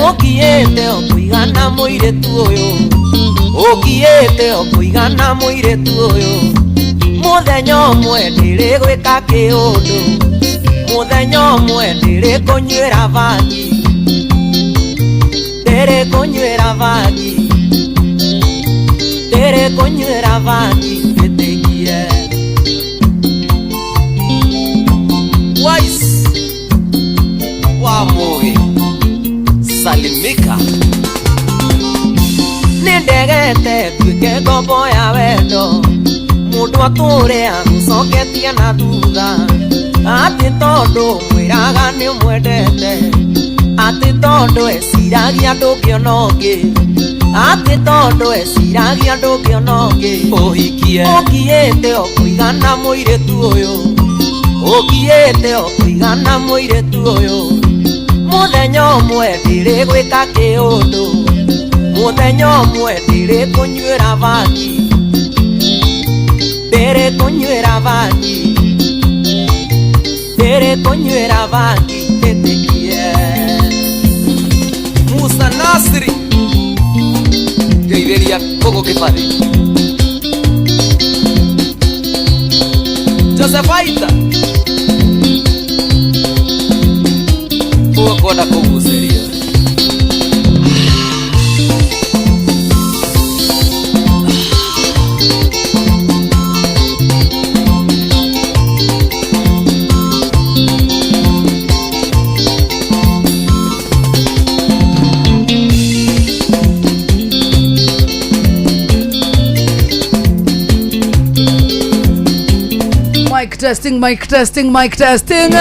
Ũkiĩte o kũigana mũirĩtu ũyũ, ũkiĩte o kũigana mũirĩtu ũyũ. Mũthenya ũmwe ndĩrĩgwĩka kĩũndũ, mũthenya ũmwe ndĩrĩkũnyuĩra bangi, ndĩrĩkũnyuĩra bangi, ndĩrĩkũnyuĩra bangi, wĩtĩkie. Wise wa Mugi salimika. Nĩndegete tuĩke ngombo ya wendo, mũndũ atũre agũcoketie na thutha, atĩ tondũ mwĩraga nĩ ũmwendete, atĩ tondũ eciragia ndũngĩona ũngĩ, atĩ tondũ eciragia ndũngĩona ũngĩ. Ũhikie. Ũkiĩte o kũigana mũirĩtu ũyũ, ũkiĩte o kũigana mũirĩtu ũyũ. Mũthenya ũmwe ndĩrĩgwĩka kĩũndũ, mũthenya ũmwe ndĩrĩkũnyuĩra bangi, ndĩrĩkũnyuĩra bangi, ndĩrĩkũnyuĩra bangi, ĩtĩkie. Musa Nasri ngeithĩria Kũgũ Kĩbathi Joseph Aita ũkwenda kũgucĩria. Mic testing, mic testing, mic testing.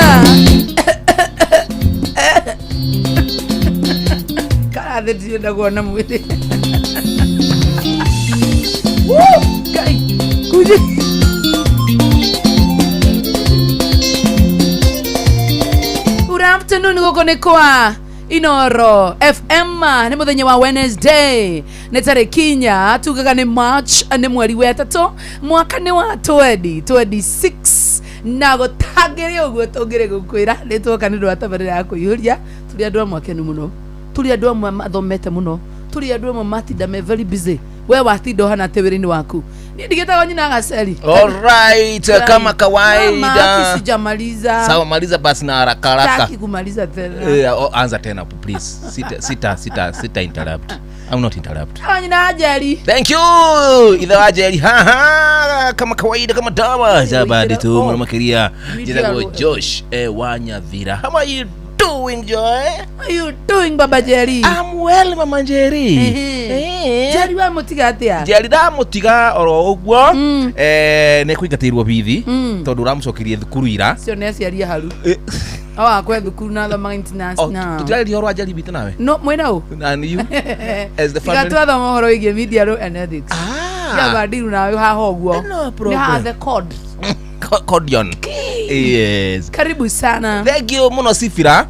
Karathĩ ndirenda kuona mwĩrĩ. Woo! Ngai, kuji. Good afternoon gũkũ nĩ kwa Inoro FM nĩ mũthenya wa Wednesday nĩ tarĩki inya tugaga nĩ March nĩ mweri wa ĩtatũ mwaka nĩ wa 2026 na gũtangĩrĩ ũguo tũngĩrĩ gũkwĩra nĩ tuoka nĩ ũndũ wa tabarĩra ya kũihũria. Tũrĩ andũ amwe akenu mũno, tũrĩ andũ amwe mathomete mũno, tũrĩ andũ amwe matinda me very busy. We watinda ũhana atĩ wĩra-inĩ waku? Niĩ ndigĩtagwo nyina Gaceri. All right, kama Mama, kawaida. sijamaliza. Sawa, maliza basi na haraka haraka. Sitaki kumaliza tena. Eh, oh, anza tena please. Sita sita sita sita interrupt. I'm not interrupt. Sawa, nyina Njeri. Thank you. Ithe wa Njeri. Haha, kama kawaida kama dawa. Zabadi tu Oh. muno makiria. Media Njitagwo ro- Josh Wanyathira. How are you doing, Joy? How you doing, Baba Njeri? I'm well, Mama Njeri. Ehe. Njeri wa mũtiga atĩa? Njeri ndamũtiga oro ũguo. Mm. Eh, nĩ kũingatĩirwo bithi tondu ũramũcokirie thukuru ira. Cio nĩ aciari a haru. Eh, Awakwe thukuru na thoma oh, international. tũtirarĩria ũhoro wa Njeri witũ nawe. No, mwĩna ũ? And you as the Tiga family. twathoma ũhoro wĩgiĩ media law and ethics. Ah. Kiamba ndiru nawe haha ũguo. No Nĩ problem. haha the code. Codion. Yes. Karibu sana. Thank you muno Sifira.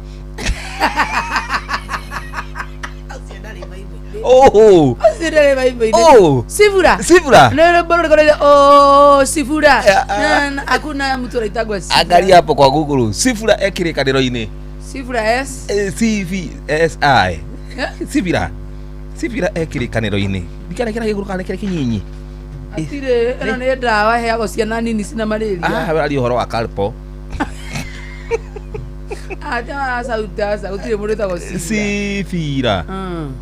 Oh. Ũcio ndarĩ Bible-inĩ. Oh. Sifura. Sifura. Nĩ rwĩmbo rũrĩkũ rũrĩa, oh, Sifura. Yeah, ah. Na- Hakuna mtu anaitagwa Sifura. Angalia hapo kwa Google. Sifura ekirikaniro-inĩ. Sifura S. Eh, C V S I. Eh? Sifira. Sifira ekirikaniro-inĩ. Ndikana kĩrĩa gĩgũrũ kana kĩrĩa kĩnyinyi. Atirĩ, ĩno nĩ ndawa heagwo ciana nini cina malaria. Ah, wararia ũhoro wa Calpo. Aca gũtirĩ mũndũ wĩtagwo Sifura. Sifira.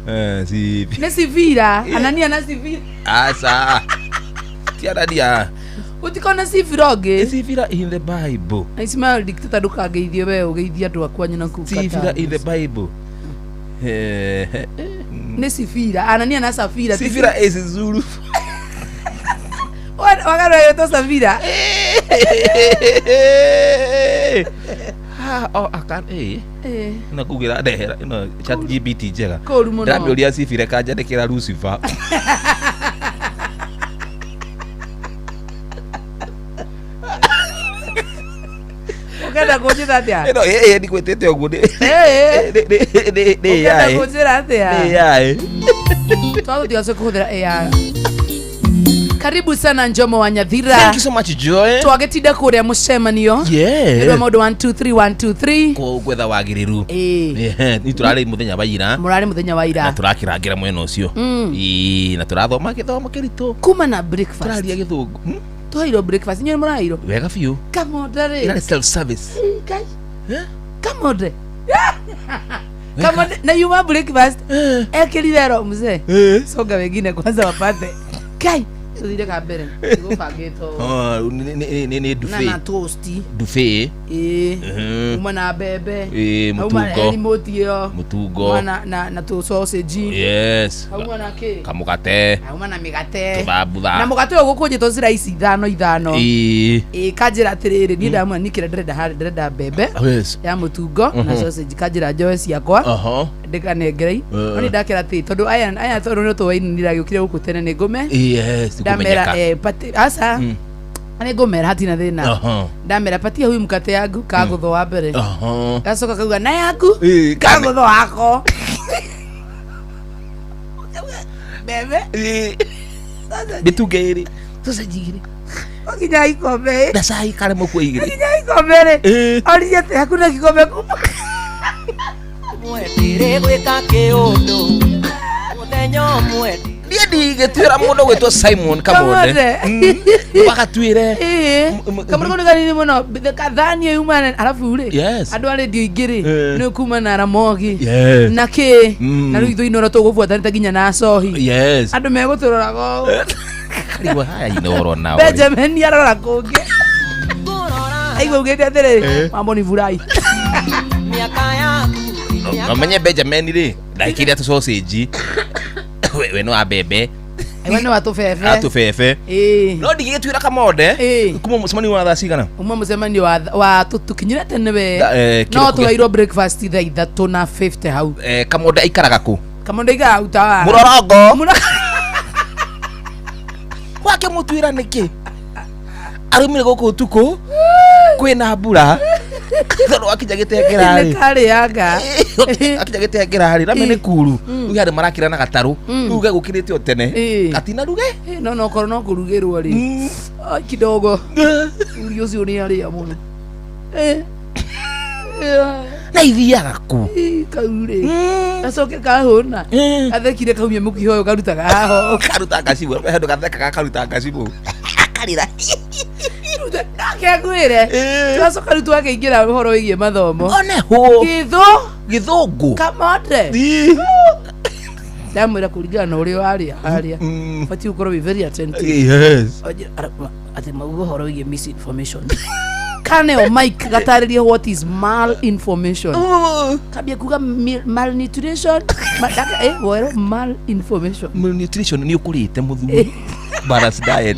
Eh, Sifira. Nĩ Sifira, Anania na Sifira. Aca. Ti Anania. Gũtikona Sifira ũngĩ. Sifira in the Bible. Ismail dictator ndũkangeithie we ũgeithie andũ a kwanyu na kũu Sifira in the Qatar. Bible. Eh, eh, Nĩ Sifira, Anania na Safira. ti Sifira is Zulu. Wagarwo ĩtwo Safira. Ah, oh, akan eh. Eh, Na kugira ndehera ino chat GPT njega. Kũru mũno. Ndamĩũria Sifira kanjandĩkĩra Lucifer. Ũkenda kũnjĩra atĩa? Ĩno ĩ ndikwĩtĩte ũguo nĩ Eh, nĩ ũkenda AI. kũnjĩra atĩa? Nĩ AI. Twagũtiga kũhũthĩra AI. Karibu sana Njomo wa Nyathira. Thank you so much, Joy. Twagitinda kuria mucemanio. Yeah. Nĩ maũndũ 1 2 3 1 2 3. Gwetha wagĩrĩru. Ĩĩ. Ehe, ni tũrarĩ mũthenya wa ira Mũrarĩ mũthenya wa na ira. tũrakĩrangĩra mwena ũcio. Ĩĩ, na tũrathoma gĩthomo kĩritũ. Kuma na breakfast. Tũraria gĩthũngũ. Twaheirwo breakfast. Inyuĩ mũraheirwo? Wega biũ. Kamonde rĩ. Ĩrarĩ self service. Ngai. Eh? Kamonde. Kamonde na yuma breakfast. Ekĩrire ro mzee. Songa wengine kwanza wapate. Kai. Tuthire ka mbere. Gũbangĩtwo. Oh, nĩ Na na dufe. toast. Dufe. Ĩĩ. Mhm. Uma na mbembe. Ĩĩ, Auma na mũtungo. remote ĩyo. Mũtungo. Uma na tũ sausage. Yes. Auma na kĩ? Kamũgate. Auma na mĩgate. Tũthambutha. Na mũgate ũyũ gũkũnjĩtwo slice ithano ithano. Ĩĩ. Ĩĩ kanjĩra atĩrĩrĩ niĩ ndamwĩra niĩ kĩrĩa ndĩrenda harĩa ndĩrenda mbembe Yes. ya mũtungo na sausage kanjĩra njoe ciakwa Aha. ndĩkanengerei no nĩ ndakĩra atĩ tondũ aya tondũ nĩ tũwainĩ ndagĩũkire gũkũ tene nĩ ngũme Yes, ndamera kũmenyeka. pati aca nĩ ngũmera hatina thĩna Aha. ndamera patia huyu mkate yangu kagũthwo wa mbere Aha. gacoka kauga na yaku Ĩĩ, kagũthwo wako mbembe Ĩĩ. Mĩtungo ĩrĩ. Sausage igĩrĩ. nginya ikombe Na cai karemwo kuo igĩrĩ. nginya ikombe rĩ Ĩĩ. oririe atĩ hakuna kikombe kuma Mwendire gwĩka kĩũndũ mũthenya ũmwe Niĩ ndigĩtuĩra mũndũ gwĩtwo Simon Kamonde. Kamonde. Wagatuĩre. Ĩĩ. Kamũrigo nĩ kanini mũno kathani ĩyo yuma arabu rĩ Yes. andũ a redio ingĩ rĩ Eh. nĩ kuma na Ramogi Yes. na kĩ Mm. na rĩu ithuĩ inoro tũgũbuatanĩte nginya na Acohi Yes. andũ megũtũroraga ũũ. Karigwo haya inoro nao. Benjamin arora kũngĩ ngũrora aigua augĩte atĩrĩrĩ mambo ni furai mĩaka yaku No menye Benjamin rĩ ndakĩrĩa tũ sausage. We no wa mbembe. aigua nĩ wa tũbebe Atũbebe. ĩĩ No ndigĩtuĩra Kamonde. Ĩĩ. Kuma mũcemanio wa thaa cigana? uma mũcemanio wa tũkinyire tene we Da, no kĩroko gĩa- tũheirwo breakfast thaa 3:50 hau Kamonde aikaraga kũ? Kamonde ikaraga hau ta Mũrorongo. Mũro- Wake mũtuĩra nĩkĩ? Arumire gũkũ ũtukũ kwĩna mbura tondũ wakinya gĩtengera nĩ rĩ karĩanga akinya gĩtengera rĩ rame nĩ kuru rĩu andũ marakĩra na gatarũ Mm. rĩu gegũkĩrĩte o tene Ĩĩ. gatinaruge no no korwo no kũrugĩrwo rĩ Ai, kidogo uri ũcio nĩ arĩa mũno Eh. Eh, na ithiaga kũ eh, kau rĩ gacoke kahũna gathekire kaumia mũkiha ũyũ karutaga haho karuta ngacibũ handũ gathekaga karuta ngacibũ akarĩra nake ngwĩre twacoka rĩu twakĩingĩra ũhoro wĩgiĩ mathomo one hũ gĩthũ gĩthũngũ kamonde Ĩĩ. ndamwĩra kũringana na ũrĩa warĩa harĩa Mm. batiĩ gũkorwo wĩ very attentive Yes. Atĩ mauga ũhoro wĩgiĩ misinformation kaneo mike gatarĩrie what is malinformation kambia kuga malnutrition wero malinformation Malnutrition nĩ ũkũrĩte mũthuri balanced diet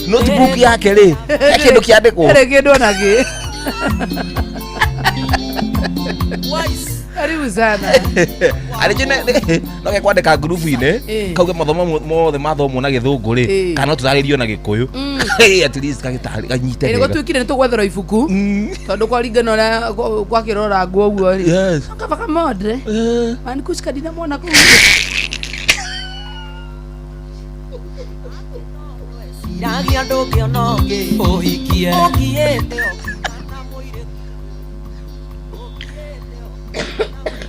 notebook yake rĩ he kĩndũ kĩandĩkwo Ere kĩndũ ona kĩ karibu sana arĩ no gekwandĩka ngurubu-inĩ Ĩĩ. kauge mathomo mothe mathomwo na gĩthũngũ rĩ Ĩĩ. kana no tũtarĩrio na gĩkũyũ Ĩĩ, at least kanyite nĩguo wega. tuĩkire nĩ tũgwetherwo ibuku tondũ kwaringana ũrĩa gwakĩrorangwo ũguo rĩ Yes. kaba kamondre Eh. manikushika ndinamwona kũu Ciragia ndũngĩona ũngĩ ũhikie ũkiĩte ũkĩgana mũirĩtu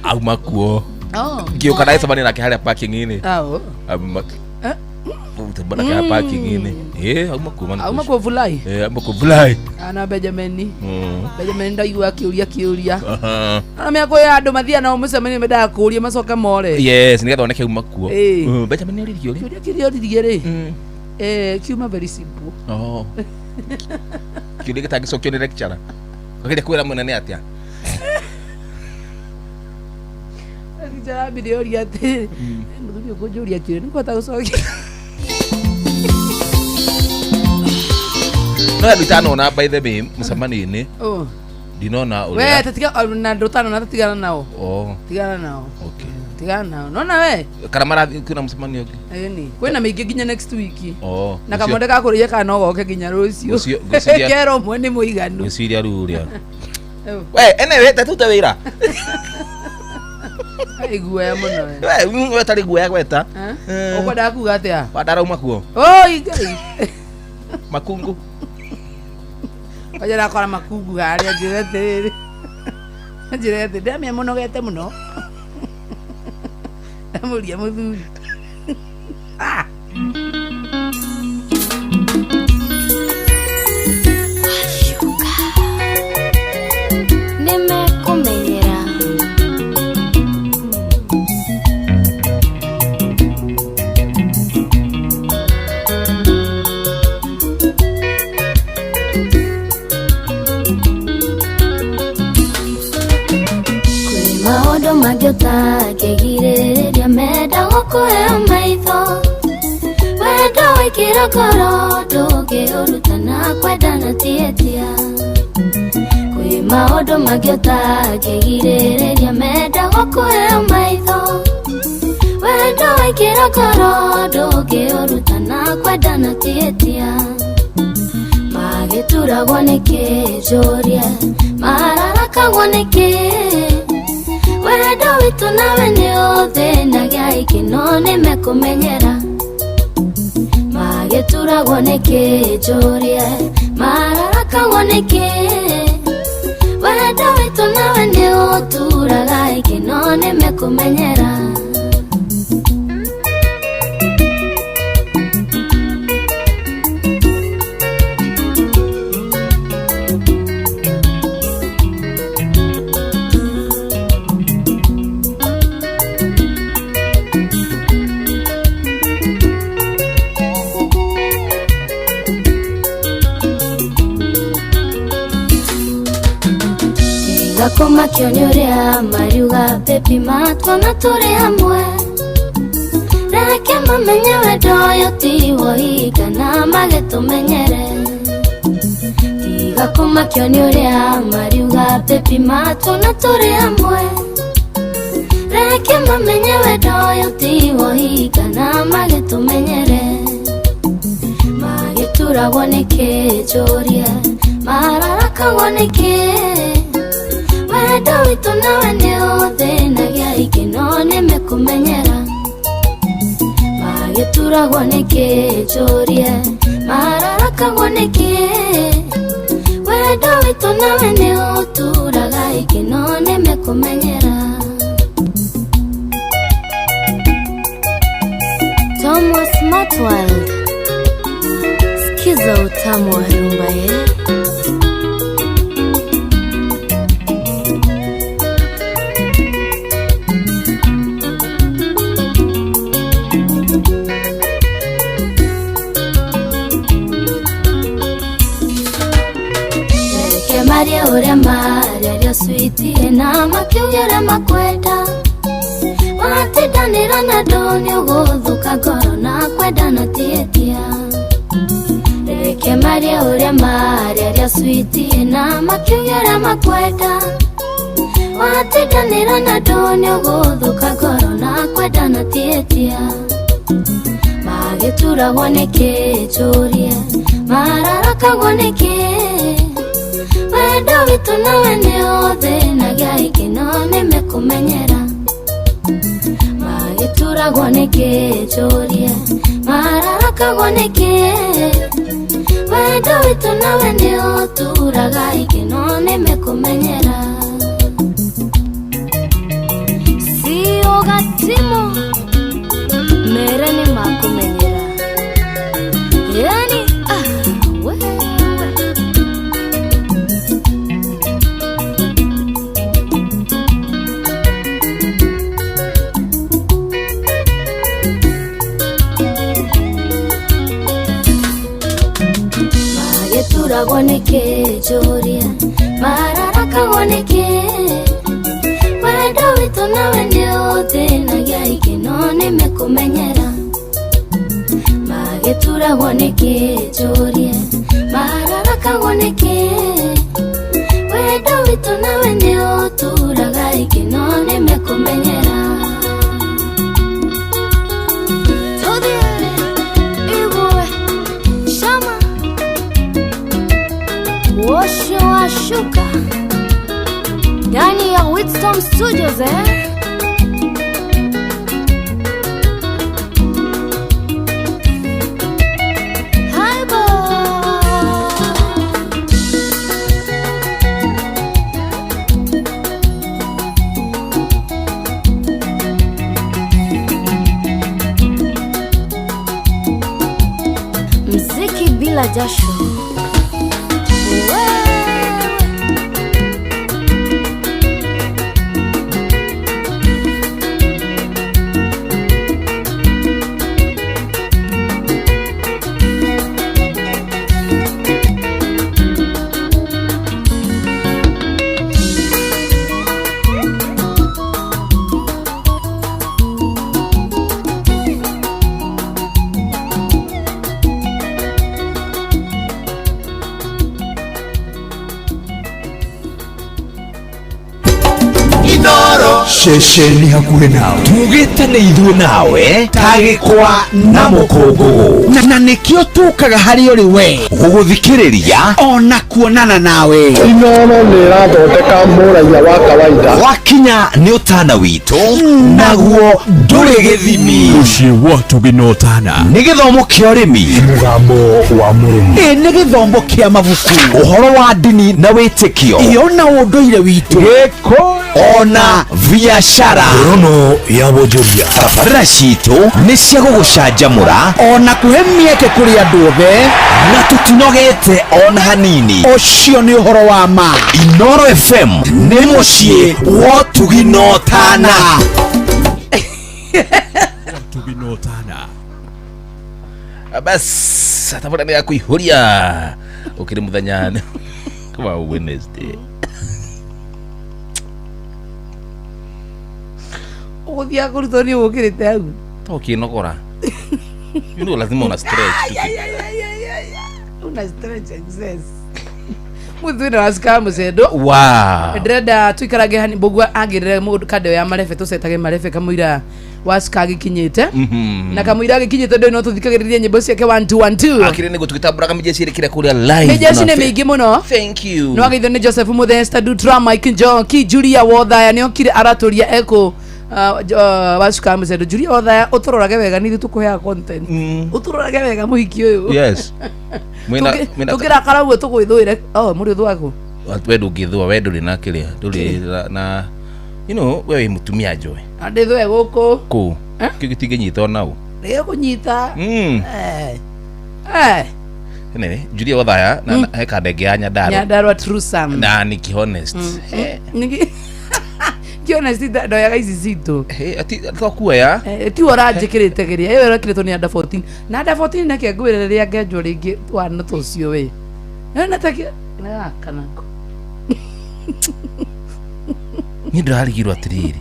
auma kuo Oh. ngĩũka ndagĩcemania nake harĩa parking-inĩ Ao. auma Eh? Tembana nake parking-inĩ ĩ auma kuo Auma Manikush. kuo Vulai Ĩ, auma kuo Vulai ana Benjamin Mm. Benjamin ndaigua akĩũria kĩũria Aha. ona mĩaka ya andũ mathiaga nao mũcemanio mendaga kũũria macoke more Yes nĩgetha oneke auma kuo Ĩ. Mm, Benjamin nĩoririe kĩũria kĩũria kĩrĩa oririe rĩ Mm. kiuma very simple Oh. Kĩũria gĩtangĩcokio nĩ lecturer kageria kwĩra mũnene atĩa Njarambire oria atĩrĩ mũthuri ũkũnjũria kĩũria nĩkũhota gũcokia no andũ itanona by the way mũcemanio-inĩ Oh. ndinona we ũrĩa tatiga na andũ ũtanona tatigana nao Oh, tigana nao okay tigana nao nona we kana marathiĩ kwĩna mũcemanio ũngĩ ĩni kwĩna mĩingĩ nginya next week Oh, na ngwĩciria- kamonde gakũrĩie kana no goke nginya rũciũ Ngwĩciria- kero ũmwe nĩ mũiganu ngwĩciria rĩu ũrĩa Oh. we anyway tatute wĩra Iguoya mũno we. We we tarĩ guoya gweta. Eh? Eh. Ũkwendaga kuga atĩa? Wandarauma kuo. Oi Ngai. Makungu. Kwanja ndakora makungu harĩa njĩre atĩrĩrĩ. Njĩre atĩ ndamia mũnogete mũno. Ndamũria mũthuri. Ah. Nimekumenyera. Kwĩ maũndũ mangĩ ũtangĩgirĩrĩria menda gũkũhe maitho wendo wĩkĩra ngoro ndũngĩũruta na kwendana tiĩtia kwĩ maũndũ mangĩ ũtangĩgirĩrĩria menda gũkũhe maitho wendo wĩkĩra ngoro ndũngĩũruta na kwendana tiĩtia magĩturagwo nĩkĩ njũrie mararakagwo nĩkĩ wendo witũ nawe nĩ ũthĩnagia ikeno nĩmekũmenyera magĩturagwo nĩkĩ njũrie mararakagwo nĩkĩ wendo witũ nawe nĩ ũturaga ikeno nĩmekũmenyera. Tiga kũmakio nĩ ũrĩa mariuga baby matuona tũrĩ hamwe reke mamenye wendo ũyũ ti wohinga na magĩtũmenyere tiga kũmakio nĩ ũrĩa mariuga baby matuona tũrĩ hamwe reke mamenye wendo ũyũ ti wohinga na magĩtũmenyere magĩturagwo nĩkĩ njũrie mararakagwo nĩkĩ wendo witũ nawe nĩ ũthĩnagia ikeno nĩmekũmenyera magĩturagwo nĩkĩ njũrie mararakagwo nĩkĩ wendo witũ nawe nĩ ũturaga ikeno nĩmekũmenyera. Thomas Smart World, sikiza utamu wa rumba ye. Reke marie ũrĩa marĩaria switi na makiuge ũrĩa makwenda watindanĩra na andũ nĩ ũgũthũka ngoro na kwendana tiĩtia reke marie ũrĩa marĩaria switi na makiuge ũrĩa makwenda watindanĩra na andũ nĩ ũgũthũka ngoro na kwendana tiĩtia magĩturagwo nĩkĩ njũrie mararakagwo nĩkĩ wendo witũ nawe nĩ ũthĩnagia ikeno nĩmekũmenyera magĩturagwo nĩkĩ njũrie mararakagwo nĩkĩ wendo witũ nawe nĩ ũturaga ikeno nĩmekũmenyera. Sio gatimo mere nĩ makũmenyera yani ah, wewe. Magĩturagwo nĩkĩ njũrie mararakagwo nĩkĩ wendo witũ nawe nĩ ũthĩnagia ikeno nĩmekũmenyera magĩturagwo nĩkĩ njũrie mararakagwo nĩkĩ wendo witũ nawe nĩ ũturaga ikeno nĩmekũmenyera. Tũthiĩ igwe shama Wosho wa shuka ndani ya Wisdom Studios eh? Bila jasho. Wewe. Ceceni hakuhĩ nawe tugĩte nĩ ithuĩ nawe ta gĩkwa na mũkũngũgũ na nĩkĩo tũkaga harĩ ũrĩ we gũgũthikĩrĩria ona kuonana nawe. Inoro nĩ ĩrathondeka mũraiya wa kawaida. Wakinya nĩ ũtana witũ naguo ndũrĩ gĩthimi. Mũciĩ wa Ũtugi na Ũtana nĩ gĩthomo kĩa ũrĩmi, mũgambo wa mũrĩmi, ĩ nĩ gĩthomo kĩa mabuku, ũhoro wa ndini na wĩtĩkio, iyo na ũndũire witũ, gĩkũyũ ona biashara. Rono ya wonjoria. Tabarĩra citũ nĩ cia gũgũcanjamũra ona kũhe mĩeke kũrĩ andũ othe, na tũtinogete ona hanini. Ũcio nĩ ũhoro wa ma. Inoro FM nĩ mũciĩ wa Ũtugi na Ũtana. Ũtugi na Ũtana. Bas tabarĩra nĩ ya kũihũria ũkĩrĩ mũthenya wa Wednesday. Ũgũthiaga kũrutwo nĩ ũgũkĩrĩte hau. Tokinogora. You know lazima una stretch. Una stretch excess. Mũthuri wa cukara mũcendo. Wow. Ndĩrenda tũikarage hani mbũgua agĩrĩre mũndũ kando ya marebe tũcetage marebe kamũira wa cukara gĩkinyĩte. Na kamũira gĩkinyĩte ndũĩ no tũthikagĩrĩrie nyĩmbo ciake 1 2 1 2. Akire nĩguo tũgĩtambũraga mĩjeci ĩrĩ kũrĩa live. Mĩjeci nĩ mĩingĩ mũno. Thank you. Nĩ wageithio nĩ Joseph Mũthesta Dutra Mike Njoki Julia Wothaya nĩ okire aratũria eko wacuka mũcendo Julia Wothaya ũtũrorage wega nĩ ithuĩ tũkũheaga content. Ũtũrorage wega mũhiki ũyũ. Yes. Mwena Tũngĩrakara ũguo tũgwĩthũĩre. Oh, mũrĩ ũthũago. We ndũngĩthũa, we ndũrĩ na kĩrĩa, ndũrĩ na you know, we wĩ mũtumia njoe. Na ndĩthũe gũkũ. Kũ? Kĩu gĩtingĩnyita ona ũ. Gĩgũkũnyita. Anyway, Julia Wothaya na he kandenge ya Nyandarua. Nyandarua true sam. Na niki honest. Niki Kiona sita ndoyaga ici citũ. Ati tokuoya. Tiwe ũranjĩkĩrĩte kĩrĩa ĩyo ĩrekĩrĩtwo nĩ under 14 na under 14 nake ngwĩre rĩrĩa ngenjwo rĩngĩ wana ta ũcio we. Na ta gaka nako. Niĩ ndĩrarigirwo atĩrĩrĩ.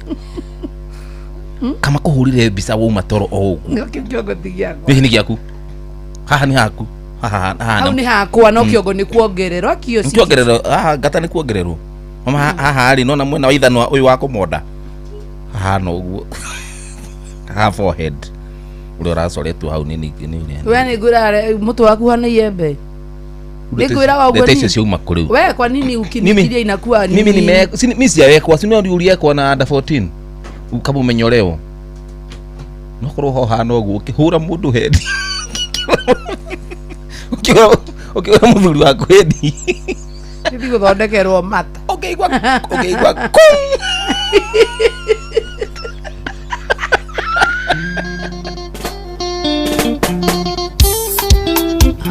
Kama kũhũrire mbica wauma toro o ũguo. Nĩkĩo kĩongo ti gĩakwa. Hihi nĩ gĩaku? Haha nĩ haku. Haha haha. Hau nĩ hakwa no kĩongo nĩ kuongererwo akio. Nĩ kuongererwo. Haha ngata nĩ kuongererwo. Mama haha rĩ nona mwena wa ithanwa ũyũ wa kũmonda. Haha no ũguo. Haha forehead. Ũrĩa ũracoretwo hau nĩ nĩ. We nĩ ngwĩra mũtwe waku hana iembe. Nĩ ngwĩraga ũguo Ndeto icio ciauma kũ rĩu? We kwa nini ukinikiria inakuwa Mimi nime mimi sijawekwa, si nĩ ũriekwa na under 14. Ukamũmenya ũrĩo. No korwo ho hana ũguo ũkĩhũra mũndũ head. Ũkĩhũra mũthuri waku head. Gĩthiĩ gũthondekerwo mata. Ũkĩigua kũu.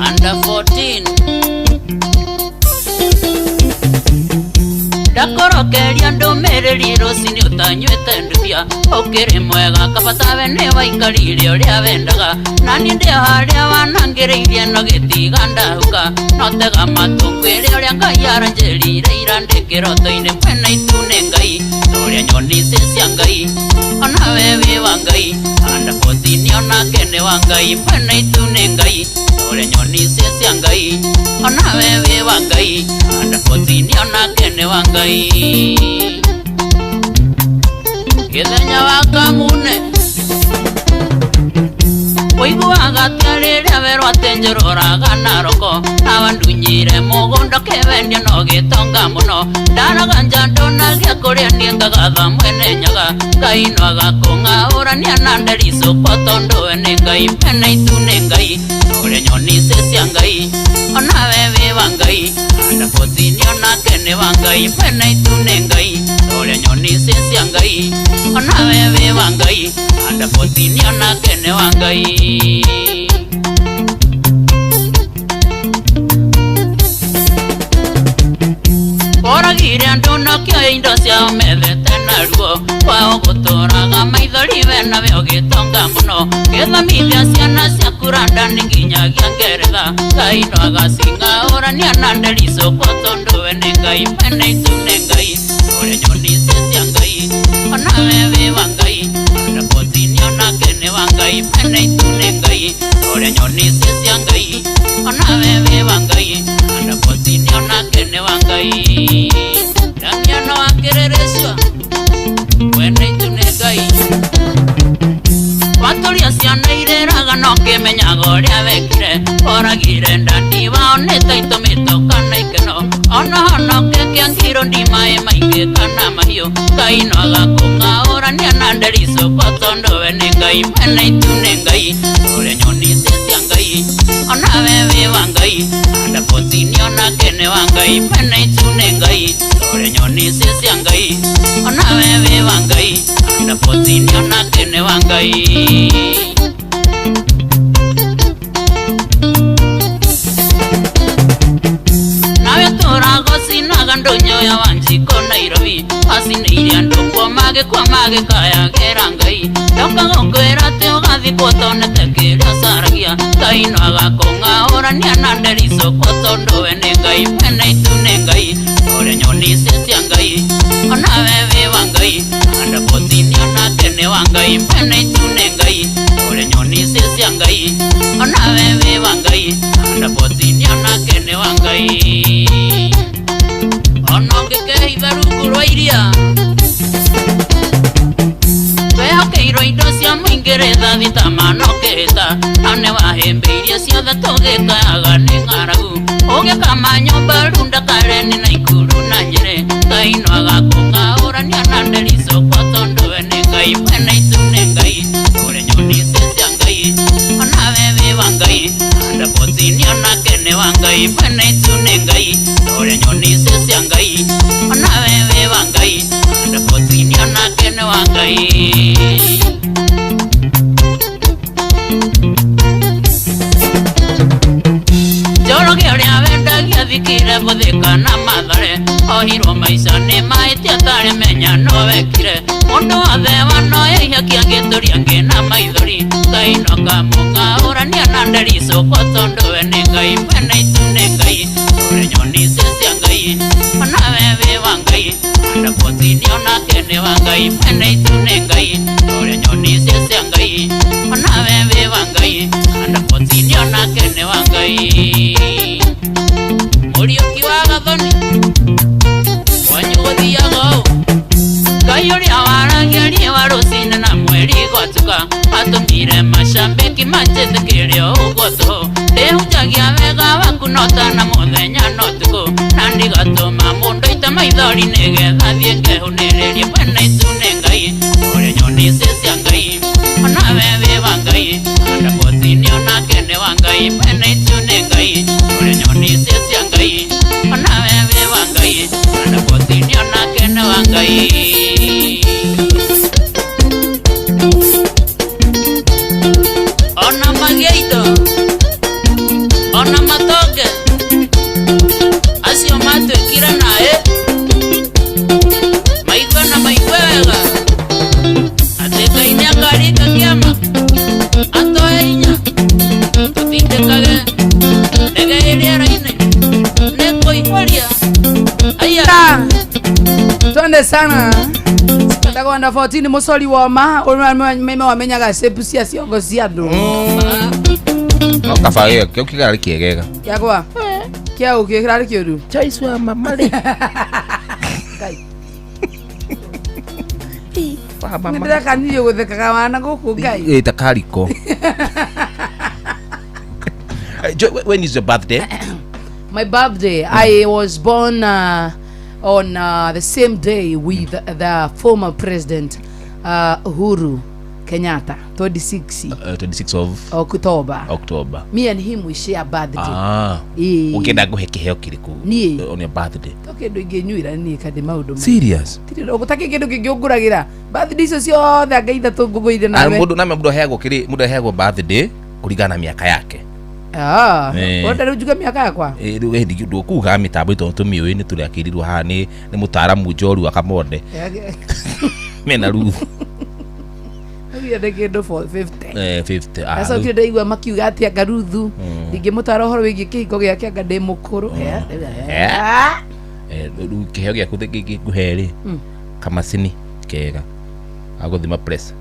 Under 14 ndakorokeria ndũmĩrĩri rũcinĩ ũtanyuĩte nduthia ũkĩrĩ mwega kabatawe nĩ waikarire ũrĩa wendaga na niĩ ndĩ harĩa wanangĩrĩirie no gĩtiga ndahuka no tega matũ ngwĩre ũrĩa Ngai aranjĩrire ira ndĩ kĩroto-inĩ mwena itu nĩ Ngai ũrĩa nyoni ici cia Ngai ona we wĩ wa Ngai under 14 onake nĩ wa Ngai mwena itu nĩ Ngai ũrĩa nyoni ici cia Ngai ona we wĩ wa Ngai under 14 onake nĩ wa Ngai gĩthenya wa kamune ũiguaga atĩa rĩrĩa werwo atĩ njũrũraga Naroko na wandunyire mũgũnda ũkĩwendia no gĩtonga mũno ndaraga nja ndonagĩa kũrĩa niĩ ngagatha mwene nyaga Ngai no agakũng'aũrania na ndericũkwo tondũ we nĩ Ngai mwene itu nĩ Ngai ũrĩa nyoni ici cia Ngai ona we wĩ wa Ngai under 14 onake nĩ wa Ngai mwene itu nĩ Ngai ũrĩa nyoni ici cia Ngai ona we wĩ wa Ngai under 14 onake nĩ wa Ngai. Indo ciao methete na ruo kwao gũtũraga maithori we nawe ũgĩtonga mũno gĩthomithia ciana ciaku randani nginyagia ngeretha Ngai no agacing'aũrania na ndericũkwo tondũ we nĩ Ngai mwene itu nĩ Ngai ũrĩa nyoni icio cia Ngai ona we wĩ wa Ngai ndabotini onake nĩ wa Ngai mwene itu nĩ Ngai ũrĩa nyoni icio cia Ngai ona we wĩ wa Ngai ndabotini onake nĩ wa Ngai Damiano akĩrĩrĩcua mwene itu nĩ Ngai watũria ciana irĩraga no kĩmenyaga ũrĩa wekire oragire ndandi wao nĩ ta itũmĩtwo kana ikeno ona honoke kĩangirwo ndi maĩ maingĩ kana mahiũ Ngai no agakũng'aũrania na ndericũkwo tondũ we nĩ Ngai mwene itu nĩ Ngai ũrĩa nyoni icio cia Ngai ona we wĩ wa Ngai andabotini onake nĩ wa Ngai mwene itu nĩ Ngai ũrĩa nyoni icio cia Ngai ona we wĩ wa Ngai andabotini onake nĩ wa Ngai. Nawe tũrago cinaga ndũnyũ ya Wanjikũ Nairobi acinĩire andũ kuo magĩkua magĩkayagĩra Ngai ndoka gũkwĩra atĩ ũgathikwo ũtonete kĩrĩa ũcaragia Ngai no agakũng'aũrania na ndericũkwo tondũ we nĩ Ngai mwene itu nĩ Ngai ũrĩa nyoni icio cia Ngai ona we wĩ wa Ngai andabotini onake nĩ wa Ngai mwene itu nĩ Ngai ũrĩa nyoni icio cia Ngai ona we wĩ wa Ngai andabotini onake nĩ wa Ngai ona ũngĩkehitha rungu rwa iria wehokeirwo indo cia mũingĩ rithathi ta mana ũkĩhĩta na nĩ wahĩmbĩirie ciothe tũgĩkayaga nĩ ng'aragu ũgĩkama nyũmba runda Kareni na Ikuru na Nyĩrĩ Ngai no agakũng'aũrania na ndericũkwo tondũ we nĩ Ngai mwene itu nĩ Ngai ũrĩa nyoni icio cia Ngai ona we wĩ wa Ngai andabotini onake nĩ wa Ngai mwene itu nĩ Ngai ũrĩa nyoni icio cia Ngai ona we wĩ wa Ngai andabotini onake nĩ wa Ngai. Njoroge ũrĩa wendagia thikire gũthika na Mathare ohirwo maica nĩ mahĩtia atarĩ menya no wekire mũndũ wothe wanoya ihaki angĩtũria ngĩ na maithori Ngai no kamũng'aũrania na ndericũkwo tondũ we nĩ Ngai mwene itu nĩ Ngai ũrĩa nyoni icio cia Ngai ona we wĩ wa Ngai andabotini onake nĩ wa Ngai mwene itu nĩ Ngai ũrĩa nyoni icio cia Ngai ona we wĩ wa Ngai andabotini onake nĩ wa Ngai. Mũriũki wa Gathoni wanyu gũthiaga ũũ Ngai ũrĩa waragia riũa rũcinĩ na mweri gwatuka atũmire macambĩki manjĩtĩkĩre ũguo tũhũ ndĩhunjagia wega waku no ta na mũthenya no ũtukũ na ndigatũma mũndũ aite maithori nĩgetha thiĩ ngehũnĩrĩrie mwene itu nĩ Ngai ũrĩa nyoni icio cia Ngai ona we wĩ wa Ngai andabotini onake nĩ wa Ngai mwene itu nĩ Ngai ũrĩa nyoni icio cia Ngai ona we wĩ wa Ngai andabotini onake nĩ wa Ngai. Ona magĩito ona matoke acio matuĩkire naĩ maigue na maigue wega atĩ Ngai nĩakaringa kĩama atoe hinya tũtindĩkage ndege ĩ rĩera-inĩ nĩkũihũria aya. Twende sana ndagwanda 14 musori woma meme wamenyaga shape cia ciongo cia andu no kaba gĩo kĩrarĩ kĩegega kĩakwa kĩa ũkĩ kĩrarĩ kĩũru choice wa mama rĩ Ngai nĩndĩrakanirio gũthekaga wana gũkũ Ngai ĩ ta kariko. When is your birthday? My birthday, I was born on the same day with the former president Uhuru Kenyatta, 26 26 of October. October. Me and him, we share birthday. Ah. Ĩĩ. Ũngĩenda ngũhe kĩheo kĩrĩkũ Niĩ? on your birthday? To kĩndũ ingĩnyuĩra niĩ kandi maũndũ Serious? Tirĩ gũtakĩ kĩndũ kĩngĩ ũngũragĩra birthday icio ciothe anga ithatũ ngũgũire Na nawe. mũndũ na mũndũ aheagwo kĩrĩ mũndũ aheagwo birthday kũringana na mĩaka yake. Ah, Eh. wenda rĩu njuge mĩaka yakwa. Rĩu hĩndĩ ndũkuga mĩtambo ĩtũ tũmĩũĩ nĩ tũrĩakĩrirwo haha nĩ mũtaaramu njorua Kamonde mena Ruth. Rĩu nĩ kĩndũ 450. 50, ah, Ndacokire ndaigua makiuga atĩ anga Ruthu ndingĩmũtara ũhoro wĩgiĩ kĩhiko gĩake anga ndĩ mũkũrũ. Eh. Rĩu kĩheo gĩaku ngĩkũhe rĩ, kamacini kega agũthima pressure.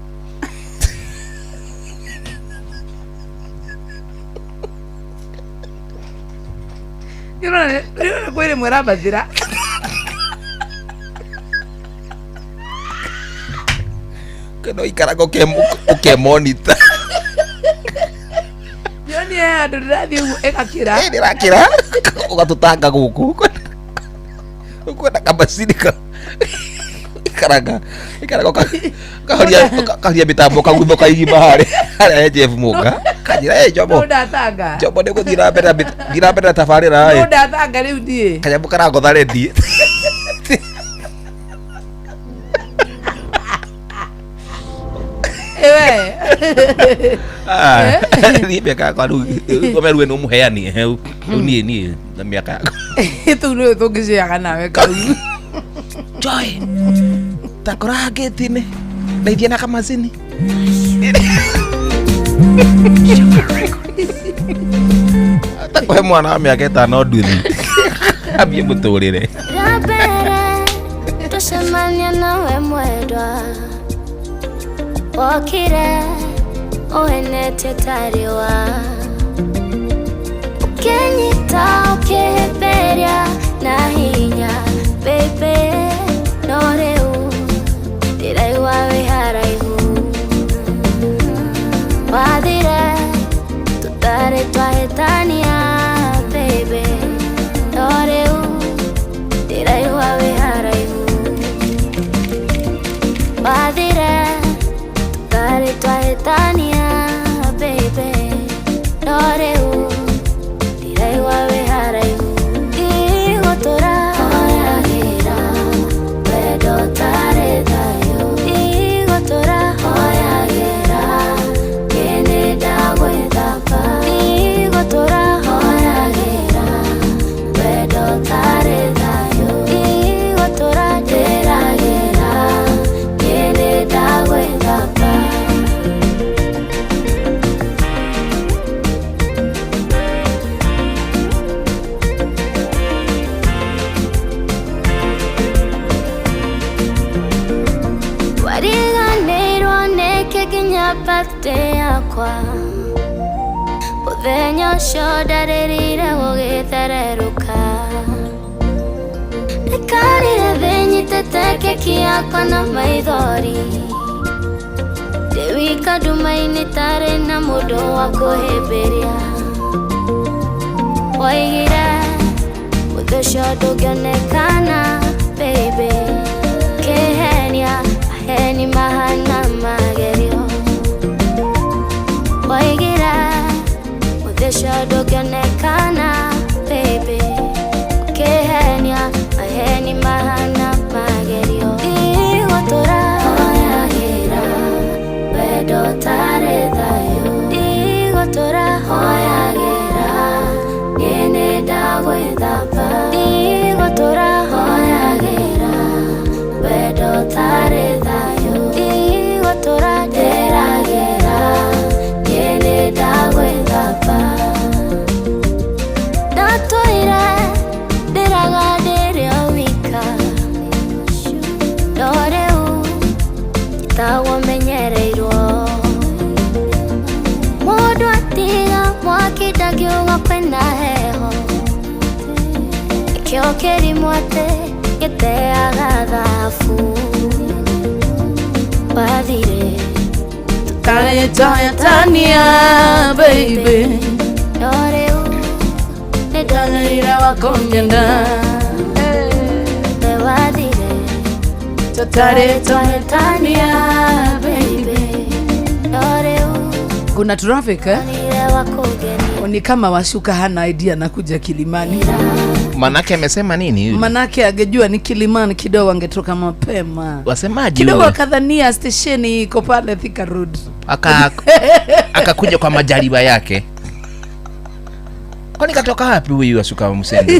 Nĩũrona kwĩ rĩmwe rambathĩra. Kendo ikaraga ũkemonita. Nyonie handũ ndĩrathiĩ ũguo ĩgakĩra. Ndĩrakĩra ũgatũtanga gũkũ ũkwenda kamacini ka ikaraga ikaraga ũkahoria mĩtambo ũkagutha ũkaigima harĩa he Jeff Mũnga kanjĩra ĩ Njomo. No ndatanga. Njomo nĩ gũthiĩ na mbere na thiĩ na mbere na tabarĩra No ĩ ndatanga rĩu niĩ. Kanyamũ karangotha rendi. Ewe. Niĩ mĩaka yakwa rĩu ũmeruwe nĩ ũmũheani rĩu niĩ na mĩaka yakwa. Tũu nĩwe tũngĩciaga nawe kau. Joy takora ngĩti-inĩ ndeithia na kamacini. Takũhe mwana wa mĩaka 5 nduthi ambie mũtũrĩre. Rĩa mbere tũcemania nawe mwendwa, wokire ũhenetie ta riũa, ũkĩnyita ũkĩhĩmbĩria na hinya baby, no rĩu ndĩraigua wĩ haraihu. Wathire tũtarĩ twahĩtania baby, no rĩu ndĩraigua wĩ haraihu. Wathire tũtarĩ twahĩtania baby, no rĩu ndĩraigua wĩ haraihu. Igũtũra hoyagĩra wendo ũtarĩ thayũ, igũtũra hoyagĩra niĩ nĩndagwĩthamba, igũtũra hoyagĩra wendo ũtarĩ thayũ, igũtũra ndĩragĩra niĩ nĩndagwĩthamba. Wariganĩirwo nĩkĩ nginya birthday yakwa, mũthenya ũcio ndarĩrire gũgĩthererũka, ndaikarire thĩ nyitĩte keki yakwa na maithori, ndĩ wika nduma-inĩ itarĩ na mũndũ wa kũhĩmbĩria. Woigire mũthĩ ũcio ndũngĩonekana baby, kĩhenia maheni mahana magerio. Woigire mũthĩ ũcio ndũngĩonekana baby, kĩhenia maheni mahana magerio. Igũtũra hoyagĩra wendo ũtarĩ thayũ, igũtũra hoyagĩra niĩ nĩndagwĩthamba, igũtũra hoyagĩra wendo ũtarĩ thayũ, igũtũra ndĩragĩra niĩ nĩndagwĩthamba. Ndatũire ndĩraga ndĩrĩ o wika, no rĩu njĩtagwo menyereirwo. Mũndũ atiga mwaki ndangiuga kwĩna heho, nĩkĩo kĩrimũ atĩ gĩteaga thabu. Wathire Tũtarĩ twahĩtania baby, no rĩu nĩndanĩrĩra wa kũnyenda. We wathire Tũtarĩ twahĩtania baby. no rĩu Kuna traffic eh? nire wa kũngenia. Ni kama Washuka hana idea na kuja Kilimani. Manake amesema nini yule? Manake angejua ni Kilimani kidogo angetoka mapema. Wasemaje Kidogo yule? akadhania stesheni iko pale Thika Road. Akakuja kwa majaliwa yake. Kwani katoka wapi huyu Wasuka wa Musendo?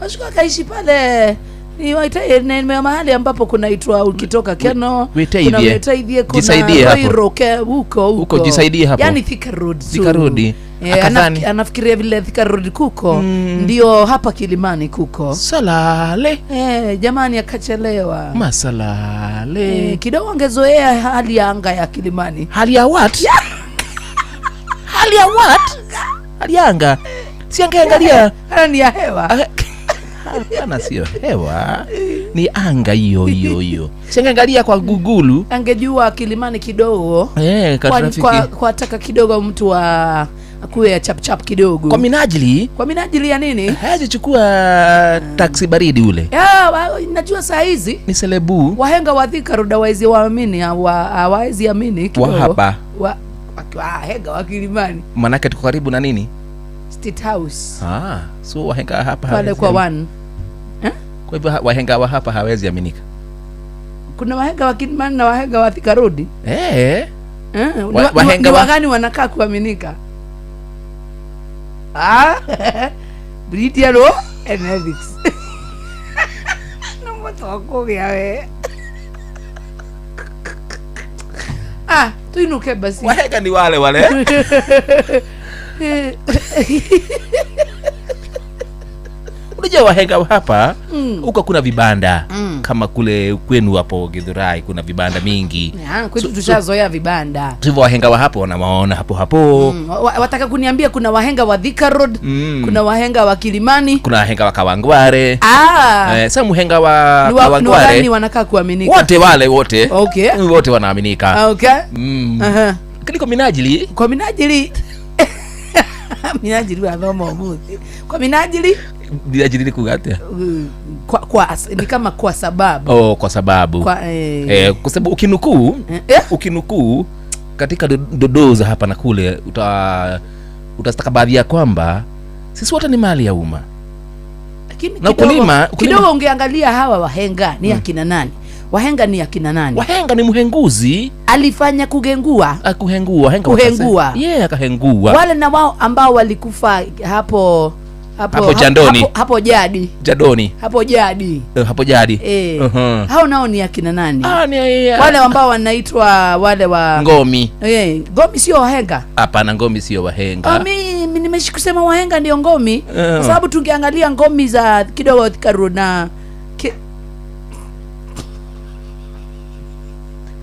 Washuka kaishi pale ni waite ni mahali ambapo kunaitwa ukitoka Keno Witeithie. kuna Witeithie, kuna Jisaidie hapo. Roiro, huko huko Huko, jisaidie hapo. Yani Thika Road tu. Thika Road. Akadhani. Anafikiria vile Thika Road kuko ndio hapa Kilimani kuko Salale. Jamani akachelewa. Masalale. Kidogo angezoea hali ya anga ya Kilimani. Hali ya what? Hali ya what? Hali ya anga. Si angeangalia. Ni ya hewa. Hapana, sio hewa. Ni anga hiyo hiyo hiyo. Si angeangalia kwa Google. Angejua Kilimani kidogo. Kwa Kwa taka kidogo mtu wa akuwe ya chap chap kidogo. Kwa minajili? Kwa minajili ya nini? Hazi chukua taksi baridi ule. Najua saa hizi ni selebu. Wahenga wa Thika Road hawawezi waamini, hawawezi amini kidogo. Wa hapa. Wahenga wa Kilimani. Manake tuko karibu na nini? State House. So wahenga hapa pale kwa one. Kwa hivyo wahenga wa hapa hawezi aminika. Kuna wahenga wa Kilimani na wahenga wa Thika Road. Wahenga ni wagani wanakaa kuaminika? Britiano and ethics. No motoko ya we. Tuinuke basi. Wahenga ni wale wale. Unajua wahenga hapa huko kuna vibanda kama kule kwenu hapo Githurai kuna vibanda mingi. Kwetu tushazoea vibanda. Hivyo wahenga wa hapo wanawaona hapo hapo. Wataka kuniambia kuna wahenga wa Thika Road, kuna wahenga wa Kilimani, kuna wahenga wa Kawangware. Sasa mhenga wa Kawangware ni wanakaa kuaminika. Wote wale wote. Okay. Wote wanaaminika. Okay. Kuliko minajili. Kwa minajili. Minajili wa dhomo umuthi. Kwa minajili minajili ni kugatia. Kwa ni kama kwa sababu. Kwa sababu. Kwa sababu ukinukuu, ukinukuu katika dodoo za hapa na kule utastakabadhi kwamba sisi wote ni mali ya umma. Lakini na ukulima kidogo ungeangalia hawa wahenga ni akina nani? Wahenga ni akina nani? Wahenga ni mhenguzi. Alifanya kugengua. Kuhengua, wahenga. Kuhengua. Akahengua. Wale na wao ambao walikufa hapo Jandoni. Hapo jadi. Jadoni. Hapo jadi. Hapo jadi. Hao nao ni akina nani? Wale ambao wanaitwa wale wa Ngomi. Ngomi sio wahenga. Hapana, Ngomi sio wahenga. Mimi nimeishi kusema wahenga ndio Ngomi kwa sababu tungeangalia Ngomi za kidogo Thika Road na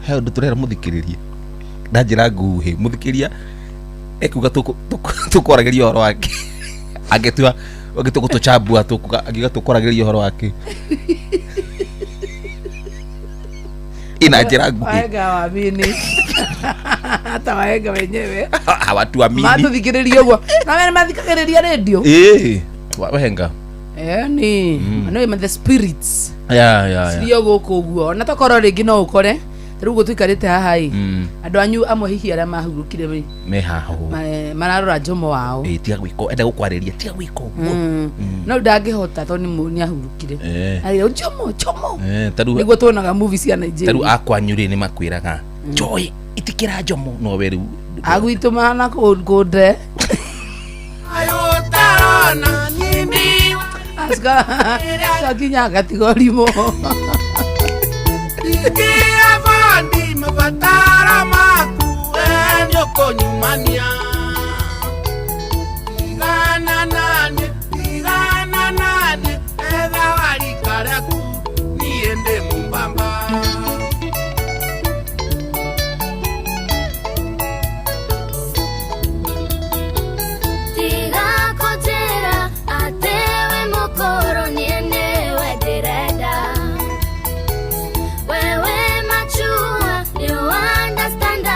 heo nduturera muthikiriria na njira nguhi muthikiria ekuga tukwaragiria uhoro wake angetua agitugutuchambua angiuga tukwaragiria uhoro wake ina njira nguhi. Wahenga waamini. Hata wahenga wenyewe hawatuamini. Matuthikiriria uguo na mathikagiriria radio. Wahenga ni no the spirits. Yeah. Sirio guku uguo na tokorwo ringi no ukore riu guo tuikarite haha i andu anyu amwe hihi aria mahurukire me haho mararora Jomo wao. Tiga gwiko enda gukwariria tiga gwiko uguo no ndangihota to ni ahurukire ari Jomo Jomo niguo tuonaga movie cia Nigeria. Taru akwanyu ri ni makwiraga Joy itikira Jomo no we riu agwitu mahana kunde Aska sakinya kategori mo. Wewe machua, you understand.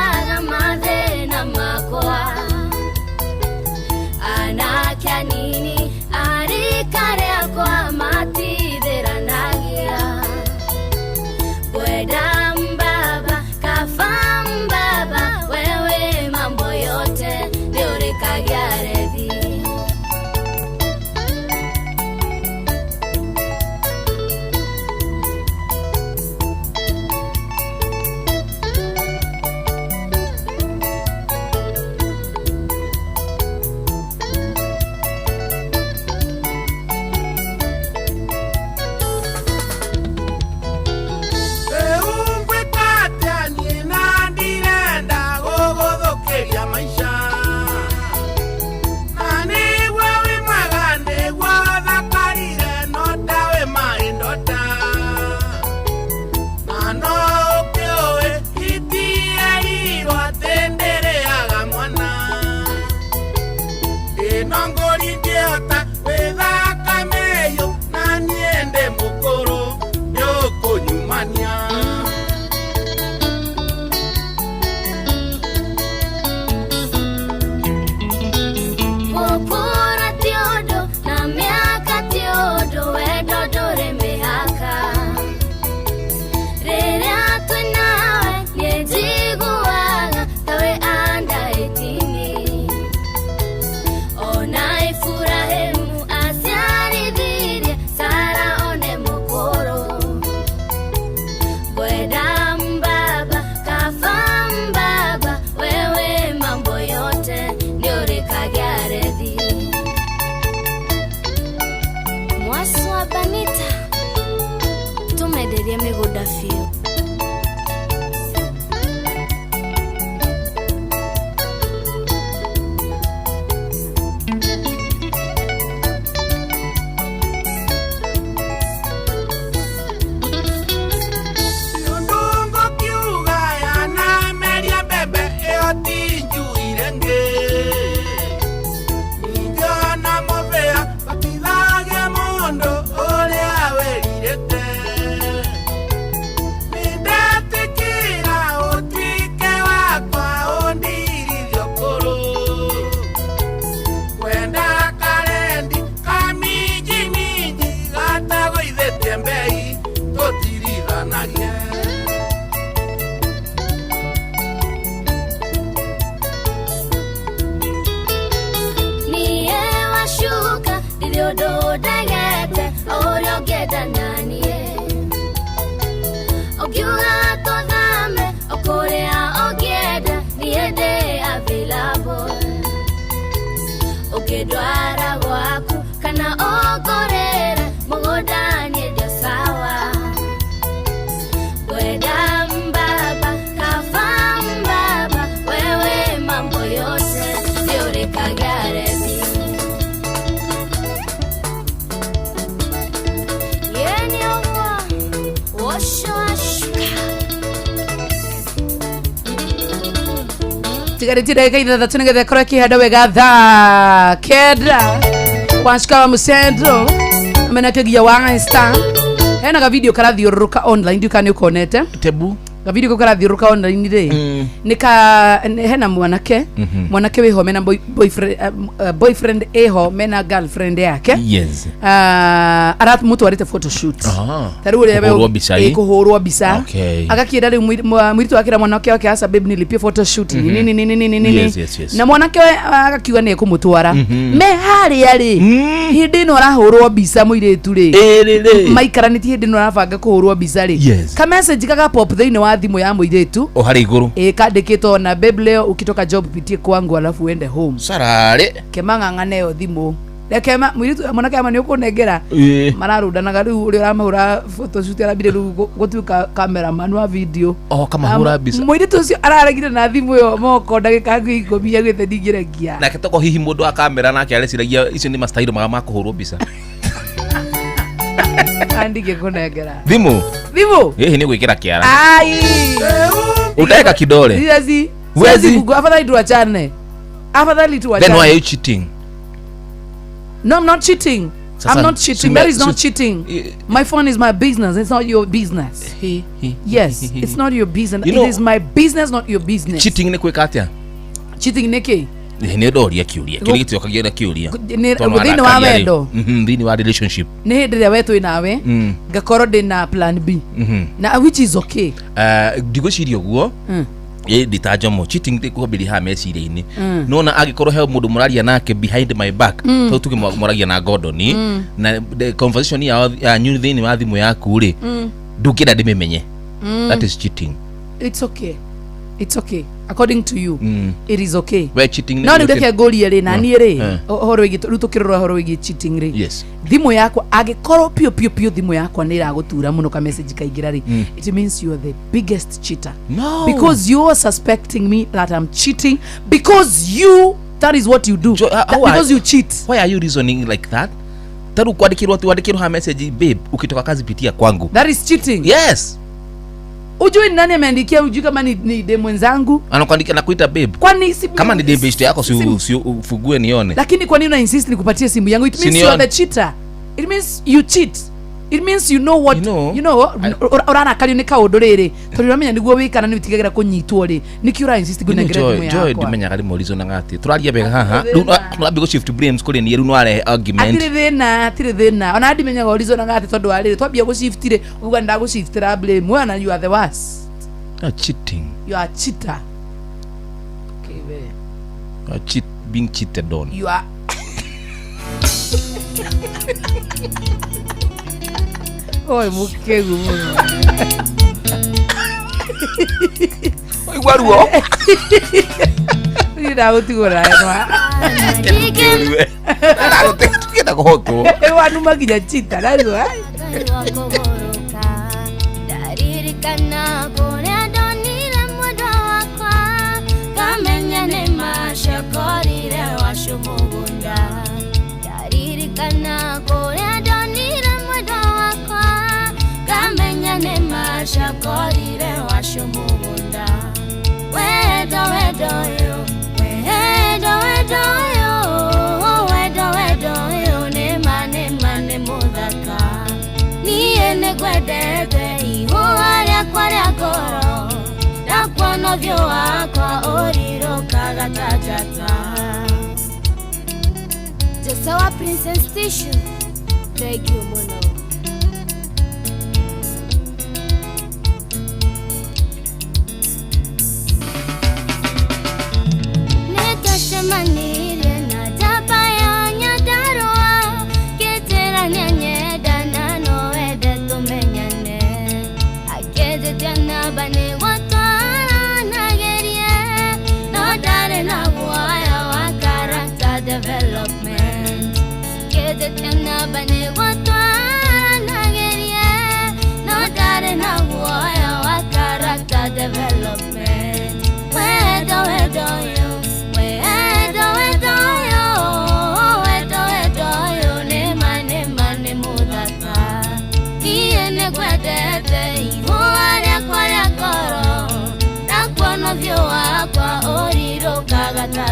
Ũngĩndwara gwaku kana ũngũrĩre mũgũnda niĩ ndio sawa. Ngwenda mbaba kaba mbaba wewe mambo yote nĩũrĩkagia rethi. Yeni ũguo ũcio ashuka. Tigarĩtie ndagĩka ithathatũ nĩgetha ĩkorwo ĩkĩhanda wega thaa 9 wacika wa mũcendo amenakĩgia wa Insta hena gavideo karathiũrũrũka online ndiũ kana nĩ ũkonete tebu gavideo kau karathiũrũrũka online rĩ nĩ ka hena mwanake mwanake wĩho mena boyfriend, boyfriend ĩho mena girlfriend yake. Yes. Aramũtwarĩte photoshoot. Aha. Ta rĩu ũrĩa we- Kũhũrwo mbica, ĩ, ĩ? kũhũrwo mbica. Okay. Agakĩra rĩu mũirĩtu akĩra mwanake wake aca babe nilipie photoshoot nini nini nini nini. Yes, yes, yes. Na mwanake we agakiuga nĩ ekũmũtwara me harĩa rĩ hĩndĩ ĩno arahũrwo mbica mũirĩtu rĩ Ĩrĩ rĩ. maikaranĩtie hĩndĩ ĩno arabanga kũhũrwo mbica rĩ Yes. ka message gaga pop thĩinĩ wa thimũ ya mũirĩtu O harĩa igũrũ. ĩ kandĩkĩtwo na babe leo ukitoka job pitie kwangu alafu uende home. Sararĩ. Kemang'ang'ane ĩyo thimũ reke mũirĩtu mwanake ama nĩ ũkũnengera Ĩ. mararũndanaga rĩu ũrĩa ũramahũra photoshoot arambire rĩu gũtuĩka cameraman wa video. O kamahũra mbica. Mũirĩtu ũcio araregire na thimũ ĩyo moko ndagĩka hakuhĩ 10 augĩte ndingĩrekia. Nake toko hihi mũndũ wa kamera nake areciragia icio nĩ mastairo maga ma kũhũrwo mbica. Andingĩkũnengera Thimũ. Thimũ. Hihi nĩ gwĩkĩra kĩara. Ai. Utaweka kidole. Siwezi. Huwezi. Siwezi kugo afadhali tuachane. Afadhali Then why tuachane. are you cheating? No, I'm not cheating. Sasa, I'm not cheating. That is not cheating. Eh. My phone is my business. It's not your business. Yes, it's not your business. You know- It is my business, not your business. Cheating nĩ gwĩka atĩa? Cheating nĩkĩ? Ĩ, nĩ ndoria kĩũria kĩũria gĩtiũkagia na kĩũria. Tondũ Thĩinĩ wa warakaria rĩ. wendo. Thĩinĩ wa relationship. Nĩ hĩndĩ ĩrĩa we twĩ nawe ngakorwo ndĩ na plan B na which is okay. Ndigwĩciria ũguo. Ĩ ndita njomo cheating ndĩ kwambĩrĩria haha meciria-inĩ nona angĩkorwo he mũndũ mũraria nake behind my back tondũ tuge mũragia na Gordon na the conversation yao yanyu thĩinĩ wa thimũ yaku rĩ ndũngĩenda ndĩmĩmenye, that is cheating. It's okay. It's okay. According to you, it is okay. We cheating nĩ No rĩu gwĩkĩra- reke ngũrie rĩ na niĩ rĩ ũhoro wĩgiĩ rĩu tũkĩrora ũhoro wĩgiĩ cheating rĩ Yes. thimũ yakwa angĩkorwo piũ piũ piũ thimũ yakwa nĩ ĩragũtura mũno ka message kaingĩra rĩ it means you are the biggest cheater. No. Because you are suspecting me that I'm cheating because you that is what you do. Because you cheat. Why are you reasoning like that? Ta rĩu kwandĩkĩrwo atĩ wandĩkĩrwo ha message babe ukitoka kazi pitia kwangu. That is cheating. Yes. Ujui ni nani ameandikia, ujui kama ni de mwenzangu. Anakuandikia na kuita babe. Kwani si Kama ni babe yako si ufungue nione. Lakini kwa nini una insist nikupatie simu yangu? It Si means you are nione. the cheater. It means you cheat. It means you know what You know, ũrarakario nĩ kaũndũ rĩrĩ tondũ ũramenya nĩguo wĩkana nĩ ũtigagĩra kũnyitwo rĩ nĩkĩo ũra insist You know, ngũnengere Joy, thimũ Joy yakwa. ndimenyaga rĩmwe reasonaga atĩ tũraria wega haha Hatirĩ rĩu thĩna. nĩwambia gũ shift blames kũrĩ niĩ rĩu nĩwarehe argument. Hatirĩ thĩna, hatirĩ thĩna ona ndimenyaga ũrizonaga atĩ tondũ wa rĩrĩ twambia gũshift rĩ uga ndagũshiftĩra blame we na you are the worst. You are cheating. You are cheater. Okay, we. You are cheat, being cheated on. You are Oi mũkĩgu mũno. Waigua ruo? Niĩ ndagũtigwo nawe Tũkĩenda kũhotwo. wanuma nginya cheater narĩo. Kũgũrũka ndaririkana kũrĩa ndonire mwendwa wakwa ngamenya nĩ macokorire wacu mũgũnda ndaririkana kũrĩa ndonire mwendwa wakwa ngamenya nĩ macokorire wacu mũgũnda wendo wendo yo wendo wendo yo wendo wendo yo nĩ ma nĩ ma nĩ mũthaka niĩ nĩngwendete ihũa rĩakwa rĩa ngoro ndakuona ũthiũ wakwa ũrirũkaga ta njata. Josewa Princess Tissue, thank you mũno. Nĩtwacemanirie na njamba ya Nyandarũa ngĩnjĩra nĩanyenda na no ende tũmenyane akĩnjĩtia namba nĩguo twaranagĩrie no ndarĩ na guoya wa character development.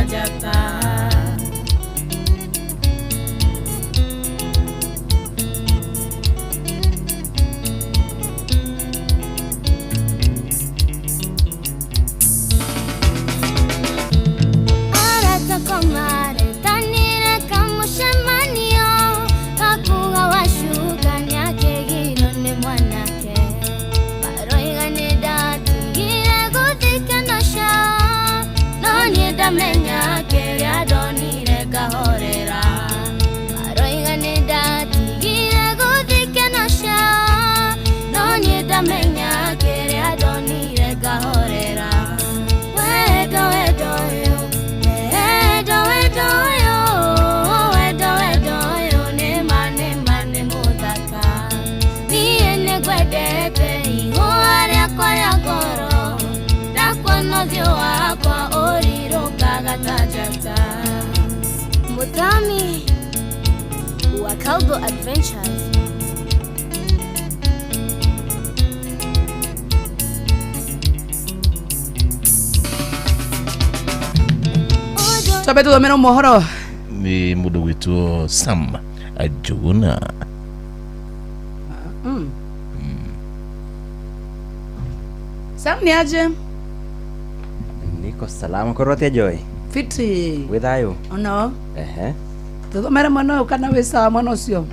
njata. Komaretanire kamucemanio kakuga wacuka nĩakĩgirwo nĩ mwanake maroiga nĩ ndatigire gũthikana ciao no niĩ ndamenya kĩrĩa ndonire ngahorera maroiga nĩ ndatigire gũthikana ciao no niĩ ndamenya kĩrĩa ndonire ngahorera wendo wendo ũyũ wendo wendo ũyũ wendo wendo ũyũ nĩ ma nĩ mũthaka niĩ nĩngwendete ihũa rĩakwa rĩa ngoro ndakuona ũthiũ wakwa ũrirũkaga ta njata. Muthami wa Calvo Adventures. Twambe tuthomere mohoro Nĩ mũndũ gwĩtwo Sam Njuguna. Sam ni aje? Niko salama korwo atia Joy? Fiti. Wĩ thayũ? Ono. Ehe. Tuthomere mwana ũyũ kana wĩ sawa mwana ũcio?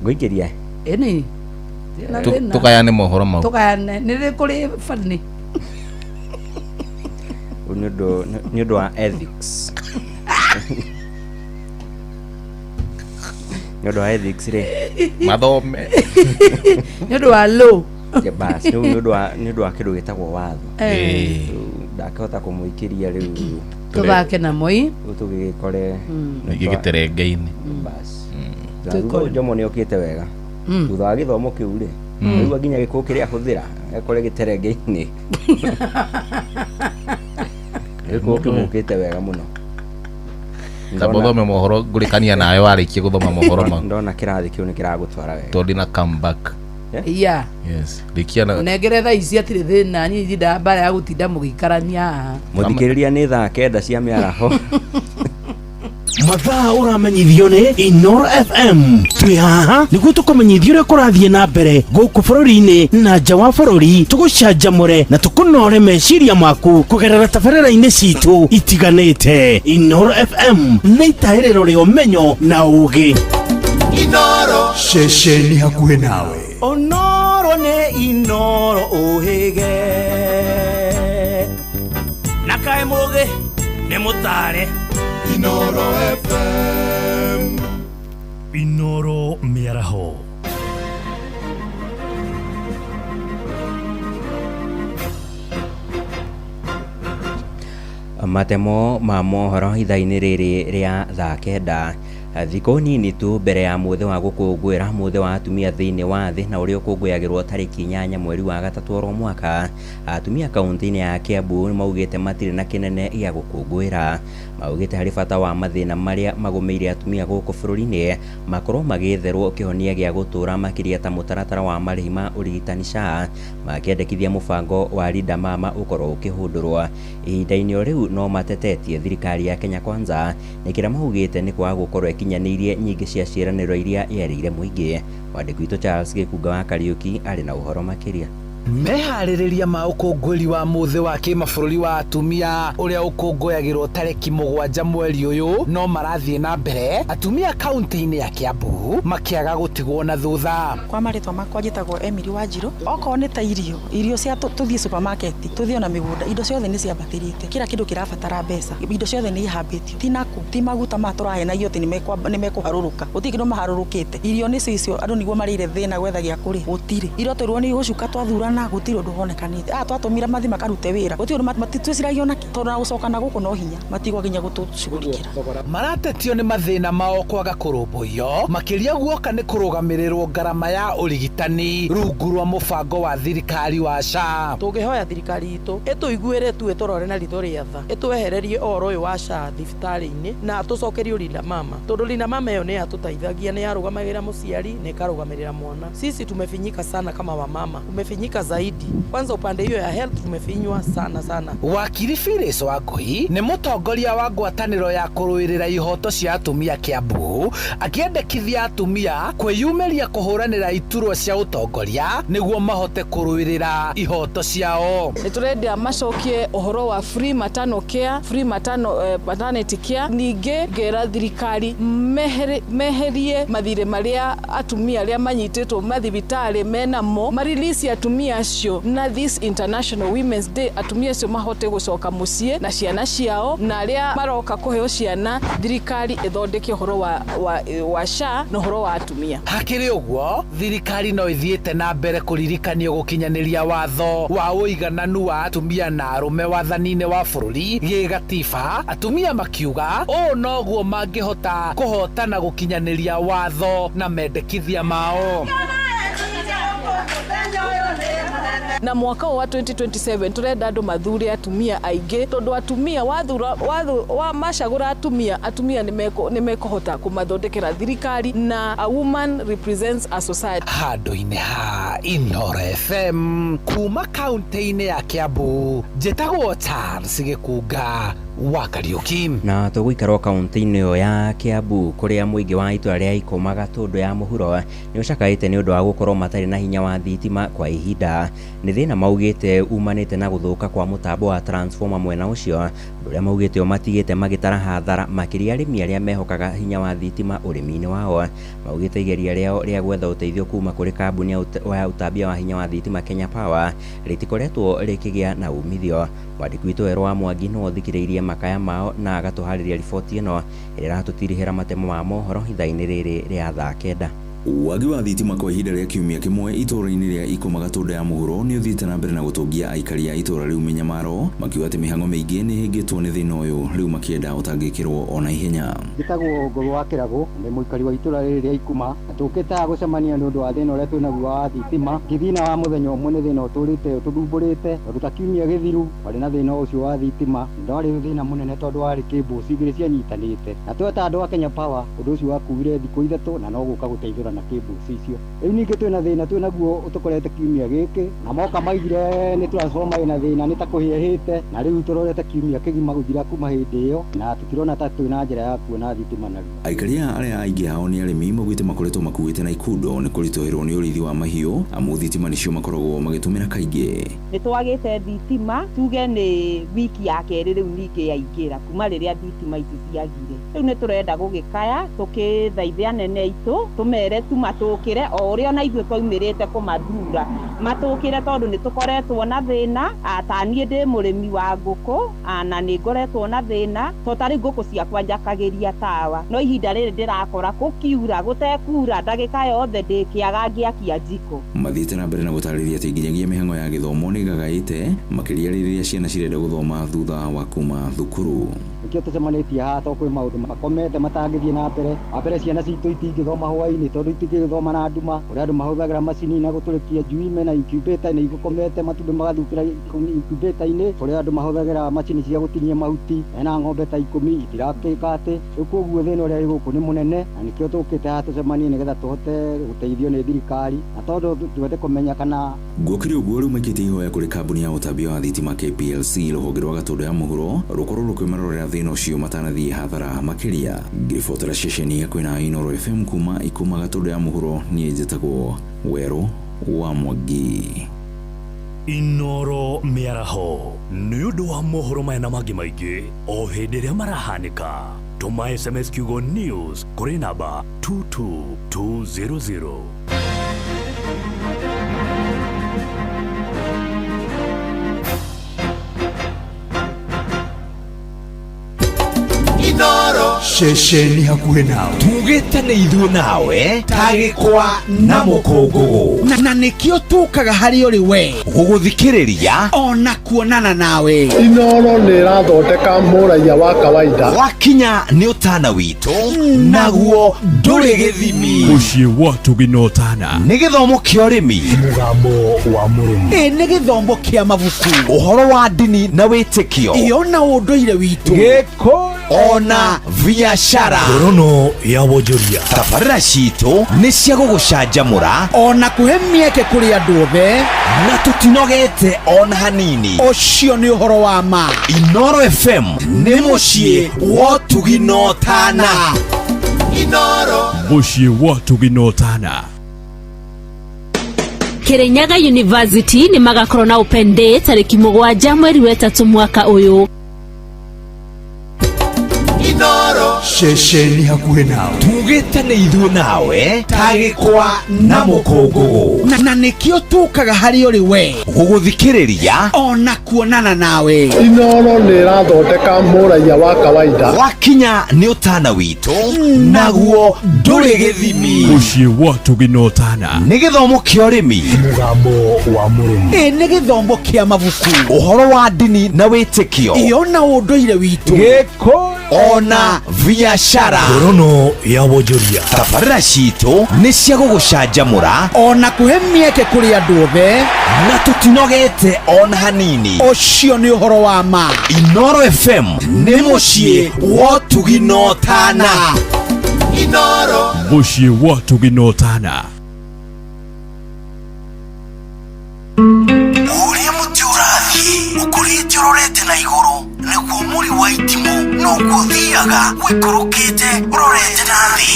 Ngũikĩria? Ĩni. Tũkayane mohoro mau. Tũkayane. Nĩ rĩ kũrĩ bani? Nĩ ũndũ wa ethics. Nĩ ũndũ wa ethics rĩ. Mathome. Nĩ ũndũ wa law. Bas, nĩ ũndũ wa kĩndũ gĩtagwo watho. Ndakĩhota kũmũikĩria rĩu. Tũthake na moi. Rĩu tũgĩgĩkore. Gĩgĩterenge-inĩ. Bas. Njomo nĩ okĩte wega. Thutha wa gĩthomo kĩu rĩ. Rĩu nginya gĩkũyũ kĩrĩa ahũthĩra ekore gĩterenge-inĩ. Gĩkũyũ kĩmũkĩte wega mũno. Tamba ũthome mohoro ngũrĩkania nawe warĩkia gũthoma mohoro mau. Ndona kĩrathi kĩu nĩ kĩragũtwara wega. Tondũ ndina come back. Yeah. Yes. Rĩkia na Nengere thaa ici atirĩ thĩna niĩ ndindaga mbara ya gũtinda mũgĩikarania haha. Mũthikĩrĩria nĩ thaa 9 cia mĩaraho. Mathaa ũramenyithio nĩ Inoro FM. Twĩ haha nĩguo tũkũmenyithie ũrĩa kũrathiĩ na mbere gũkũ bũrũri-inĩ na nja wa bũrũri, tũgũcanjamũre na tũkũnore meciria maku kũgerera tabarĩra-inĩ citũ itiganĩte. Inoro FM nĩ itahĩrĩro rĩa ũmenyo na ũũgĩ. Inoro ceceni hakuhĩ nawe. Onoro nĩ Inoro ũhĩge na kaĩ mũgĩ nĩ mũtare. Inoro FM. Inoro mĩaraho. Matemo ma mohoro ithaa-inĩ rĩrĩ rĩa thaa 9 thikũ nini tu mbere ya mũthĩ wa gũkũngũĩra mũthĩ wa atumia thĩinĩ wa thĩ na ũrĩa ũkũngũyagĩrwo tarĩki 8 mweri wa 3 oro mwaka. Atumia kaunti-inĩ ya Kiambu maugĩte matirĩ na kĩnene gĩa gũkũngũĩra. Maugĩte harĩ bata wa mathĩna marĩa magũmĩire atumia gũkũ bũrũri-inĩ makorwo magĩetherwo kĩhonia gĩa gũtũũra makĩria ta mũtaratara wa marĩhi ma ũrigitani SHA, makĩendekithia mũbango wa Linda Mama ũkorwo ũkĩhũndũrwo. Ihinda-inĩ o rĩu no matetetie thirikari ya Kenya Kwanza nĩ kĩrĩa maugĩte nĩ kwaga gũkorwo ĩkinyanĩirie nyingĩ cia ciĩranĩro iria yerĩire mũingĩ. Mwandĩki witũ Charles Gĩkunga wa Kariũki arĩ na ũhoro makĩria. Meharĩrĩria ma ũkũngũĩri wa mũthĩ wa kĩmabũrũri wa atumia ũrĩa ũkũngũyagĩrwo tarĩki 7 mweri ũyũ no marathiĩ na mbere atumia kaunti-inĩ ya Kiambu makĩaga gũtigwo na thutha. Kwa marĩtwa makwa njĩtagwo Emily Wanjirũ. Okorwo nĩ ta irio cia tũthiĩ supermarket tũthiĩ ona mĩgũnda indo ciothe nĩ ciambatĩrĩte, kila kĩndũ kĩrabatara mbeca, indo ciothe nĩ ihambĩtio, ti naku ti maguta ma tũrahenagio atĩ nĩ mekũharũrũka, gũtirĩ kĩndũ maharũrũkĩte. Irio nĩcio icio andũ nĩguo marĩire thĩna gwetha gĩa kũrĩa gũtirĩ. Irio twĩrwo nĩ igũcuka twathurana gũtirĩ ũndũ wonekanĩte. Twatũmire mathi makarute wĩra gũtirĩ ũndũ matitwĩciragia onakĩ tondũ na gũcoka na gũkũ no hinya matigwa nginya gũtũcugurikĩra. Maratetio nĩ mathĩna mao kwaga kũrũmbũiyo makĩria guoka nĩ kũrũgamĩrĩrwo ngarama ya ũrigitani rungu rwa mũbango wa thirikari wa SHA. Tũngĩhoya thirikari itũ ĩtũiguĩre tu ĩtũrore na ritho rĩa tha ĩtwehererie ũhoro ũyũ wa SHA thibitarĩ-inĩ na tũcokerio Linda Mama, tondũ Linda Mama ĩyo nĩ yatũteithagia, nĩ yarũgamagĩrĩra mũciari na ĩkarũgamĩrĩra mwana. Sisi tumefinyika sana kama wamama, tumefinyika Tumefinyika zaidi. Kwanza upande hiyo ya health tumefinywa sana sana. Wakiri Phyllis Wangui nĩ mũtongoria wa ngwatanĩro ya kũrũĩrĩra ihoto cia atumia Kiambu, akĩendekithia atumia kwĩyumĩria kũhũranĩra iturwa cia ũtongoria nĩguo mahote kũrũĩrĩra ihoto ciao. Nĩ tũrenda macokie ũhoro wa free maternal care, free maternal, maternity care. Ningĩ ngera thirikari meherie mathirĩ marĩa atumia arĩa manyitĩtwo mathibitarĩ menamo, marilisi atumia acio, na this International Women's Day atumia acio mahote gũcoka mũciĩ na ciana ciao, na arĩa maroka kũheo ciana thirikari ĩthondeke ũhoro wa SHA na ũhoro wa atumia. Hakĩrĩ ũguo, thirikari no ĩthiĩte na mbere kũririkanio gũkinyanĩria watho wa ũigananu wa atumia na arũme wathani-inĩ wa bũrũri gĩgatiba, atumia makiuga ũũ noguo mangĩhota kũhotana gũkinyanĩria watho na mendekithia mao. Na mwaka wa 2027 turenda andu mathure atumia aingĩ, tondu atumia wathura wa macagũra atumia nĩmekũhota kũmathondekera thirikari, na a woman represents a society. Handũ-inĩ ha Inooro FM kuma kaunti-inĩ ya Kiambu, njĩtagwo Charles Gĩkunga wa Kariuki. Na tũgũikara kaunti-inĩ ĩyo ya Kiambu kũrĩa mũingĩ wa itũra rĩa Ikoma Gatũndũ ya mũhuro nĩ ũcakaĩte nĩ ũndũ wa gũkorwo matarĩ na hinya wa thitima kwa ihinda. Nĩ thĩna maugĩte umanĩte na gũthũka kwa mũtambo wa transformer mwena ũcio, ũndũ ũrĩa maugĩte ũmatigĩte magĩtara hathara makĩria arĩmi arĩa mehokaga hinya wa thitima ũrĩmi-inĩ wao. Maugĩte igeria rĩao rĩa gwetha ũteithio kuma kũrĩ kambuni ya ũtambia wa hinya wa thitima Kenya Power rĩtikoretwo rĩkĩgĩa na umithio. Mwandĩki witũ Werũ wa Mwangi no athikĩrĩirie makaya mao na agatũharĩria riboti ĩno ĩrĩa ĩratũtirihĩra matemo ma mohoro ithaa-inĩ rĩrĩ rĩa thaa 9. Wagi wa thitima kwa ihinda rĩa kiumia kĩmwe itũũra-inĩ rĩa Ikoma Gatũndũ ya mũhuro nĩ ũthiĩte na mbere na gũtũngia aikari a itũũra rĩu mĩnyamaro, makiuga atĩ mĩhang'o mĩingĩ nĩ ĩhĩngĩtwo nĩ thĩna ũyũ rĩu makĩenda ũtangĩkĩrwo ona ihenya. Njĩtagwo Ngũgũ wa Kĩragũ, ndĩ mũikari wa itũũra rĩrĩ rĩa Ikuma, na tũkĩte haha gũcemania nĩ ũndũ wa thĩna ũrĩa twĩnaguo wa thitima. Ti thĩna wa mũthenya ũmwe, nĩ thĩna ũtũrĩte ũtũthumbũrĩte, tondũ ta kiumia gĩthiru kwarĩ na thĩna ũcio wa thitima. Ndwarĩ thĩna mũnene tondũ warĩ cables igĩrĩ cianyitanĩte, na tweta andũ a Kenya Power, ũndũ ũcio wakuire thikũ 3 na no gũka gũteithũra na cables icio. Rĩu ningĩ twĩna thĩna twĩnaguo ũtũkorete kiumia gĩkĩ, na moka maigire nĩ transformer ĩna thĩna, nĩ ta kũhĩahĩte, na rĩu tũrorete kiumia kĩgima gũthira kuma hĩndĩ ĩyo, na tũtirona ta twĩna njĩra ya kuona thitima narua. Aikari aya arĩa aingĩ ao nĩ arĩmi maugĩte makoretwo makuĩte na ikundo nĩ kũritũhĩrwo nĩ ũrĩithi wa mahiũ, amu thitima nĩcio makoragwo magĩtũmĩra kaingĩ. Nĩ twagĩte thitima, tuge nĩ wiki ya kerĩ rĩu ningĩ yaingĩra kuma rĩrĩa thitima ici ciagire. Rĩu nĩ tũrenda gũgĩkaya tũkĩthaithe anene aitũ tũmere tu matũkĩre o ũrĩa ona ithuĩ twaumĩrĩte kũmathura matũkĩre, tondũ nĩ tũkoretwo na thĩna. Ta niĩ ndĩ mũrĩmi wa ngũkũ, na nĩ ngoretwo na thĩna to ta rĩu ngũkũ ciakwa njakagĩria tawa, no ihinda rĩrĩ ndĩrakora gũkiura gũtekura ndagĩka yothe ndĩkĩaga ngĩakia njiko. Mathiĩte na mbere na gũtarĩria atĩ nginyagia mĩhang'o ya gĩthomo nĩ ĩgagaĩte makĩria rĩrĩa ciana cirenda gũthoma thutha wa kuma thukuru. Nĩkĩo tũcemanĩtie haha tondũ kwĩ maũndũ makomete matangĩthiĩ na mbere. Wa mbere, ciana citũ itingĩthoma hwaĩ-inĩ tondũ itingĩgĩthoma na nduma, ũrĩa andũ mahũthagĩra macini na gũtũrĩkia njui mena incubator nĩ igũkomete matumbĩ magathukĩra incubator-inĩ, kũrĩa andũ mahũthagĩra macini cia gũtinia mahuti, mena ng'ombe ta 10 itirakĩka atĩ. Rĩu koguo thĩna ũrĩa wĩ gũkũ nĩ mũnene, na nĩkĩo tũkĩte haha tũcemanie nĩgetha tũhote gũteithio nĩ thirikari, na tondũ twende kũmenya kana Gũkĩrĩ ũguo rĩu maikĩtie ihoya kũrĩ kambuni ya ũtambia wa thitima KPLC rũhonge rwa Gatũndũ ya mũhuro rũkorwo rũkĩmarorera thĩna ũcio matanathiĩ hathara makĩria. Ngĩribotera ceceni ya kwĩna Inooro FM kuma Ikoma Gatũndũ ya mũhuro, niĩ njĩtagwo Werũ wa Mwangi. Inooro mĩaraho nĩ ũndũ wa mohoro maya na mangĩ maingĩ o hĩndĩ ĩrĩa marahanĩka. Tũma SMS kiugo news kũrĩ namba 22200. Inooro ceceni hakuhĩ nawe, tugĩte nĩ ithuĩ nawe ta gĩkwa na mũkũngũgũ, na nĩkĩo tũkaga harĩ ũrĩ we gũgũthikĩrĩria ona kuonana nawe. Inooro nĩ ĩrathondeka mũraiya wa kawaida. Wakinya nĩ ũtana witũ, naguo ndũrĩ gĩthimi. Mũciĩ wa tũgĩna ũtana nĩ gĩthomo kĩa ũrĩmi, mũgambo wa mũrĩmi, nĩ gĩthomo kĩa mabuku, ũhoro wa ndini na wĩtĩkio, ĩyo na ũndũire witũ, Gĩkũyũ Ona biashara. Ngorono ya wonjoria. Tabarĩra citũ nĩ cia gũgũcanjamũra ona kũhe mĩeke kũrĩ andũ othe na tũtinogete ona hanini. Ũcio nĩ ũhoro wa ma. Inoro FM nĩ mũciĩ wa ũtugi na ũtana. Inoro. Mũciĩ wa ũtugi na ũtana. Kirinyaga University nĩ magakorwo na open day tarĩki 7 mweri wa 3 mwaka ũyũ. Inoro. Ceceni hakuhĩ nawe. Tugĩte nĩ ithuĩ nawe ta gĩkwa na mũkũngũgũ. Na nĩkĩo tũkaga harĩ ũrĩ we gũgũthikĩrĩria ona kuonana nawe. Inoro nĩ ĩrathondeka mũraiya wa kawaida. Wakinya nĩ ũtana witũ naguo ndũrĩ gĩthimi. Mũciĩ wa ũtugi na ũtana. Nĩ gĩthomo kĩa ũrĩmi. Mũgambo wa mũrĩmi. Ĩ nĩ gĩthomo kĩa mabuku. Ũhoro wa ndini na wĩtĩkio. Ĩ ona ũndũire witũ. Gĩkũyũ. Ona biashara. Ngorono ya wonjoria. Tabarĩra citũ nĩ cia gũgũcanjamũra ona kũhe mĩeke kũrĩ andũ othe na tũtinogete ona hanini. Ũcio nĩ ũhoro wa ma. Inoro FM nĩ mũciĩ wa ũtugi na ũtana. Inoro. Mũciĩ wa ũtugi na ũtana. Ũrĩa mũtĩ ũrathiĩ ũkũrĩte ũrorete na igũrũ nĩguo mũri wa itimũ noguo ũthiaga ũikũrũkĩte ũrorete na thĩ.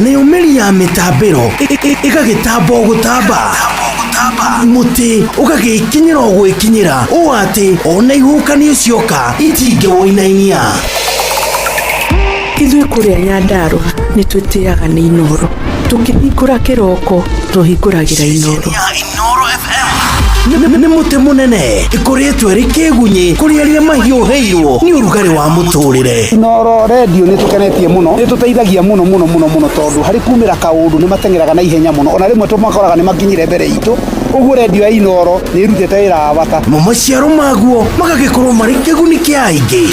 Nayo mĩri ya mĩtambĩro ĩgagĩtamba o gũtamba, mũtĩ ũgagĩkinyĩra o gwĩkinyĩra ũũ atĩ ona ihuhũkanio cioka itingĩwũinainia. Ithuĩ kũrĩa Nyandarũa nĩ twĩtĩaga nĩ Inoro. Tũkĩhingũra kĩroko tũhingũragĩra Inoro. Nĩ mũtĩ mũnene ĩkũrĩtwo ĩrĩ kĩgunyĩ kũrĩ arĩa mahiũhĩirwo nĩ ũrugarĩ wa mũtũrĩre. Inoro radio nĩ tũkenetie mũno, nĩ tũteithagia mũno mũno mũno mũno tondũ harĩ kumĩra kaũndũ nĩ mateng'eraga na ihenya mũno, ona rĩmwe tũmakoraga nĩ makinyire mbere itũ. Ũguo radio ya Inoro nĩ ĩrutĩte wĩra wa bata. Mo maciaro maguo magagĩkorwo marĩ kĩguni kĩa aingĩ.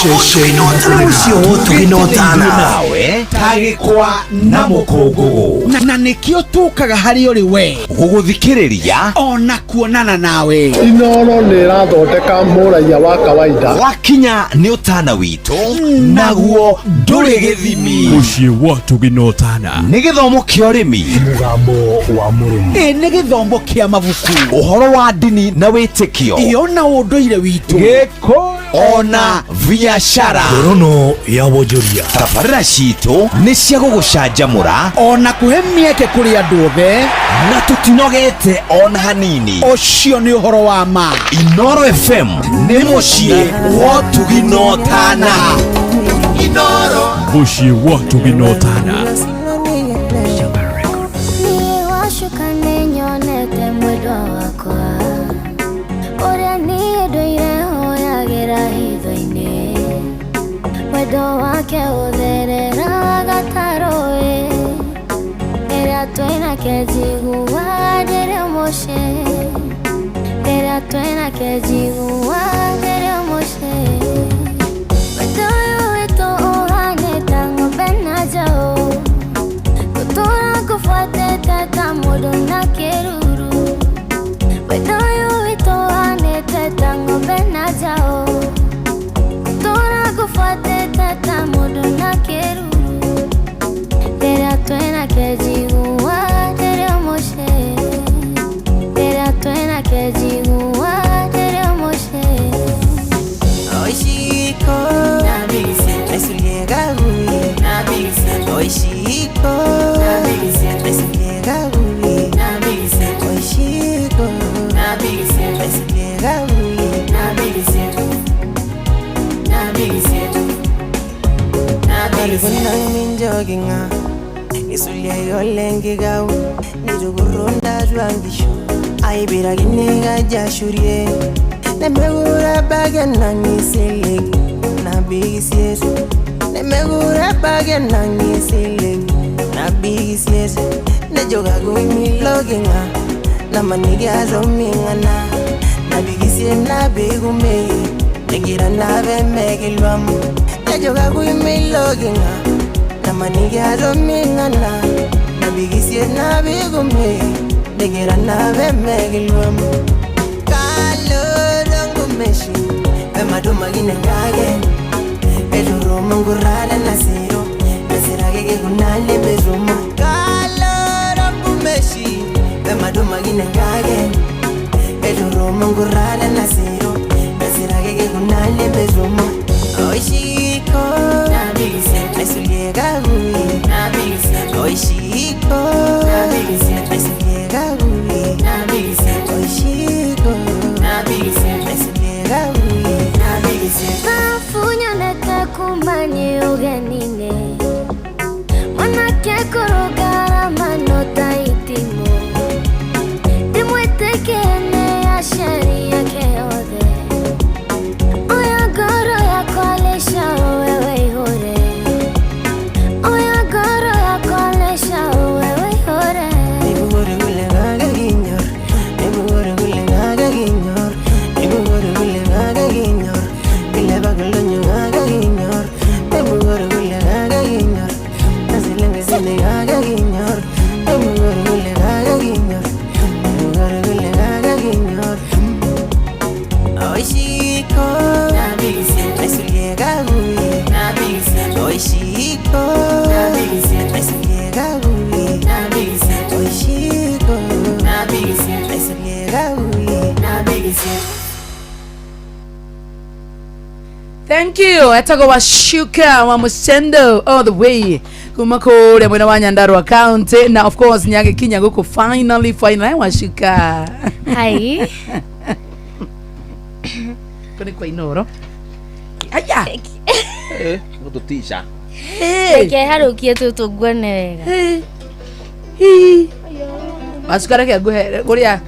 Mũciĩ wa ũtugi na ũtana. Nawe ta gĩkwa na mũkũngũgũ. Na nĩkĩo tũkaga harĩ ũrĩ we gũgũthikĩrĩria ona kuonana nawe. Inoro nĩ ĩrathondeka mũraiya wa kawaida. Wakinya nĩ ũtana witũ naguo ndũrĩ gĩthimi. Mũciĩ wa ũtugi na ũtana. Nĩ gĩthomo kĩa ũrĩmi. Mũgambo wa mũrĩmi. Ĩ nĩ gĩthomo kĩa mabuku. Ũhoro wa ndini na wĩtĩkio. Ĩ ona ũndũire witũ. Gĩkũyũ. Ona biashara. Ngorono ya wonjoria. Tabarĩra citũ nĩ cia gũgũcanjamũra ona kũhe mĩeke kũrĩ andũ othe na tũtinogete ona hanini. Ũcio nĩ ũhoro wa ma. Inoro FM nĩ mũciĩ wa ũtugi na ũtana. Inoro. Mũciĩ wa ũtugi na ũtana. Niĩ wacuka nĩnyonete mwendwa wakwa ũrĩa niĩ ndũire hoyagĩra hitho-inĩ, wendo wake ũthereraga ta rũĩ, rĩrĩa twĩnake njiguaga ndĩrĩ mũciĩ, rĩrĩa twĩnake njiguaga ndĩrĩ mũciĩ. Wendo ũyũ witũ ũhane ta ng'ombe na njaũ, ngũtũra ngũbuatĩte ta mũndũ na kĩruru. Wendo ũyũ witũ ũhanĩte ta ng'ombe na njaũ, ngũtũra ngũbuatĩte ta mũndũ na kĩruru. Rĩrĩa twĩnake njiguaga ndĩrĩ mũciĩ, rĩrĩa twĩnake njiguaga ndĩrĩ mũciĩ. Oishiko Oishiko Oishiko Minjoginga isulia nitukurunda twangishu aibirakine jashurie nemegura bagenangisilig nabigisiet nemegura bagenangisilig nabigisiet nejokakuimiloginga namanigiazomingana nabigisiet nabigume negira nabemegilwam nejokakuimiloginga namanigiazomingana nabigisiet nabigume negira nabemegilwam. Mongurala nasiro Nasirage kunale bezumo Oishiko Nasuliega ui Oishiko Nasuliega ui Oishiko Nasuliega ui Bafunya netakumanye ugenine Mwanake kurugara manota itimo Ndimwetekene ashari yake othe Oya ngoro yakwa lesha wewe ihore Oya ngoro yakwa lesha wewe ihore Nibugore gule gaga ginyor Nibugore gule gaga ginyor Nibugore gule gaga ginyor Bile bagulonyo gaga ginyor Nibugore gule gaga ginyor Nasilenge sine gaga ginyor Nibugore gule gaga ginyor Nibugore gule gaga ginyor Oishiko Nasuliega ui Oishiko Nasuliega ui Oishiko Nasuliega ui Thank you. Etago wa Shuka wa Musendo all the way kuma kule mwena wa Nyandarua County na of course nyage kinya guku finally wa Shuka. Hi. Kuni kwa Inoro. Aya. Gututisha. Reke harukie tu tuguane wega. Hi. Washuka reke nguhe kuria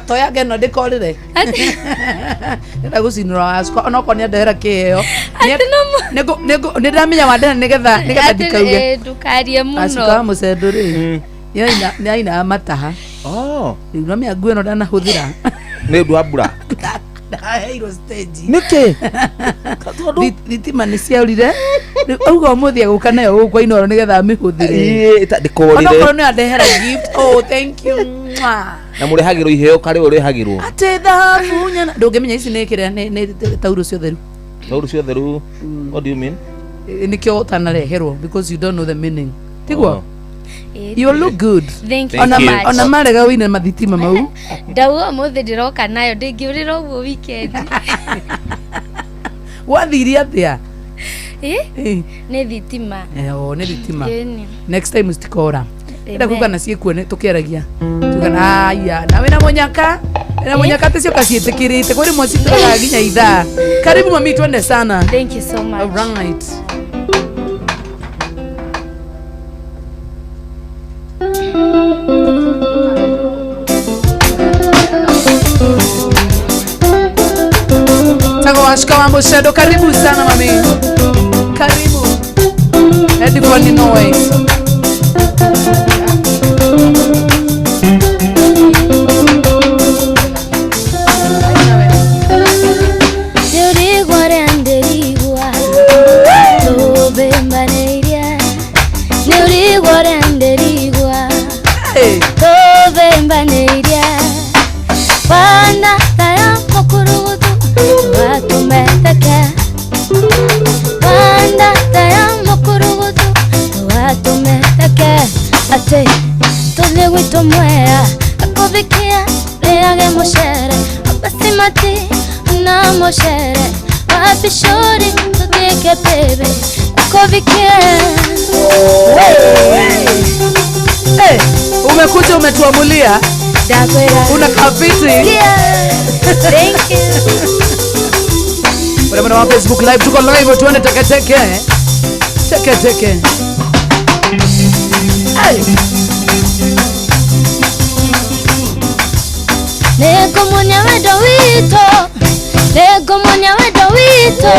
toya ngeno ndikorire. Ndĩrenda gũcinũra Washuka onokorwo nĩ andehera kĩheo. Nĩ ndĩramenya wandehera nĩgetha ndikauge. Ndũkarie mũno. Washuka wa Mũcendo rĩ nĩ ainaga mataha. Rĩu no mĩangu ĩno ndanahũthĩra. Nĩ ũndũ wa mbura. Ndaheirwo stage. Nĩkĩ? Thitima nĩ ciaurire. Rĩu auga ũmũthĩ egũka nayo gũkũ Inoro nĩgetha amĩhũthĩre. Ndĩkorire. Onokorwo nĩ andehera gift. Oh, thank you. Mwah. Na mũrehagĩrwo iheo karĩ we ũrehagĩrwo. Atĩ thahabu nyana ndũngĩmenya ici nĩ kĩrĩa nĩ tauro cia ũtheru. Tauro cia ũtheru. What do you mean? Nĩkĩo ũtanareherwo because you don't know the meaning. Tiguo? You look good. Thank you so much. Ona marega wĩine mathitima mau. Ndauga ũmũthĩ ndĩroka nayo ndĩngĩũrĩra ũguo weekend. Wathire atĩa? Nĩ thitima. Nĩ thitima. Next time citikora. Enda kuga na ciĩkuo nĩ tũkĩaragia. Tuga aya na wĩna mũnyaka. Na mũnyaka ti cioka ciĩtĩkĩrĩte kwĩ rĩmwe citũraga nginya ithaa. Karibu mami, twende sana. Thank you so much. All right. Tago Washuka wa Musendo, karibu sana mami. Karibu. Headphone noise. Hey, umekuja umetuamulia. Una kafiti. Thank you. Bwana wa Facebook live, tuko live, tuone teke teke. Teke teke. Hey. Nego monya wendo wito. Nego monya wendo wito.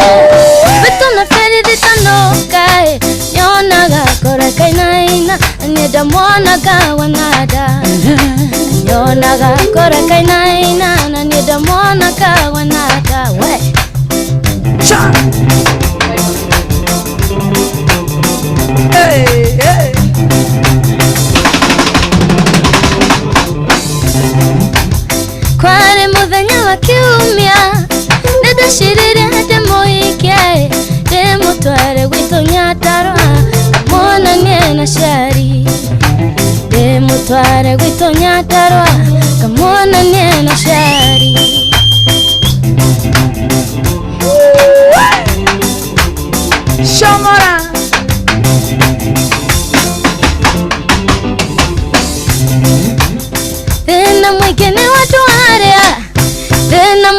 Wito na feri ditano kai. Nyonaga kora kaina ina. Nyeda mwana wanada. Nyonaga kora kaina ina. Na nyeda mwana wanada. We. Cha. Hey, hey. Kware muthenya wa kiumia ndacirire ndĩmũhikie ndĩmũtware gwitũ Nyandarua kamonanie na ciari ndĩmũtware gwitũ Nyandarua kamonanie na ciari.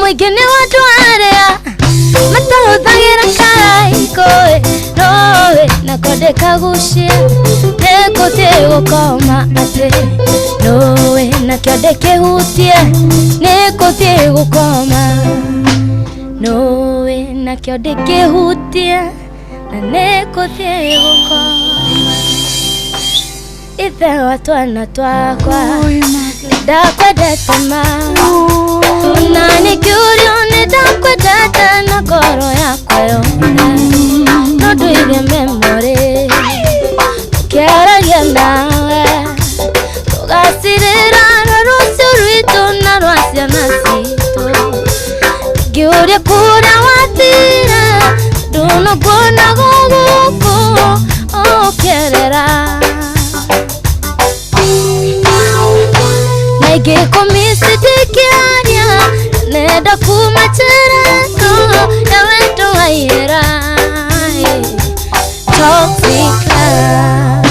Mũingĩ nĩ wa andũ arĩa matahũthagĩra karaiko nowe nako ndĩkagucia nĩngũthiĩ gũkoma atĩ nowe nakĩo ndĩkĩhutie nĩngũthiĩ gũkoma nowe nakĩo ndĩkĩhutie na nĩngũthiĩ gũkoma ithe wa twana twakwa ndakwendete ma na nĩkĩũrio nĩndakwendete na ngoro yakwa yothe no ndũire memory tũkĩaragia nawe tũgacirĩra rwa rũciũ rwitũ na rwa ciana citũ ngĩũria kũrĩa wathire ndũnũkuona gũgũkũ ũkĩerera Naingĩkũmici ndĩkĩaria nenda kuma njereno ya wendo wa ihera toxic love.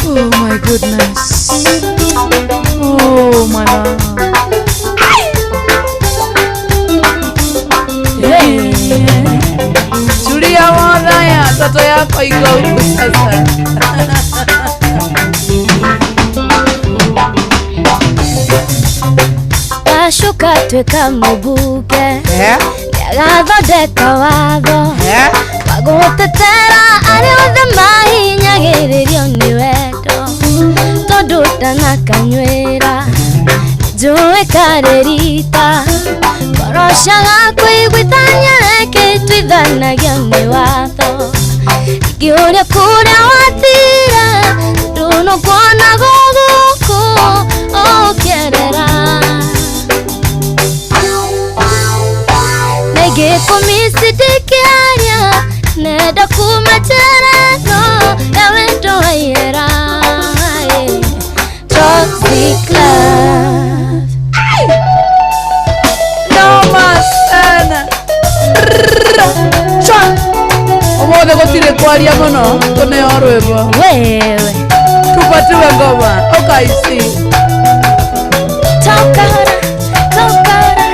Oh my goodness. Oh my love. Hey. Julia Wadhaya, toto yako iko huku sasa. Washuka tweka mũbunge nĩagathondeka watho wa gũtetera arĩa othe mahinyagĩrĩrio nĩ wendo tondũ ndanakanyuĩra njũĩ karĩ rita ngorocaga kũiguithania reke ituithanagio nĩ watho ngĩũria kũrĩa wathire ndũnũkuona gũgũkũ ũkĩerera Naingĩkũmici ndĩkĩaria nenda kuma njereno ya wendo wa ihera toxic love. Noma sana. Cha. Ũmũthĩ gũtirĩ kwaria mũno tũneo rwĩmbo wewe tupatiwe ngoma ũkaici tokara tokara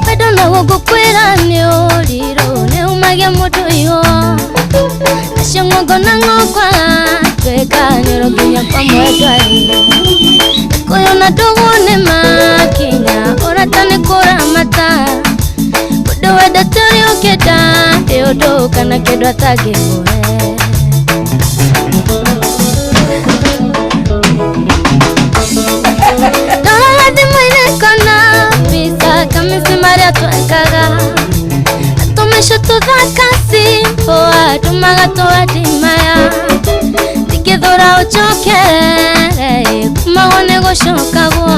wendo naguo ngũkwĩra nĩ ũrirũ nĩumagia mũndũ iho nacio ng'ongo na ng'ongwa twĩkanĩrwo nginya kwa mwendwa Gĩkũyũ na ndũgũ nĩ makinya ũrata nĩ kũramata mũndũ wendete ũrĩa ũngĩenda nĩ ũndũ kana kĩndũ atangĩkũhe Ndoraga thimũ-inĩ ngona mbica kamĩciĩ marĩa twekaga na tũmĩcũ tũthaka simple andũ magatũadimaya ndingĩthũra ũnjokerere kumagwo nĩ gũcokagwo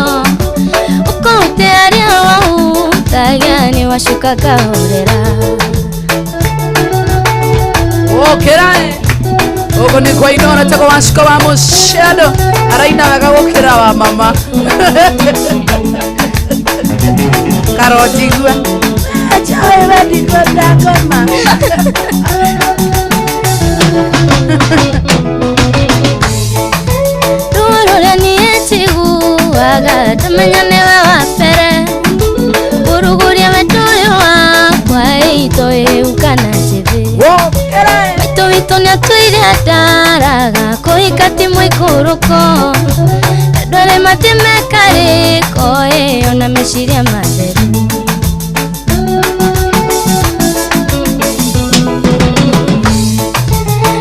ũkũhute arĩa wahutagia nĩ wacuka ngahorera Ũkĩra ũguo nĩ kwa Inoro etagwo Wachiko wa Mũcendo araina wega gũkĩra wa mama karonjigua acha wewe ndikwenda ngoma Ruo rũrĩa niĩ njiguaga ndamenya nĩwe wa mbere ũruguria wendo ũyũ wakwa itoĩu kana njĩthĩ maitũ witũ nĩatũire andaraga kũhika ti mũikũrũko andũ arĩa matimekarĩko ĩyo na meciria matheru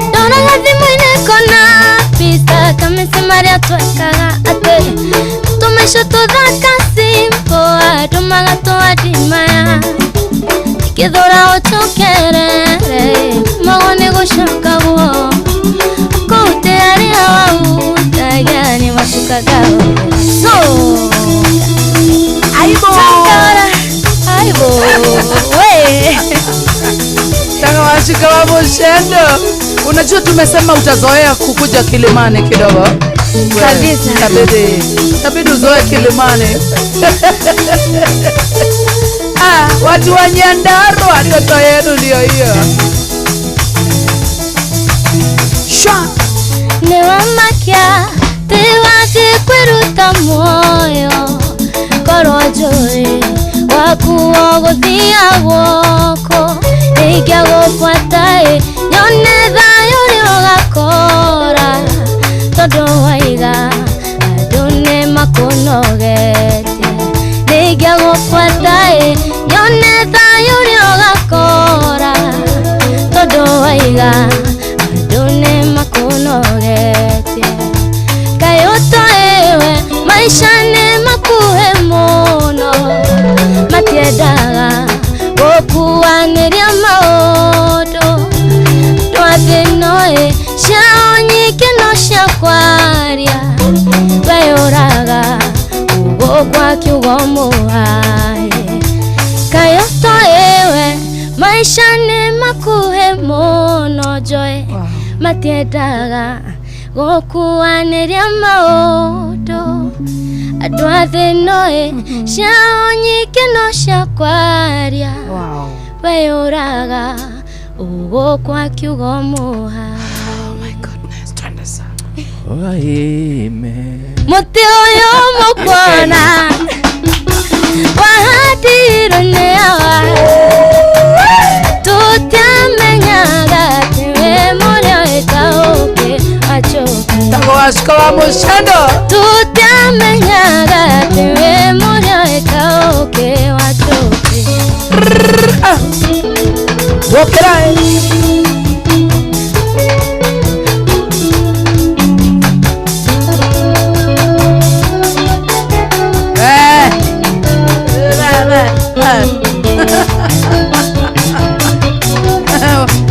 Ndoraga thimũ-inĩ ngona mbica kamĩciĩ marĩa twekaga atĩ tũmĩcũ tũthaka simple andũ magatũadimaya ndingĩthũra ũnjokerere kumagwo nĩ gũcokagwo ũkũhute arĩa wahutagia nĩ wacukaga so Aibo Tokara aibo we Taka Wachiko wa Mũcendo, unajua tumesema utazoea kukuja Kilimani kidogo Kabisa. Tabidi uzoe Kilimani. Ah, watu wa Nyandarua toto yenu ndio hiyo. Sha Nĩ wamakia ti wathiĩ kwĩruta muoyo Njũĩ wakuo gũthia guoko Nĩingĩagũbuata ĩ nyone thayũ ũrĩa ũgakora Tondũ waiga andũ nĩmakũnogetie Nĩingĩagũbuata ĩ nyone thayũ ũrĩa ũgakora Tondũ waiga andũ nĩmakũnogetie Kaĩ ũtoĩ we maisha nĩ makuhĩ mũno Matiendaga gũkuanĩria maũndũ Andũ a thĩ no ĩ ciao nyingĩ no cia kwaria Weyũraga ugo kwa kiugo mũhaĩ Kaĩ ũtoĩ we maisha nĩ makuhĩ mũno Njũĩ matiendaga gũkuanĩria maũndũ Andũ a thĩ no ĩ ciao nyingĩ no cia kwaria Weyũraga ugo kwa kiugo mũhaĩ Amen. Mũtĩ ũyũ mũkuona wahandirwo nĩ awa Tũtiamenyaga atĩ wĩ mũrĩo ĩtaũkĩ wacoke Tagwo Wacuka wa Mũcendo Tũtiamenyaga atĩ wĩ mũrĩo ĩtaũkĩ wacoke Wokera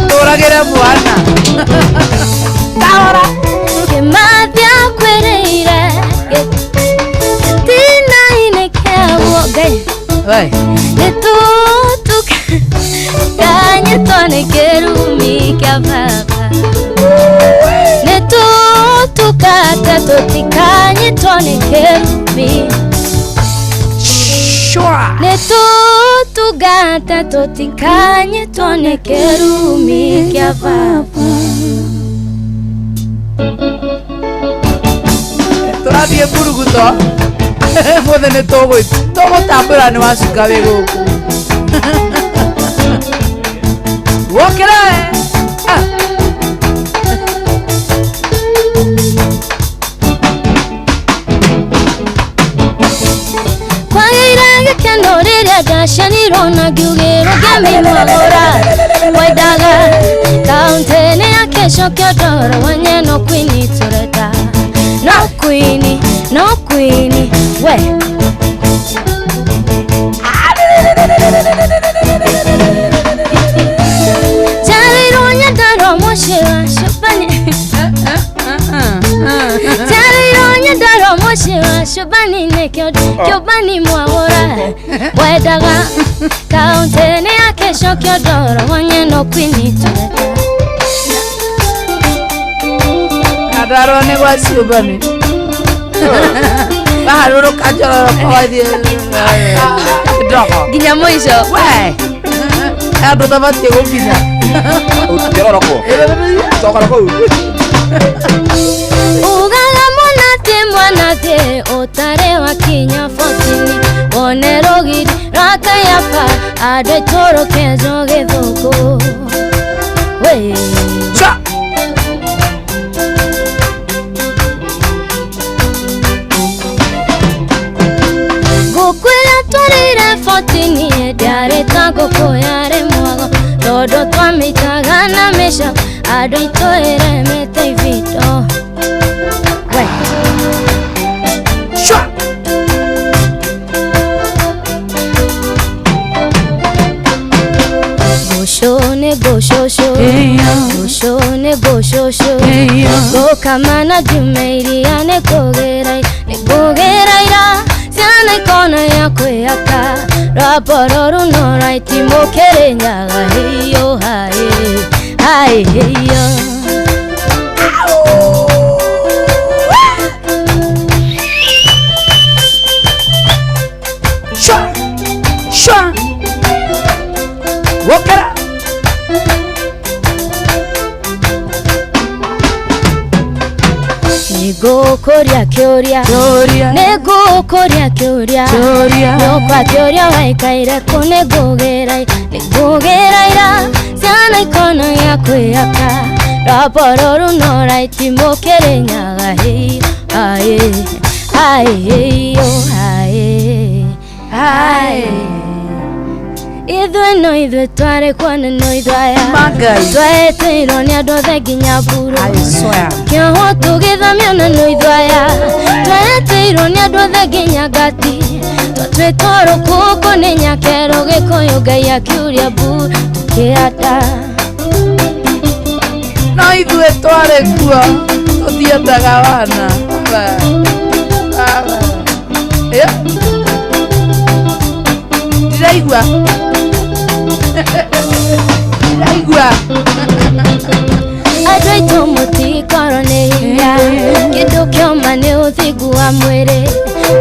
Tũragĩre mwana Kahora Kĩmathia kwĩrĩire gĩtina-inĩ kĩaguo Ngai Wai Nĩtũtuka kanyitwo nĩ kĩrumi kĩa baba Nĩtũtukate tũtikanyitwo nĩ kĩrumi Nĩtũtungata tũtikanyitwo nĩ kĩrumi kĩa baba Tũrathiĩ mburuguto Mũthĩ nĩ tũgũtambũra nĩ Wacuka wĩ gũkũ Wokĩra Kwagĩire gĩkeno rĩrĩa ndaciarirwo na ngiugĩrwo ngĩmĩmagũra Wendaga kaũntĩ-inĩ ya Kĩco kĩondoro wenye no kwini tũreta No kwini, no kwini, we Njiarĩirwo Nyandarua mũciĩ wa Cũbani Njiarĩirwo Nyandarua mũciĩ wa Cũbani nĩkĩo kĩũmbani mwagũra Wendaga kaũntĩ-inĩ ya Kĩco kĩondoro wenye no kwini tũreta Nyandarua nĩ gwa Ciũmbani Waharũrũka njororoko wathiĩ Ndogo nginya mũico we andũ tabatiĩ gũkinya Njororoko Tokora kũu Ugaga mwanake mwanake ũtarĩ wakinya botini Wone rũgiri rwa Kayaba andũ aitũrũke gĩthũngũ We Ngũkũ ĩrĩa twarĩire botini ndĩarĩ ta ngũkũ yarĩ mwago Tondũ twamĩitaga na mĩco andũ aitũ ĩremete ibito We Ngũcũ nĩ ngũcũcũ Ngũcũ nĩ ngũcũcũ Ngũkama na njume iria nĩ ngũgĩra ira Ciana ikona ya kwĩhaka Rwambo rũrũ no rwa itimũ Kĩrĩnyaga hiyo haĩ haĩ hiyo Shwa Shwa Wokera Nĩngũkũria kĩũria, nĩngũkũria kĩũria, nyũkwa kĩũria waikaire kũ, nĩngũgĩra ira ciana ikona gĩa kwĩhaka rwambo rũrũ no raitimũ Kĩrĩnyaga hĩ aĩ aĩ yo aĩ aĩ ithuĩ no ithuĩ twarĩ kuona no ithuĩ aya twetĩirwo nĩ andũ othe nginya mburu kĩohwo tũgĩthamio na no ithuĩ aya twetĩirwo nĩ andũ othe nginya ngati twatwĩtwo rũkũngũ nĩ nyakerũ Gĩkũyũ Ngai akiuria mbu tũkĩanda no ithuĩ twarĩ kuo tũtiendaga wana ndiraigua ndiraigua andũ aitũ mũtikorwo nĩ hinya kĩndũ kĩoma nĩ ũthingu wa mwĩrĩ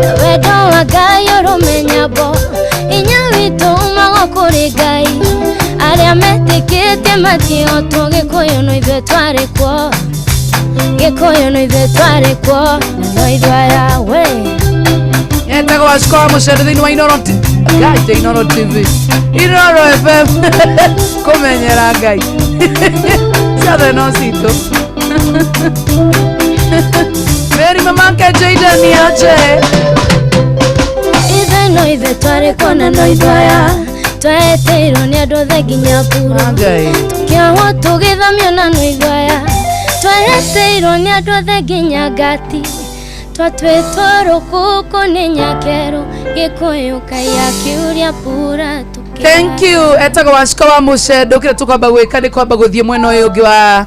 na wendo wa Ngai ũrũmenyambo hinya witũ umaga kũrĩ Ngai arĩa metĩkĩtie matihotwo Gĩkũyũ no ithuĩ twarĩ kuo Gĩkũyũ no ithuĩ twarĩ kuo na no ithuĩ aya we etagwo Waciko wa Mũcere thĩinĩ wa Inooro Ngai Inooro TV Inooro FM kũmenyera Ngai ciothe no citũ Mary mamake Jaden ni aje ithuĩ no ithuĩ twarĩ kuo na no ithuĩ aya twetĩirwo nĩ andũ othe nginya mburu tũkĩohwo tũgĩthamio na no ithuĩ aya twetĩirwo nĩ andũ othe nginya ngati twatwĩtwo rũkũngũ nĩ nyakerũ Gĩkũyũ Ngai akiuria mbura. Thank you etagwo Waciko wa Mũcere kĩrĩa tũkwamba gwĩka nĩ kwamba gũthiĩ mwena ũyũ ũngĩ wa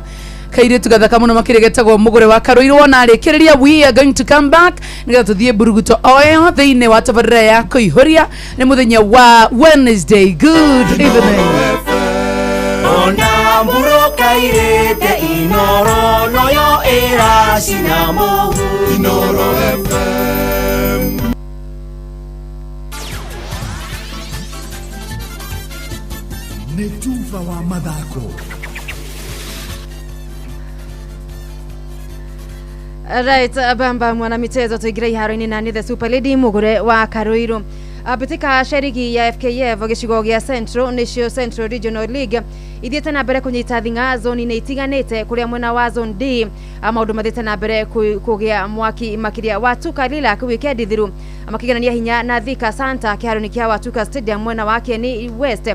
kairĩtu gathaka mũno makĩria getagwo Mũgũre wa Karũirũ na arĩkĩrĩria we are going to come back nĩgetha tũthiĩ mburuguto o ĩyo thĩinĩ wa tabarĩra ya kũihũria nĩ mũthenya wa Wednesday. Good evening. Ona murokairĩte Inooro noyo ĩracina mũhu Inooro FM. Nĩ tuba wa mathako. Right, bamba mwana michezo tuingira iharo-inĩ na nĩ the Super Lady Mũgũre wa Karũirũ. Mbĩtĩka cia rigi ya FKF gĩcigo gĩa Central nĩcio Central Regional League ithiĩte na mbere kũnyita thing'a zoni-inĩ itiganĩte kũrĩa mwena wa zone D maũndũ mathiĩte na mbere kũgĩa mwaki makĩria. Watuka Lilac wikendi thiru makigenania hinya na Thika Santa kĩharo-inĩ kĩa Watuka Stadium mwena wa Kieni West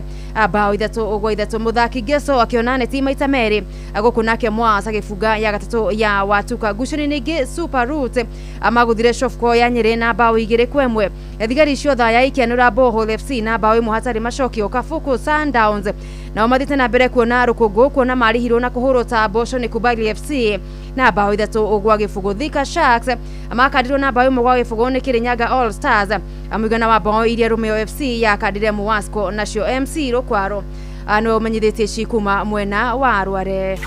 bao 3-3 mũthaki Ngeso akĩona neti maita merĩ gũkũ nake Mwas agĩbunga ya gatatũ ya Watuka. Ngucanio-inĩ ingĩ Super Root magũthire Shofco ya Nyĩrĩ na bao 2-1. Thigari ciothe ya ikianũra Bohol FC na bao 1 hatarĩ macokio. Kabuku Sundowns nao mathiĩte na mbere kuona rũkũngũ kuona marĩhirwo na kũhũrwo ta Mboco nĩ Kubali FC na bao 3-0. Thika Sharks makandirwo na bao 1-0 nĩ Kĩrĩnyaga All Stars mũigana wa bao iria Romeo FC yakandire Muwasco nacio MC Rũkwaro nĩwe ũmenyithĩtie ici kuma mwena wa Rware.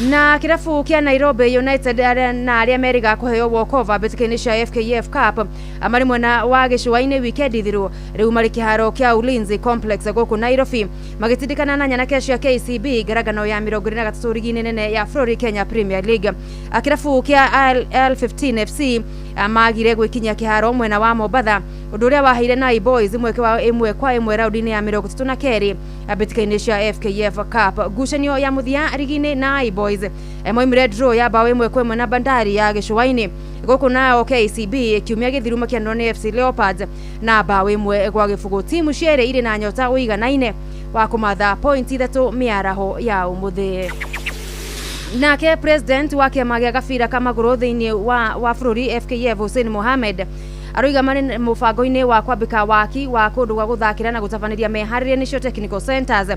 Na kĩrabu kĩa Nairobi United na arĩa merĩga kũheo walkover mbĩtĩka-inĩ cia FKF Cup marĩ mwena wa gĩcũa-inĩ wikendi thiru rĩu marĩ kĩharo kĩa Ulinzi Complex gũkũ Nairobi magĩtindĩkana na nyanake cia KCB ngarangano ya 23 rigi-inĩ nene ya bũrũri Kenya Premier League. Kĩrabu kĩa L15 FC magire gwĩkinyia kĩharo mwena wa Mombatha ũndũ ũrĩa waheire Nai Boys mweke wa 1-1 raũndi-inĩ ya 32 mbĩtĩka-inĩ cia FKF Cup. Ngucanio ya mũthia rigi-inĩ Nai Boys moimire draw ya bao 1-1 na Bandari ya gĩcũa-inĩ gũkũ nao KCB kiumia gĩthiru makĩanĩrwo nĩ FC Leopards na bao 1-0. Timu cierĩ irĩ na nyota ũiganaine wa kũmatha pointi 3 mĩaraho ya ũmũthĩ. Nake president wa kĩama gĩa gabira ka magũrũ thĩinĩ wa bũrũri FKF Hussein Mohamed aroiga marĩ mũbango-inĩ wa kwambĩka waki wa kũndũ gwa gũthakĩra na gũtabanĩria meharĩria nĩcio technical centers.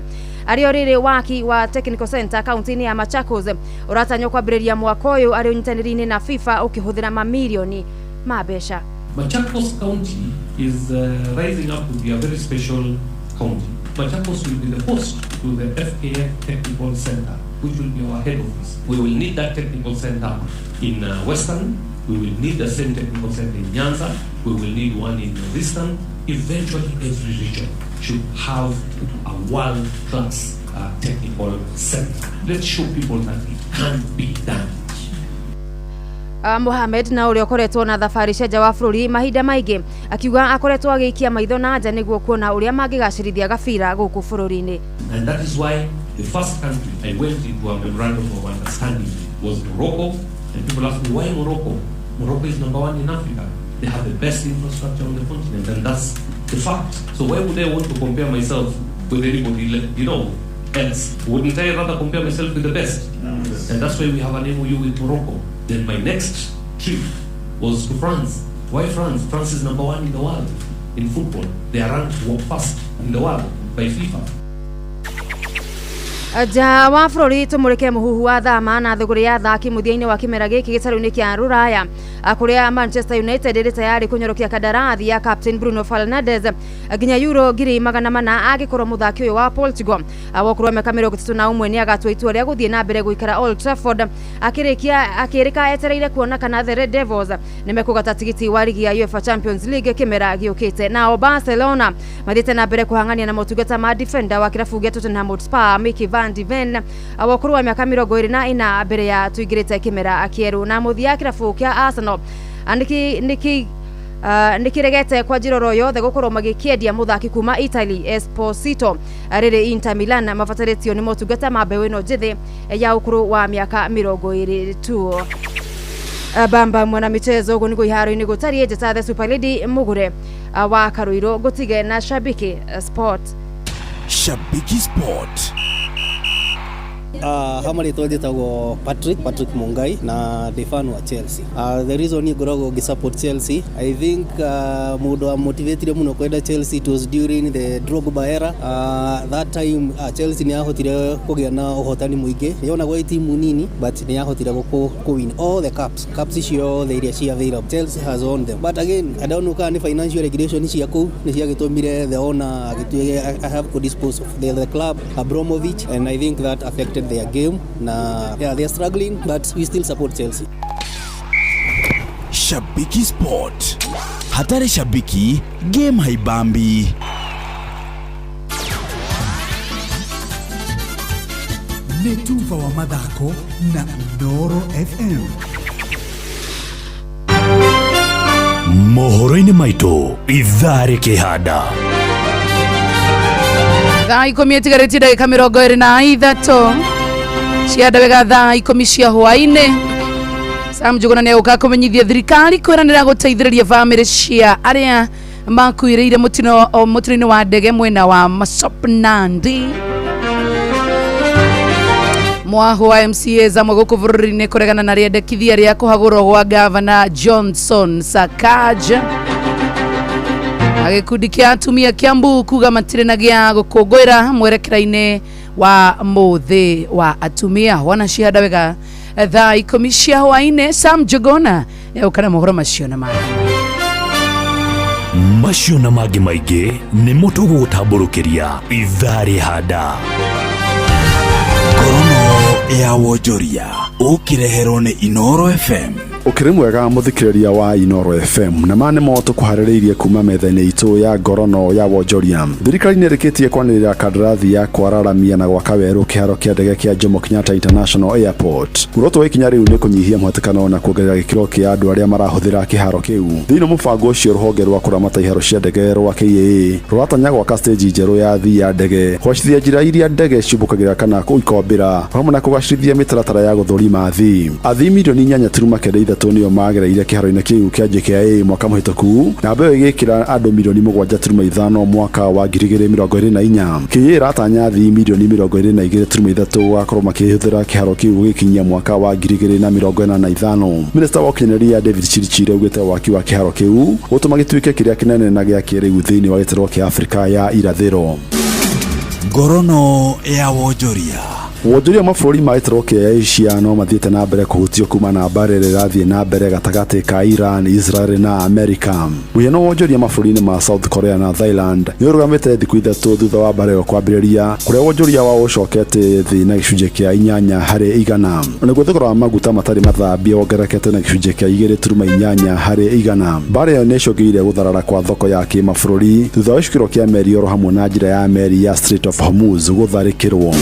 Arĩo rĩrĩ waki wa technical center kaunti-inĩ ya Machakos ũratanywo kwambĩrĩria mwaka ũyũ arĩ ũnyitanĩri-inĩ na FIFA ũkĩhũthĩra mamirioni ma mbeca. Machakos County is rising up to be a very special county. Machakos will be the host to the FKF Technical Center, which will be our head office. We will need that technical center in Western. We will need the same technical center in Nyanza. We will need one in Northeastern. Eventually, every region should have a world-class technical center. Let's show people that it can be done. Mohamed na ũrĩa ũkoretwo na thabarĩ cia nja wa bũrũri mahinda maingĩ akiuga akoretwo agĩikia maitho na nja nĩguo kuona ũrĩa mangĩgacĩrithia gabira gũkũ bũrũri-inĩ. And that is why the first country I went into a memorandum of understanding was Morocco. And people ask me, why Morocco? Morocco is number one in Africa. They have the best infrastructure on the continent, and that's the fact. So why would I want to compare myself with anybody, else? Wouldn't I rather compare myself with the best? And that's why we have an MOU with Morocco. Then my next trip was to France. Why France? France is number one in the world in football. They are ranked first in the world by FIFA. Nja wa bũrũri tũmũrĩke mũhuhu wa thama na thũgũrĩ ya athaki mũthia-inĩ wa kĩmera gĩkĩ gĩtarũ-inĩ kĩa rũraya kũrĩa Manchester United ĩrĩ tayari kũnyorokia kandarathi ya captain Bruno Fernandes nginya euro 400,000 angĩkorwo mũthaki ũyũ wa Portugal wa ũkũrũ wa mĩaka 31 nĩ agatua itua rĩa gũthiĩ na mbere gũikara Old Trafford akĩrĩka etereire kuona kana the Red Devils nĩ mekũgata tigiti wa ligi ya UEFA Champions League kĩmera gĩũkĩte. Nao Barcelona mathiĩte na mbere kũhang'ania na motungata ma defender wa kĩrabu gĩa Tottenham Hotspur Micky van de Ven wa ũkũrũ wa mĩaka 24 mbere ya tũingĩrĩte kĩmera kĩerũ. Na mũthia kĩrabu kĩa Arsenal nĩkĩ nĩkĩregete kwa njĩra oro yothe gũkorwo magĩkĩendia mũthaki kuma Italy Esposito rĩrĩ Inter Milan mabatarĩtio nĩ motungata ma mbeũ ĩno njĩthĩ ya ũkũrũ wa mĩaka 20 tu. Bamba mwana michezo ũguo nĩguo iharo-inĩ gũtariĩ. Njĩta the Super Lady Mũgũre wa Karũirũ ngũtige na Shabiki Sport. Shabiki Sport. Ha marĩtwa njĩtagwo Patrick Mungai na ndĩ fan wa Chelsea. The reason niĩ ngoragwo ngĩ Chelsea, I think mũndũ wa motivatire mũno kwenda Chelsea, it was during the Drogba era. That time Chelsea nĩ yahotire kũgĩa na ũhotani mũingĩ, yonagwo ĩ timu nini but nĩ yahotire kũ win all the cups ciothe iria ci available. Chelsea has won them, but again I don't know kana nĩ financial regulation cia kũu nĩ ciagĩtũmire the owner agĩtuĩke I have to dispose of the club, Abramovich, and I think that affected their game. Na yeah, they are struggling, but we still support Chelsea. Shabiki Sport. Hatari shabiki, game haibambi. Nĩ tuba wa mathako na Inooro FM. Mohoro-inĩ maitũ ithaa rĩkĩhanda. Thaa 10 ĩtigarĩtie ndagĩka 23 cia wega thaa 10 cia hwaĩ-inĩ. Sam Njuguna nĩ egũka kũmenyithia thirikari kwĩranĩra gũteithĩrĩria bamĩrĩ cia arĩa makuĩrĩire mũtino-inĩ wa ndege mwena wa Masop Nandi. Mwaho wa MCA zamwe gũkũ bũrũri-inĩ kũregana na rĩendekithia rĩa kũhagũrwo gwa gavana Johnson Sakaja. Na gĩkundi kĩa atumia Kiambu kuga matirĩ na gĩa gũkũngũĩra mwerekera-inĩ wa mũthĩ wa atumia. Wona cihanda wega thaa 10 cia hwaĩ-inĩ. Sam Njuguna egũka na mohoro macio na mangĩ. Macio na mangĩ maingĩ nĩmo tũgũgũtambũrũkĩria ithaa rĩhanda. Ngorono ya wonjoria ũkĩreherwo nĩ Inooro FM. Ũkĩrĩ mwega mũthikĩrĩria wa Inooro FM, na ma nĩmo tũkũharĩrĩirie kuma metha-inĩ itũ ya ngorono ya wonjoria. Thirikari nĩ ĩrĩkĩtie kwanĩrĩra kandarathi ya kwararamia na gwaka werũ kĩharo kĩa ndege kĩa Jomo Kenyatta International Airport. Muoroto wa ikinya rĩu nĩ kũnyihia mũhatĩkano na kuongerera gĩkĩro kĩa andũ arĩa marahũthĩra kĩharo kĩu. Thĩinĩ wa mũbango ũcio, rũhonge rwa kũramata iharo cia ndege rwa KAA rũratanya gwaka stage njerũ ya athii a ndege, kũgacĩrithia njĩra iria ndege ciũmbũkagĩra kana ikombĩra, hamwe na kũgacĩrithia mĩtaratara ya gũthũrima athii. Athii milioni 8.93 nĩo magereire kĩharo-inĩ kĩu kĩa JKIA mwaka mũhĩtũku, na ĩyo ĩgĩkĩra andũ milioni 7.5 mwaka wa 2024. KAA ĩratanya athii milioni 22.3 gũgakorwo makĩhũthĩra kĩharo kĩu gũgĩkinyia mwaka wa 2045. Minista wa ũkinyanĩria David Chirichiri augĩte waki wa kĩharo kĩu gũtũma gĩtuĩke kĩrĩa kĩnene na gĩa kĩrĩu thĩinĩ wa gĩtarũ kĩa Afrika ya irathĩro. Ngorono ya wonjoria. Wonjoria mabũrũri ma gĩtarũ kĩa Asia no mathiĩte na mbere kũhutio kuma na mbara ĩrĩa ĩrathiĩ na mbere gatagatĩ ka Iran, Israel na Amerika. Mũhiano wonjoria mabũrũri-inĩ ma South Korea na Thailand nĩ ũrũgamĩte thikũ 3 thutha wa mbara ĩyo kwambĩrĩria, kũrĩa wonjoria wao ũcokete thĩ na gĩcunjĩ kĩa 8%. Onaguo thogora wa maguta matarĩ mathambie wongererekete na gĩcunjĩ kĩa 2.8 harĩ igana. Mbara ĩyo nĩ ĩcũngĩrĩirie gũtharara kwa thoko ya kĩmabũrũri thutha wa gĩcukĩro kĩa meri oro hamwe na njĩra ya meri ya Strait of Hormuz gũtharĩkĩrwo.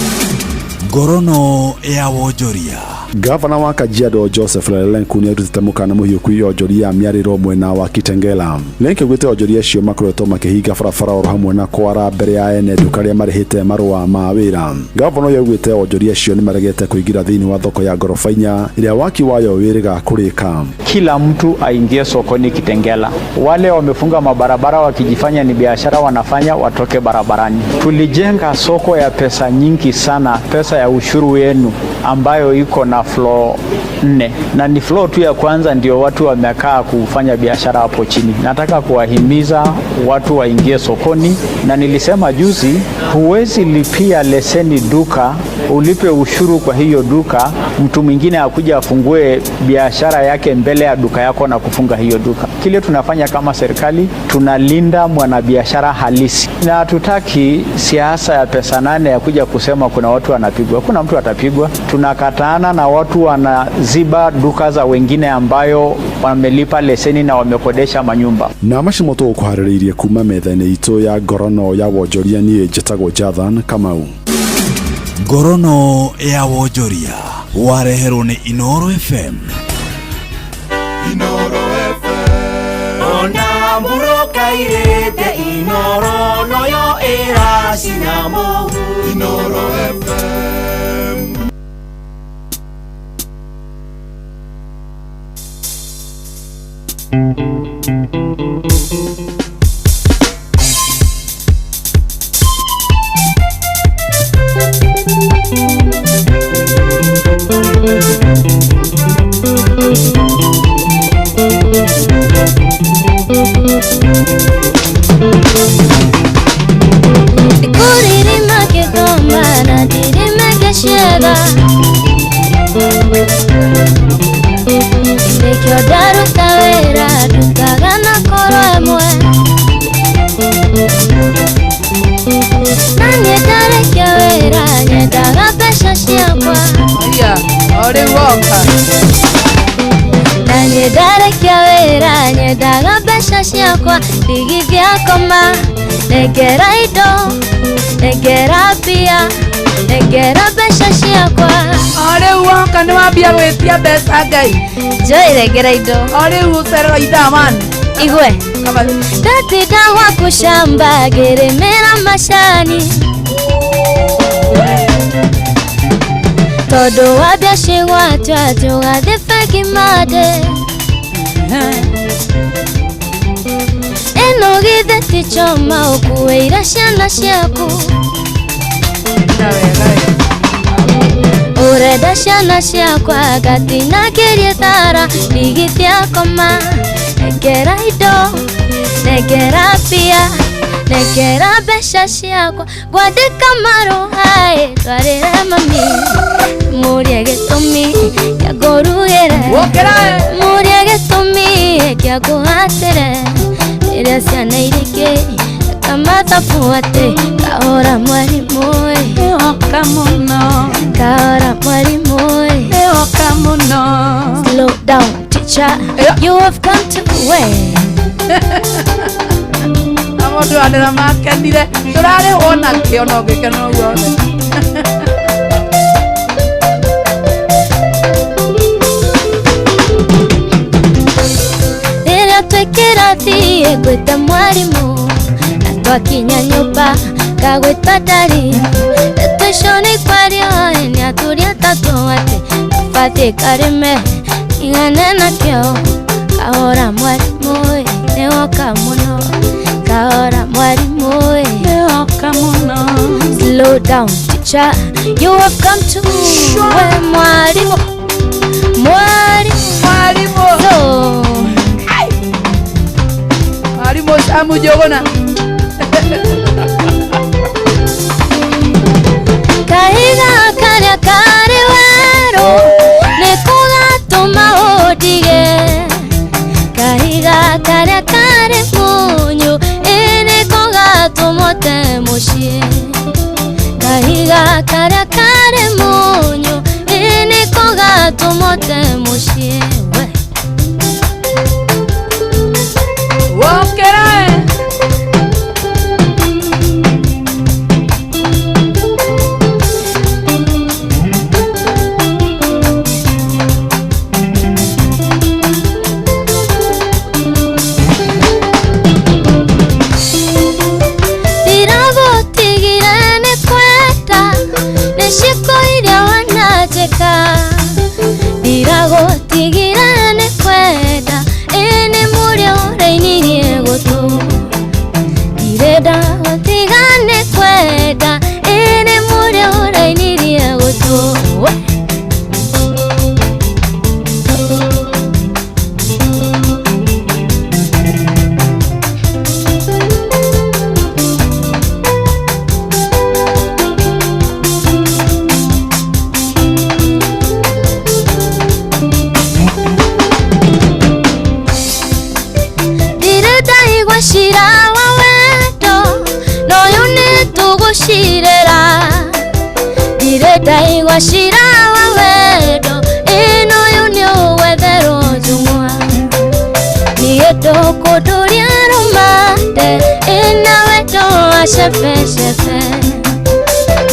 Ngorono ya wonjoria. Gavana wa Kajiado Joseph Lenku nĩ arutĩte mũkana mũhiũ kwĩ onjoria a mĩarĩro mwena wa Kitengela. Lenku augĩte onjoria acio makoretwo makĩhinga barabara oro hamwe na kwara mbere ya ene nduka arĩa marĩhĩte marũa ma wĩra. Gavana ũyũ augĩte onjoria acio nĩ maregete kũingĩra thĩinĩ wa thoko ya ngoroba inya ĩrĩa waki wayo wĩrĩga kũrĩka. Kila mtu aingie sokoni Kitengela. Wale wamefunga mabarabara wakijifanya ni biashara wanafanya, watoke barabarani. Tulijenga soko ya pesa nyingi sana, pesa ya ushuru wenu ambayo iko na floor 4, na ni floor tu ya kwanza ndio watu wamekaa kufanya biashara hapo chini. Nataka kuwahimiza watu waingie sokoni, na nilisema juzi, huwezi lipia leseni duka ulipe ushuru kwa hiyo duka, mtu mwingine akuja afungue biashara yake mbele ya duka yako na kufunga hiyo duka. Kile tunafanya kama serikali, tunalinda mwanabiashara halisi, na hatutaki siasa ya pesa nane ya kuja kusema kuna watu wanapigwa. Kuna mtu atapigwa. Tunakataana na watu wanaziba duka za wengine ambayo wamelipa leseni na wamekodesha manyumba. Na macio mo tũgũkũharĩrĩirie kuma metha-inĩ itũ ya ngorono ya wonjoria. Niĩ njĩtagwo Jathan Kamau. Ngorono ya wonjoria wareherwo nĩ Inoro FM. Ona mburuka irĩte Inoro noyo ĩracina mũhu. Inoro FM. Ndikuririma kĩgoma na ndirime ngĩcietha, nĩkĩo ndaruta wĩra ndutaga na ngoro ĩmwe, na niĩ ndarĩkia wĩra nyendaga mbeca ciakwa. Aya, o rĩu woka. Na niĩ ndarĩkia wĩra nyendaga mbeca ciakwa, ndigithia koma, nengera indo, nengera mbia, nengera mbeca ciakwa. O rĩu woka nĩ wambia gwĩtia mbeca Ngai. Joy, nengera indo. O rĩu ũcererwo ithaa mani. Igwe ndatinda gwaku shamba ngĩrĩmĩra macani, tondũ wambia cigwatio atĩ ũgathiĩ bengi mande. Ĩno githĩ ti choma ũkuĩire ciana ciaku, ũrenda ciana ciakwa ngatinangĩrie thara, ndigithia koma, nengera indo, nengera mbia, nengera mbeca ciakwa, ngwandĩka marũa ĩ twarĩre mami, mũrie gĩtũmi kĩa ngũrugĩre, mũrie gĩtũmi kĩa ngũhatĩre, rĩrĩa ciana irĩkĩ kamathabu atĩ kahora mwarimũ ĩ, nĩwoka mũno, kahora mwarimũ ĩ, nĩwoka mũno. Slow down teacher, you have come to way. Na mũndũ andĩra makenire tũrarĩhwo nakĩo no gĩkeno guothe. Rĩrĩa twĩ kĩrathi ngwĩta mwarimũ, na twakinya nyũmba ngagwĩta ndari, ndeto icio nĩ kwario nĩ athuri atatũ atĩ gabatiĩ karĩme igane nakĩo, kahora mwarimũ ĩ nĩwoka mũno, kahora mwarimũ ĩ nĩwoka mũno. Slow down teacher, you have come to we mwarimu, mwarimu, mwarimu. So Mwarimu Samu Njuguna. Kahiga karĩa karĩ werũ nĩko gatũma ũndige, kahiga karĩa karĩ mũnyũ ĩ nĩko gatũma ũte mũciĩ, kahiga karĩa karĩ mũnyũ ĩ nĩko gatũma ũte mũciĩ we. Wokera ĩ. Ndaigua cira wa wendo ĩno ũyũ nĩ ũgwetherwo njũng'wa. Niĩ ndũkũndũria rũmande ĩna wendo wa cebecebe.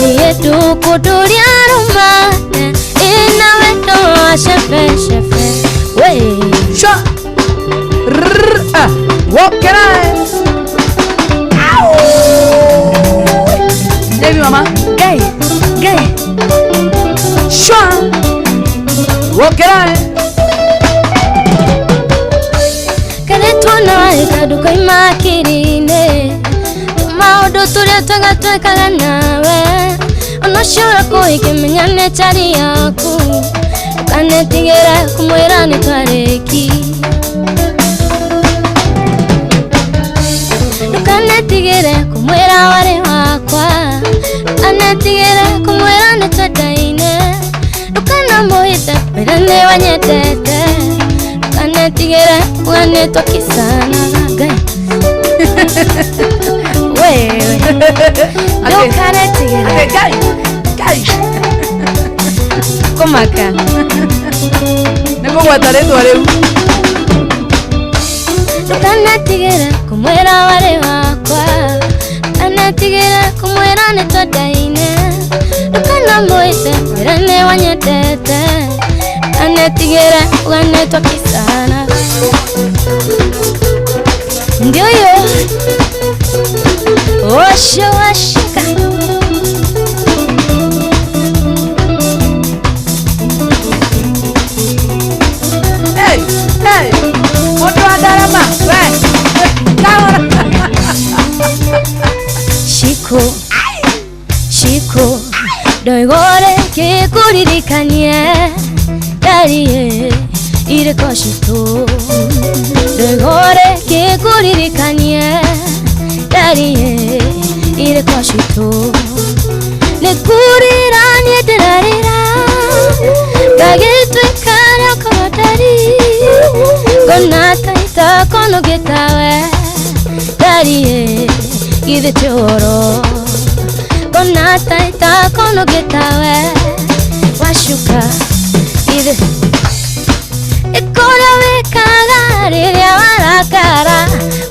Niĩ ndũkũndũria rũmande ĩna wendo wa cebecebe. We Sha rrr ah wokera. Baby mama gay gay sha wokera. Karetwo nawe kandukaima akiri-inĩ maũndũ tũrĩa twega twekaga nawe ona ũcio ũrakũhikĩmenya nĩ tari yaku ndũkanetigĩre kũmwĩra nĩ twarĩki ndũkanetigĩre kũmwĩra warĩ wakwa ndũkanetigĩre kũmwĩra nĩ twendaine ndũkanamũhithe mwĩre nĩ wanyendete ndũkanetigĩre kuga nĩ twakicanaga Ngai wewe ndũkanetigĩre Ngai Ngai kũmaka nĩ kũgweta rĩtwa rĩu ndũkanetigĩre kũmwĩra warĩ wakwa ndũkanetigĩre kũmwĩra nĩ twendaine ndũkanamũhithe mwĩre nĩ wanyendete ndũkanetigĩre kuga nĩ twakicanaga ndio yo osho washika hey hey mũndũ wa ndarama we kahora shiko shiko ndoigore kĩkũririkanie ndarie irĩko citũ ndoigore kĩkũririkanie ndarie irĩko citũ nĩ kũrĩra niĩ ndĩrarĩra ngagĩtuĩka rĩakorwo ndari ngona ta itakonũgĩtawe ndarie githĩ ti ũhoro ngona ta itakonũgĩtawe wacuka githĩ ĩkũrĩa wĩkaga rĩrĩa warakara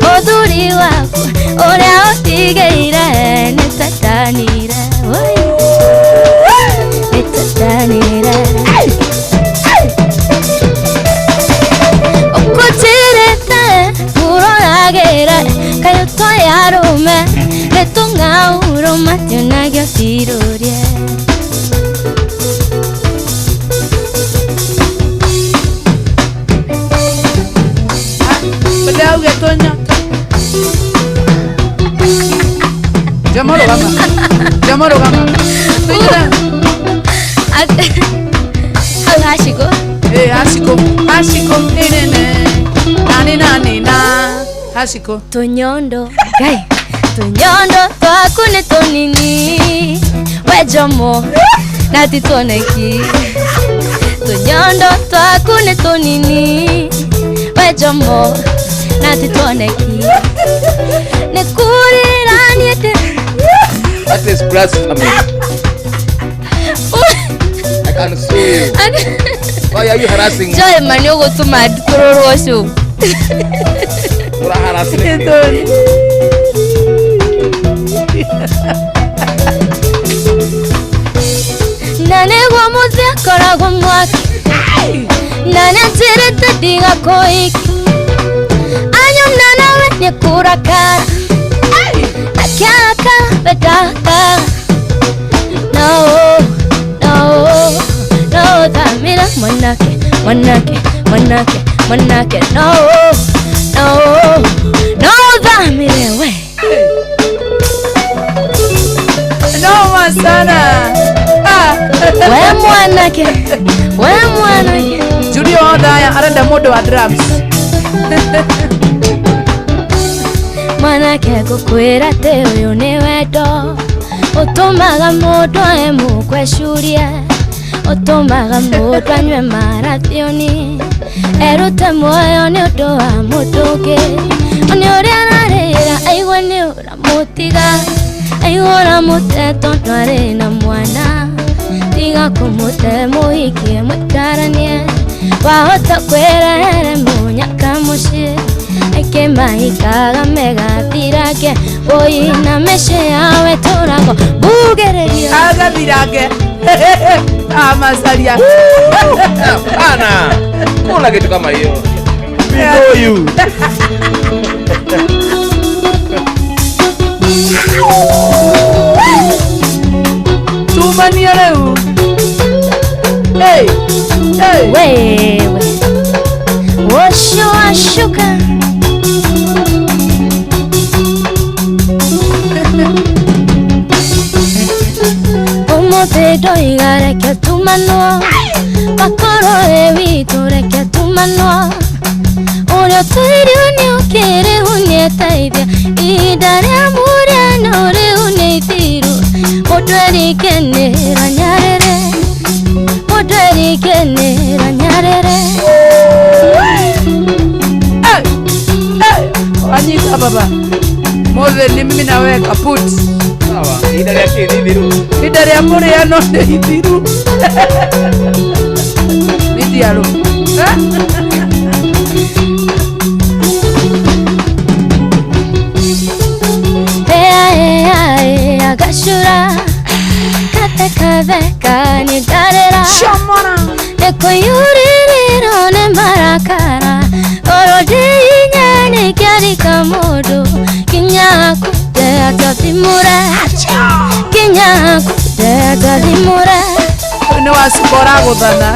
mũthuri waku ũrĩa ũtigĩire nĩ twatanire nĩ twatanire ũkũnjĩrĩte ngũroragĩre kaĩ ũtoĩ arũme nĩ tũng'aurũ mationagio tirũrie. Ndauge tonya Jamoro gama Jamoro gama Tonya Hau hashiko Eh hashiko hashiko nene nani nani na hashiko Tonyondo Ngai Tonyondo twaku nĩ tũnini we Jomo na ti tuoneki Tonyondo twaku nĩ tũnini we Jomo na ti tuoneki nĩ kũrĩra niĩ ndĩ That is blasphemy. I can sue you. Why are you harassing me? Joy ma nĩ ũgũtũma nditũrũrwo ũcio Ũra harassing me. Na nĩguo mũthĩ akoragwo mwaki na nĩanjĩrĩte ndigakũhiki anyona nawe nĩkũrakara akĩarakara we ndakara no no no thamĩra mwanake mwanake mwanake mwanake no no no thamĩre we Noma sana. We mwanake we mwanake Julio Odaya arenda mũndũ wa drums. Mwanake ngũkwĩra atĩ ũyũ nĩ wendo ũtũmaga mũndũ emũkwecurie ũtũmaga mũndũ anyue marathioni erute muoyo nĩ ũndũ wa mũndũ ũngĩ nĩ ũrĩa ararĩra aigue nĩ ũramũtiga aigue ũramũte tondũ arĩ na mwana tiga Kũmũte mũhikie mũikaranie wahota kwĩrehere mũnyaka mũciĩ aingĩ mahikaga megathirange ũi na mĩciĩ yawe tũrago mbugĩrĩrio agathirange amacaria Hapana. Kuna kitu kama hiyo. We know you. Tumania rĩu. Hey, hey. Wewe Wosho washuka Umuthi ndoiga reke tumanwo Wakorwo wĩ witũ reke tumanwo Ũrĩa ũtũirio nĩ ũkĩrĩhu nĩeteithia Ihinda rĩa mũrĩa no rĩu nĩ ithiru Mũndũ erikenĩra nyarĩrĩ Mũndũ erikenĩra nyarĩrĩ Wanyita baba. Mothe ni mimi na wewe kaput. Sawa. Ihinda rĩa kĩ nĩ ithiru. Ihinda rĩa mũrĩano nĩ ithiru. Mithiaro. Ea ea gacura Kathekatheka nĩ ndarĩra Nĩ kũiyũrĩrĩrwo nĩ marakara Ngoro ndĩinya nĩngĩarika mũndũ Kinya kũnde atathimũre Kinya kũnde atathimũre Ũyũ nĩ wacuka ũragũthana.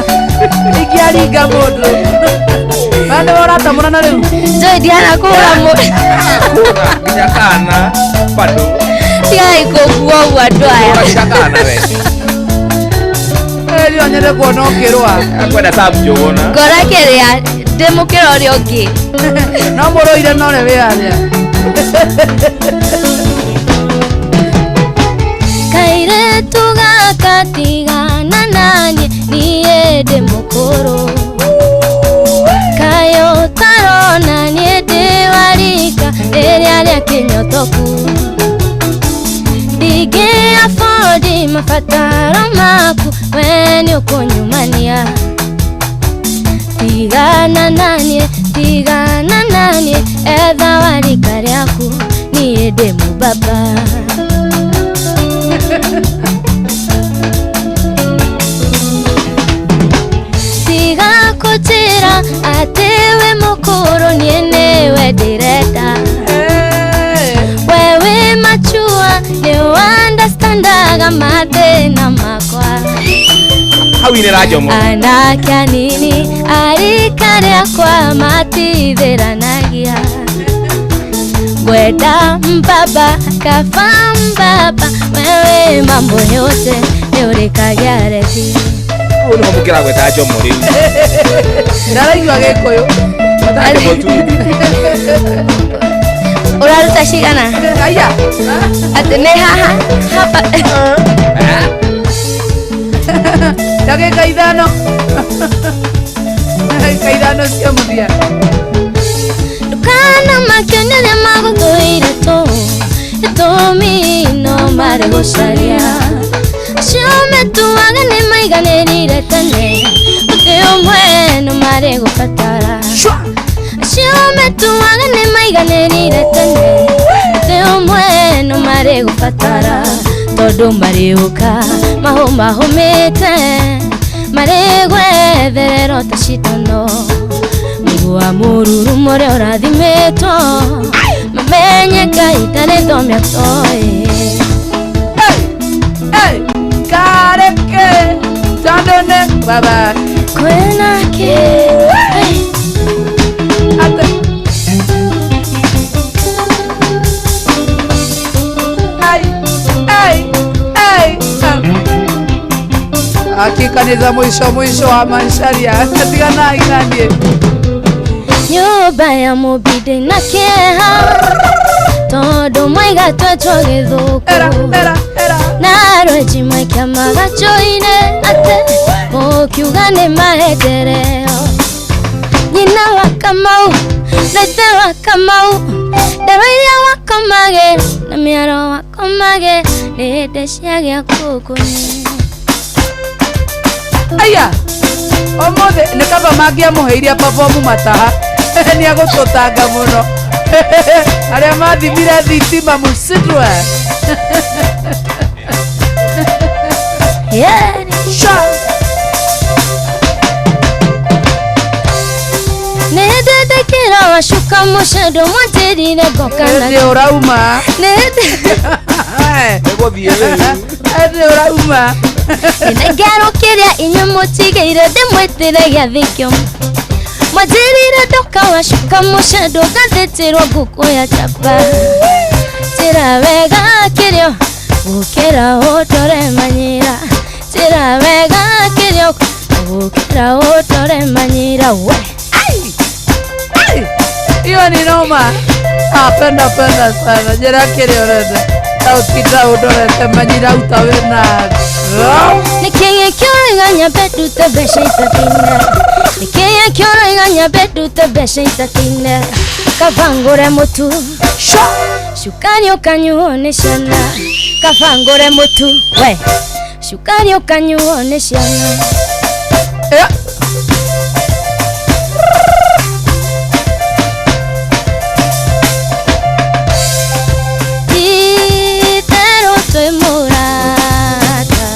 Ingĩaringa mũndũ. Bana nĩwe ũratamũra na rĩu. Njũĩ ndiana kũhũra mũndũ Nginya kana bado. Tigai kũngua ũguo andũ aya Ũracia kana we. Ĩĩ nyende kuona ũkĩrũa. Akwenda sabu njũgũna. Ngora kĩrĩa ndĩmũkĩra ũrĩa ũngĩ No mũrũire no ũrĩa wĩ harĩa. Kairĩtu gaka tigana naniĩ niĩ ndĩ mũkũrũ Kaĩ ũtarona niĩ ndĩ wa rika rĩrĩa rĩa kĩnyotoku Ndingĩ afford mabataro maku we nĩ ũkũnyumania Tigana naniĩ tigana naniĩ etha wa rika rĩaku niĩ ndĩ mũbaba Tiga kũnjĩra atĩ wĩ mũkũrũ niĩ nĩwe ndĩrenda We wĩ machua nĩ ũunderstandaga mathĩna makwa Hau inĩra Njomo. Anake anini a rika rĩakwa matithĩranagia Ngwenda mbaba kaba mbaba wewe mambo yote nĩ ũrĩkagia rethi Hau nĩho mũkĩragweta Njomo rĩu. Ndaraigua Gĩkũyũ. Njomo tu. Ũraruta cigana? Aya. Atĩ nĩ haha hapa Ndagĩka ithano. Ndagĩka ithano cia mũthia. Ndũkana makio nĩ arĩa magũthũire tũ gĩtũmi no marĩ gũcaria Acio metuaga nĩ maiganĩrire tene gũtirĩ ũmwe no marĩ gũbatara Acio metuaga nĩ maiganĩrire tene gũtirĩ ũmwe no marĩ gũbatara Tondũ marĩũka mahũmahũmĩte marĩ gwetherero ta cindano Mũigua mũrurumo ũrĩa ũrathimĩtwo mamenye Ngai ndarĩ thome atoĩ Hey, kareke tondũ nĩ baba. Kwĩna kĩ hey. Ate. Ai, ai, ai. Hakika ni za mwisho mwisho wa maisharia. Tigana inanie. Nyũmba ya mũbinde na kĩeha Tondũ mwaiga twetwo gĩthũkũ Na rwenji mwaikia magacoine Atĩ mũkiuga nĩ maendeleo Nyina wa Kamau na ithe wa Kamau Ndaro iria wakomagĩra na mĩaro wakomagĩra Nĩ hĩndĩ ciagĩa kũkũni. Aya Omothe nĩ kaba mangĩamũheire perform mataha nĩ agũtũtanga mũno. Arĩa mathimire thitima mũcindwe. Sha. Nĩndĩndĩkĩra wacuka mũcendo mwanjĩrire ngoka na Nĩ ũrauma. Nĩndĩ Nĩgũthiĩ rĩu. Nĩ ũrauma. Nĩnengerwo kĩrĩa inyuĩ mũtigĩire ndĩmwĩtĩre gĩathĩ kĩo mwanjĩrire ndoka wacuka mũcendo ngathĩtĩrwo ngũkũ ya chapa njĩra wega kĩrĩo gũkĩra ũtore manyira njĩra wega kĩrĩo gũkĩra ũtore manyira we. Hiyo ni noma. Ah, penda penda sana. Njĩra kĩrĩa ũrenda. Ũtinda ũndorete manyira utawe na. Nĩkĩĩ kĩoiga nyambe ndute mbeca itakinya nĩkĩĩ kĩoiga nyambe ndute mbeca itakinya kaba ngũre mũtu cukari ũkanyuo nĩ ciana kaba ngũre mũtu we cukari ũkanyuo nĩ ciana. Itherũ twĩ mũrata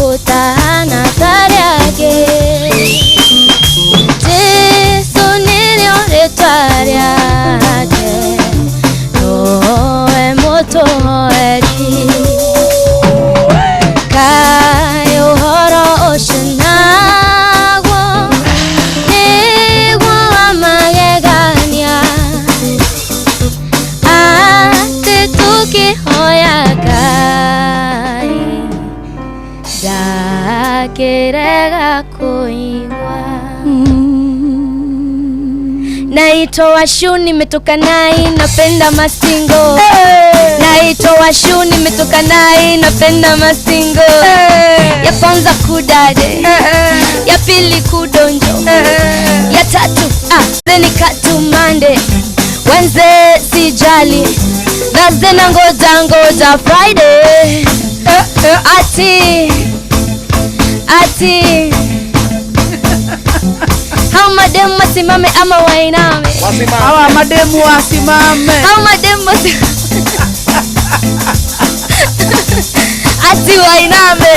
ũtahana tarĩa angĩ Jesũ nĩrĩo rĩtwa rĩake nowe mũtũhoeri kaĩ ũhoro ũcio naguo nĩguo wa magegania atĩ tũkĩhoya Ngai ndakĩrega kũigua. Naitwa Washu nimetoka nai napenda masingo. Naitwa Washu nimetoka nai napenda masingo. Ya kwanza kudade, ya pili kudonjo, ya tatu then katumande, Wednesday sijali, Thursday na ngoja ngoja Friday. Ati ati hao mademu wasimame ama wainame? Hawa mademu wasimame. Hao mademu ati wainame.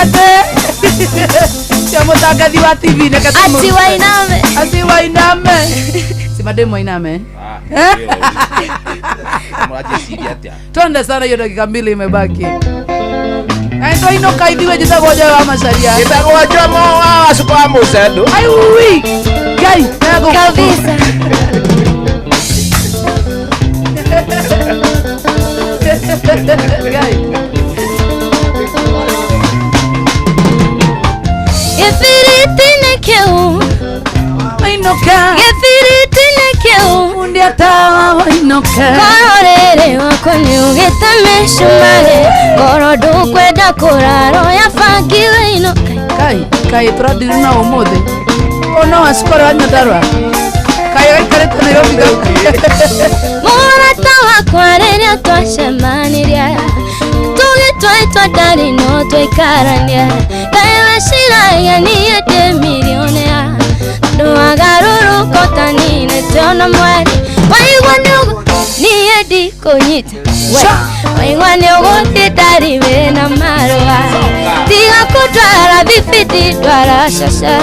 Ate cia mũtangathi wa TV nĩ Ati wainame. Ati wainame. Si mademu wainame. Mũranjĩciria atĩa? Twende sana, hiyo dakika mbili imebaki. Endo ino kaithiwe njĩtagwo Joy wa Macharia. Njĩtagwo Jomo wa Wacuka wa Mũcendo. Aiui. Ngai, kabisa. Ngai. Gĩbiriti nĩ kĩu Wainũka. Gĩbiriti nĩ kĩu Mundia tawa wainũka. Ngoro rĩrĩ wakwa nĩ ũgĩte mĩcumarĩ ngoro ndũkwenda kũrarwo ya bangi wainũka. Kai, kai tũradiri na ũmũthĩ. Ona wacukore wa Nyandarua. Kai gaikarĩte Nairobi gaka. Mũrata wakwa rĩrĩa twacemanirie tũgĩtua itua ndarĩ no twaikarania kaĩ weciragia niĩ ndĩ milionea ndũagarũrũka ũtaninĩte ona mweri waigua niĩ ndikũnyita we waigua nĩ ũgũthiĩ ndarĩ wĩna marũa tiga kũndwara bibiti ndwara caca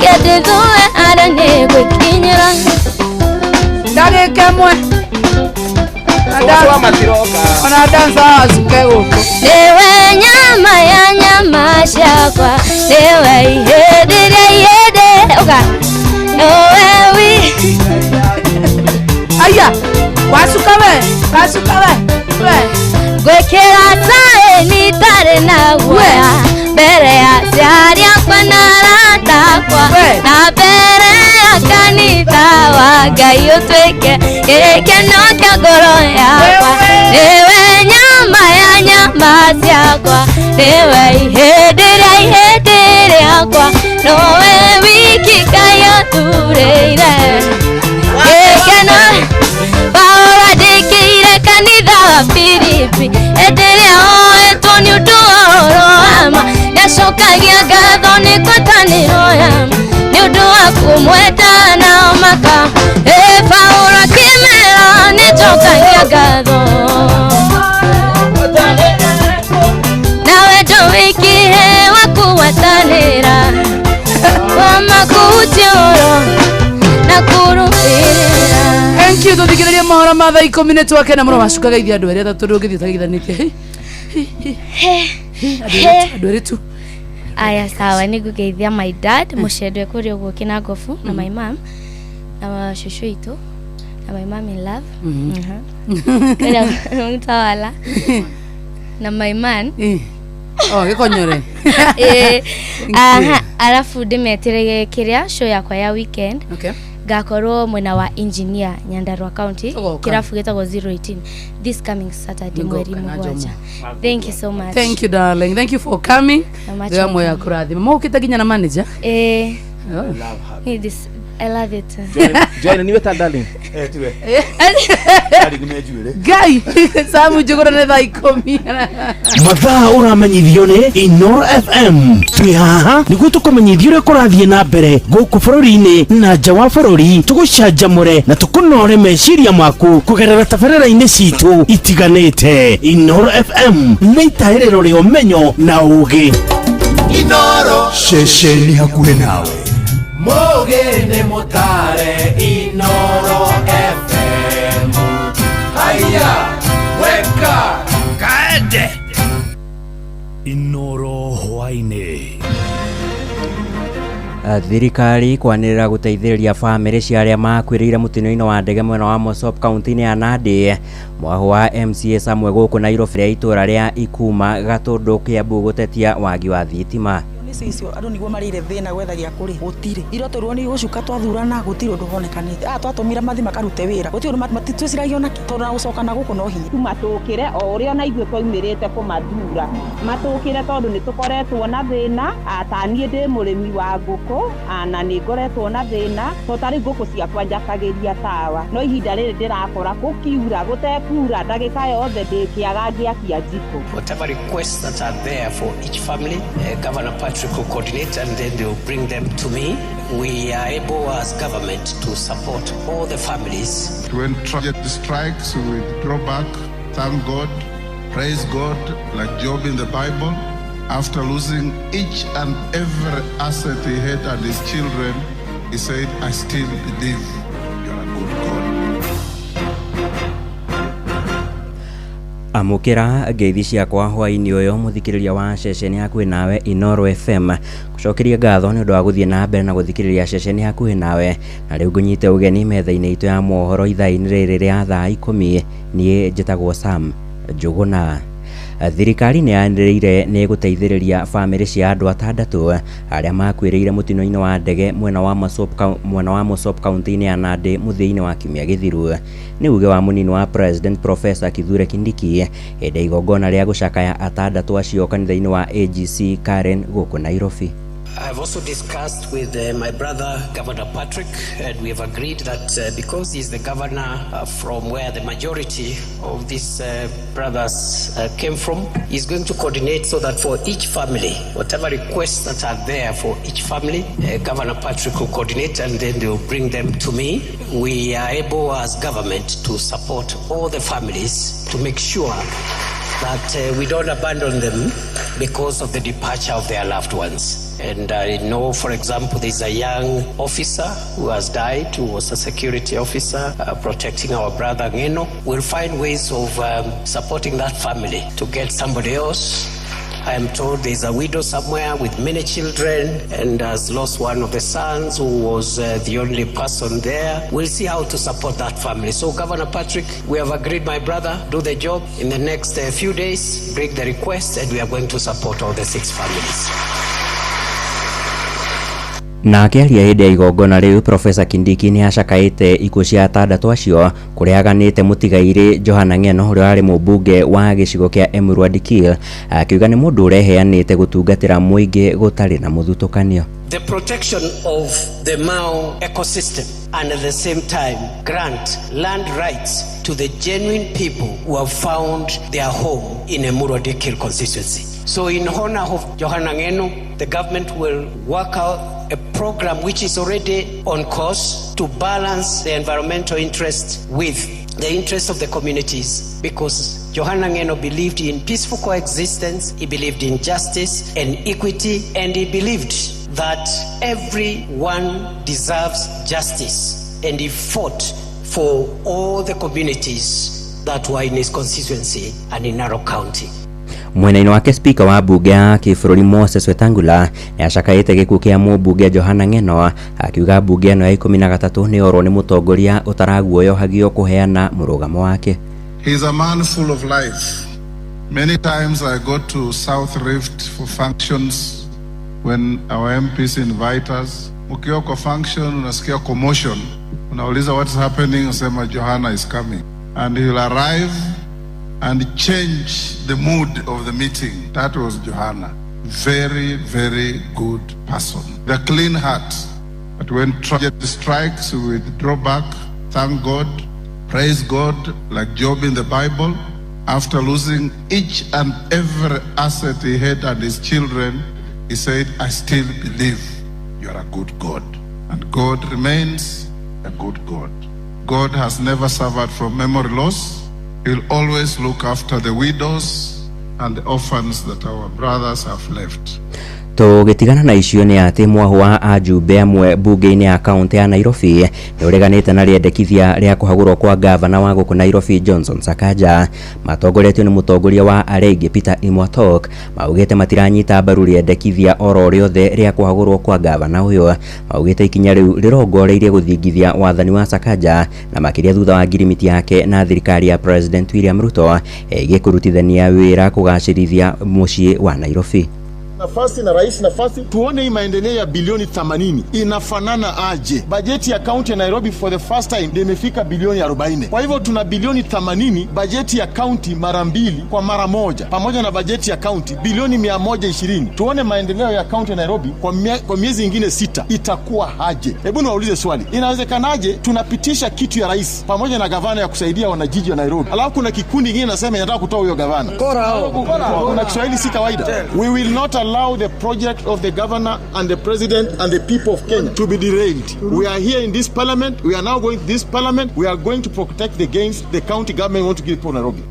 kĩndĩthũe arĩa nĩ gwĩkinyĩra. Ndagĩka ĩmwe. Cũcũ wa matiroka. Ona dansa wacuke gũkũ. Nĩwe nyama ya nyama ciakwa nĩwe ihĩndĩ rĩa ihĩndĩ ũka nowe wi. Aya, wacuka we, wacuka we, we. Ngwĩkĩra taĩ itarĩ na guoya mbere ya aciari akwa na arata akwa na mbere ya kanitha wa Ngai ũtuĩke gĩkeno kĩa ngoro yakwa nĩwe nyama ya nyama ciakwa nĩwe ihĩndĩ rĩa ihĩndĩ rĩakwa nowe wiki Ngai ũthurĩire gĩkeno. Paũlũ andĩkĩire kanitha wa Filipi hĩndĩ ĩrĩa oetwo nĩ ũndũ wa Nĩnjokagia ngatho nĩ ngwatanĩro ya nĩ ũndũ wa kũmwenda nao maka ĩ Paũlũ akĩmera nĩnjokagia ngatho na wendo wĩkĩhe wa kũgwatanĩra wa makuhutia ũhoro na kũrũmĩrĩra. Thank you. Tuthikiririe mohoro ma thaa 10 nĩ twakena mũno wacukaga ithuĩ andũ erĩ atatũ ndũngĩthiĩ ũtageithanĩtie. Andũ erĩ tu. Aya, sawa, nĩngũgeithia my dad mũcendwe kũrĩa ũguo Kĩnangobu na my mom na cũcũ witũ na my mom in love kũrĩa Mtawala na my man. Oh, gĩkonyore. Ĩĩ. Aha, arabu ndĩmetĩre kĩrĩa show yakwa ya weekend. Okay. Ngakorwo mwena wa engineer Nyandarua County. Ũgoka. Kĩrabu gĩtagwo 018 this coming Saturday mweri Nĩngoka na 7. Jomo. Thank you so much. Thank you darling, thank you for coming. You're much Ngai moya welcome. kũrathima mũkĩte nginya na manager. Eh. Oh. This, I love it. Join niwe ta darling. Eh, tiwe. Ngai Samu Njũgũna nĩ thaa 10. Mathaa ũramenyithio nĩ Inoro FM. Twĩ haha nĩguo tũkũmenyithie ũrĩa kũrathiĩ na mbere gũkũ bũrũri-inĩ na nja wa bũrũri, tũgũcanjamũre na tũkũnore meciria maku kũgerera tabarĩra-inĩ citũ itiganĩte. Inoro FM nĩ itaĩrĩro rĩa ũmenyo na ũũgĩ. Inoro ceceni hakuhĩ nawe. Mũgĩ nĩ mũtare Inoro FM. Haya, weka kaende. Inoro hwaĩ-inĩ. Thirikari kwanĩrĩra gũteithĩrĩria bamĩrĩ cia arĩa makuĩrĩire mũtino-inĩ wa ndege mwena wa Mosop kaunti-inĩ ya Nandi. Mwahu wa MCA Samuel gũkũ Nairobi rĩa itũra rĩa Ikuma Gatũndũ Kiambu gũtetia wagi wa thitima. Nĩ icio andũ nĩguo marĩire thĩna gwetha gĩa kũrĩa gũtirĩ iro twĩrwo nĩ gũcuka twathurana gũtirĩ ũndũ wonekanĩte aya twatũmire mathi makarute wĩra gũtirĩ ũndũ matitwĩciragia onakĩ tondũ na gũcoka na gũkũ no hinya. Matũkĩre o ũrĩa ona ithuĩ twaumĩrĩte kũmathura matũkĩre tondũ nĩ tũkoretwo na thĩna ta niĩ ndĩ mũrĩmi wa ngũkũ na nĩ ngoretwo na thĩna to ta rĩu ngũkũ ciakwa njakagĩria tawa no ihinda rĩrĩ ndĩrakora gũkiura gũtekura ndagĩka yothe ndĩkĩaga ngĩakia njiko. Whatever requests that are there for each family, Governor Patrick will coordinate and then they will bring them to me. We are able as government to support all the families. When tragedy strikes, we draw back, thank God, praise God, like Job in the Bible. After losing each and every asset he had and his children, he said, I still believe you're a good God. Amũkĩra ngeithi ciakwa hwaĩ-inĩ ũyũ mũthikĩrĩria wa ceceni hakuhĩ nawe Inoro FM. Gũcokeria ngatho nĩ ũndũ wa gũthiĩ na mbere na gũthikĩrĩria ceceni hakuhĩ nawe. Na rĩu ngũnyite ũgeni metha-inĩ itũ ya mohoro ithaa-inĩ rĩrĩ rĩa thaa 10. Niĩ njĩtagwo Sam Njũgũna. Thirikari nĩ yanĩrĩire nĩ gũteithĩrĩria bamĩrĩ cia andũ atandatũ arĩa makuĩrĩire mũtino-inĩ wa ndege mwena wa Mosop kaunti-inĩ ya Nandi mũthia-inĩ wa kiumia gĩthiru. Nĩ uge wa mũnini wa President Professor Kithure Kindiki hĩndĩ ya igongona rĩa gũcakaya atandatũ acio kanitha-inĩ wa AGC Karen gũkũ Nairobi. I've also discussed with my brother, Governor Patrick, and we have agreed that because he's the governor from where the majority of these brothers came from, he's going to coordinate so that for each family, whatever requests that are there for each family, Governor Patrick will coordinate and then they will bring them to me. We are able as government to support all the families to make sure that we don't abandon them because of the departure of their loved ones. And I know, for example, there's a young officer who has died, who was a security officer protecting our brother Ngeno. We'll find ways of supporting that family to get somebody else. I am told there's a widow somewhere with many children and has lost one of the sons who was the only person there. We'll see how to support that family. So, Governor Patrick, we have agreed, my brother, do the job. In the next few days, bring the request and we are going to support all the 6 families. Na akĩaria hĩndĩ ya igongona rĩu, Professor Kindiki nĩ acakaĩte ikuũ cia atandatũ acio kũrĩa aganĩte mũtigairĩ Johana Ng'eno ũrĩa warĩ mũmbunge wa gĩcigo kĩa Emurua Dikirr, akiuga nĩ mũndũ ũreheanĩte gũtungatĩra mũingĩ gũtarĩ na mũthutũkanio. The protection of the Mau ecosystem and at the same time grant land rights to the genuine people who have found their home in Emurua Dikirr constituency. So in honor of Johana Ngeno, the government will work out a program which is already on course to balance the environmental interest with the interest of the communities, because Johana Ngeno believed in peaceful coexistence, he believed in justice and equity, and he believed that everyone deserves justice, and he fought for all the communities that were in his constituency and in Narok County. Mwena-inĩ wake spika wa mbunge ya kĩbũrũri Moses Wetangula nĩ acakaĩte gĩkuũ kĩa mũmbunge Johana Ng'eno, akiuga mbunge ĩno ya 13 nĩ yorwo nĩ mũtongoria ũtaraguoyohagio kũheana mũrũgamo wake. He is a man full of life. Many times I go to South Rift for functions when our MPs invite us. Ukiwa kwa function unasikia commotion, unauliza what's happening, unasema Johana is coming. And he'll arrive and change the mood of the meeting. That was Johana. Very, very good person. The clean heart. But when tragedy strikes, we draw back, thank God, praise God, like Job in the Bible. After losing each and every asset he had and his children, he said, I still believe you are a good God. And God remains a good God. God has never suffered from memory loss. He'll always look after the widows and the orphans that our brothers have left. Tũgĩtigana na icio nĩ atĩ mwahu wa ajumbe amwe mbunge-inĩ ya kaunti ya Nairobi nĩ ũreganĩte na rĩendekithia rĩa kũhagũrwo kwa gavana wa gũkũ Nairobi Johnson Sakaja. Matongoretio nĩ mũtongoria wa arĩa aingĩ Peter Imwatok, maugĩte matiranyita mbaru rĩendekithia oro rĩothe rĩa kũhagũrwo kwa gavana ũyũ. Maugĩte ikinya rĩu rĩrongoreirie gũthingithia wathani wa Sakaja na makĩria thutha wa ngirimiti yake na thirikari ya President William Ruto ĩgiĩ kũrutithania wĩra kũgacĩrithia mũciĩ wa Nairobi. Nafasi na rais nafasi, tuone hii maendeleo ya bilioni 80 inafanana aje. Bajeti ya kaunti ya Nairobi for the first time ndio imefika bilioni 40. Kwa hivyo tuna bilioni 80 bajeti ya kaunti mara mbili kwa mara moja, pamoja na bajeti ya kaunti bilioni 120. Tuone maendeleo ya kaunti ya Nairobi kwa miezi ingine 6 itakuwa aje. Hebu niwaulize swali, inawezekanaje tunapitisha kitu ya rais pamoja na gavana ya kusaidia wanajiji wa Nairobi, alafu kuna kikundi kingine nasema inataka kutoa huyo gavana? Kuna Kiswahili si kawaida. We will not allow the project of the governor and the president and the people of Kenya to be derailed. We are here in this parliament. We are now going to this parliament. We are going to protect the gains the county government want to give people Nairobi.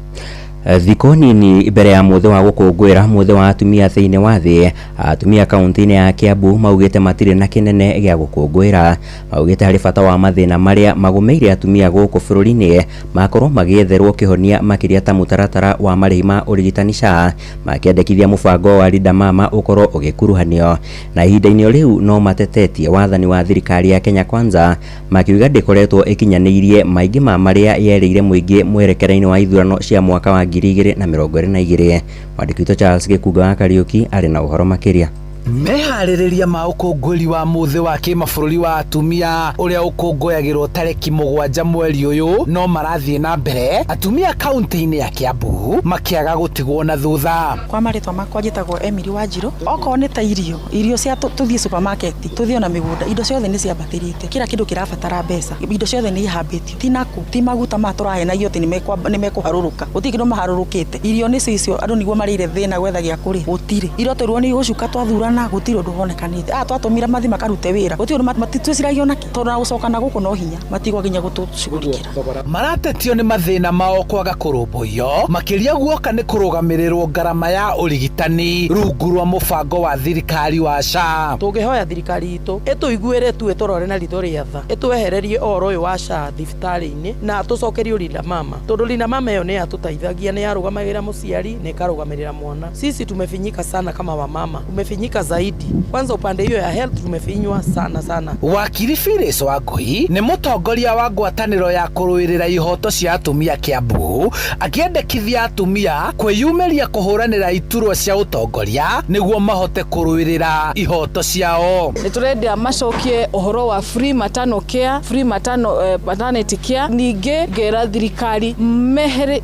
Thikũ nini mbere ya mũthĩ wa gũkũngũĩra mũthĩ wa atumia thĩinĩ wa thĩ, atumia kaunti-inĩ ya Kiambu maugĩte matirĩ na kĩnene gĩa gũkũngũĩra. Maugĩte harĩ bata wa mathĩna marĩa magũmĩire atumia gũkũ bũrũri-inĩ makorwo magĩetherwo kĩhonia makĩria ta mũtaratara wa marĩhi ma ũrigitani SHA, makĩendekithia mũbango wa Linda Mama ũkorwo ũgĩkuruhanio. Na ihinda-inĩ rĩu no matetetie wathani wa thirikari ya Kenya Kwanza, makiuga ndĩkoretwo ĩkinyanĩirie maingĩ ma marĩa yerĩire mũingĩ mwerekera-inĩ wa ithurano cia mwaka wa 2022. Mwandĩki witũ Charles Gĩkunga wa Kariũki arĩ na ũhoro makĩria. Meharĩrĩria ma ũkũngũĩri wa mũthĩ wa kĩmabũrũri wa atumia ũrĩa ũkũngũyagĩrwo tarĩki 7 mweri ũyũ no marathiĩ na mbere, atumia kaunti-inĩ ya Kiambu makĩaga gũtigwo na thutha. Kwa marĩtwa makwa njĩtagwo Emily Wanjirũ. Okorwo nĩ ta irio cia tũthiĩ supermarket, tũthiĩ ona mĩgũnda, indo ciothe nĩ ciambatĩrĩte, kila kĩndũ kĩrabatara mbeca, indo ciothe nĩ ihambĩtio, ti naku ti maguta ma tũrahenagio atĩ nĩ mekũharũrũka, gũtirĩ kĩndũ maharũrũkĩte. Irio nĩcio icio andũ nĩguo marĩire thĩna gwetha gĩa kũrĩa, gũtirĩ. Irio twĩrwo nĩ igũcuka twathurana, gũtirĩ ũndũ wonekanĩte. Twatũmire mathi makarute wĩra, gũtirĩ ũndũ matitwĩciragia onakĩ, tondũ na gũcoka na gũkũ no hinya matigwa nginya gũtũcugurikĩra. Maratetio nĩ mathĩna mao kwaga kũrũmbũiyo, makĩria guoka nĩ kũrũgamĩrĩrwo ngarama ya ũrigitani rungu rwa mũbango wa thirikari wa SHA. Tũngĩhoya thirikari itũ ĩtũiguĩre tu, ĩtũrore na ritho rĩa tha, ĩtwehererie ũhoro ũyũ wa SHA thibitarĩ-inĩ na tũcokerio Linda Mama, tondũ Linda Mama ĩyo nĩ yatũteithagia, nĩ yarũgamagĩrĩra mũciari na ĩkarũgamĩrĩra mwana. Sisi tumefinyika sana kama wamama, tumefinyika zaidi. Kwanza upande hiyo ya health tumefinywa sana sana. Wakiri Phyllis Wangui nĩ mũtongoria wa ngwatanĩro ya kũrũĩrĩra ihoto cia atumia Kiambu, akĩendekithia atumia kwĩyumĩria kũhũranĩra iturwa cia ũtongoria nĩguo mahote kũrũĩrĩra ihoto ciao. Nĩ tũrenda macokie ũhoro wa free maternal care, free maternal maternity care. Ningĩ ngera thirikari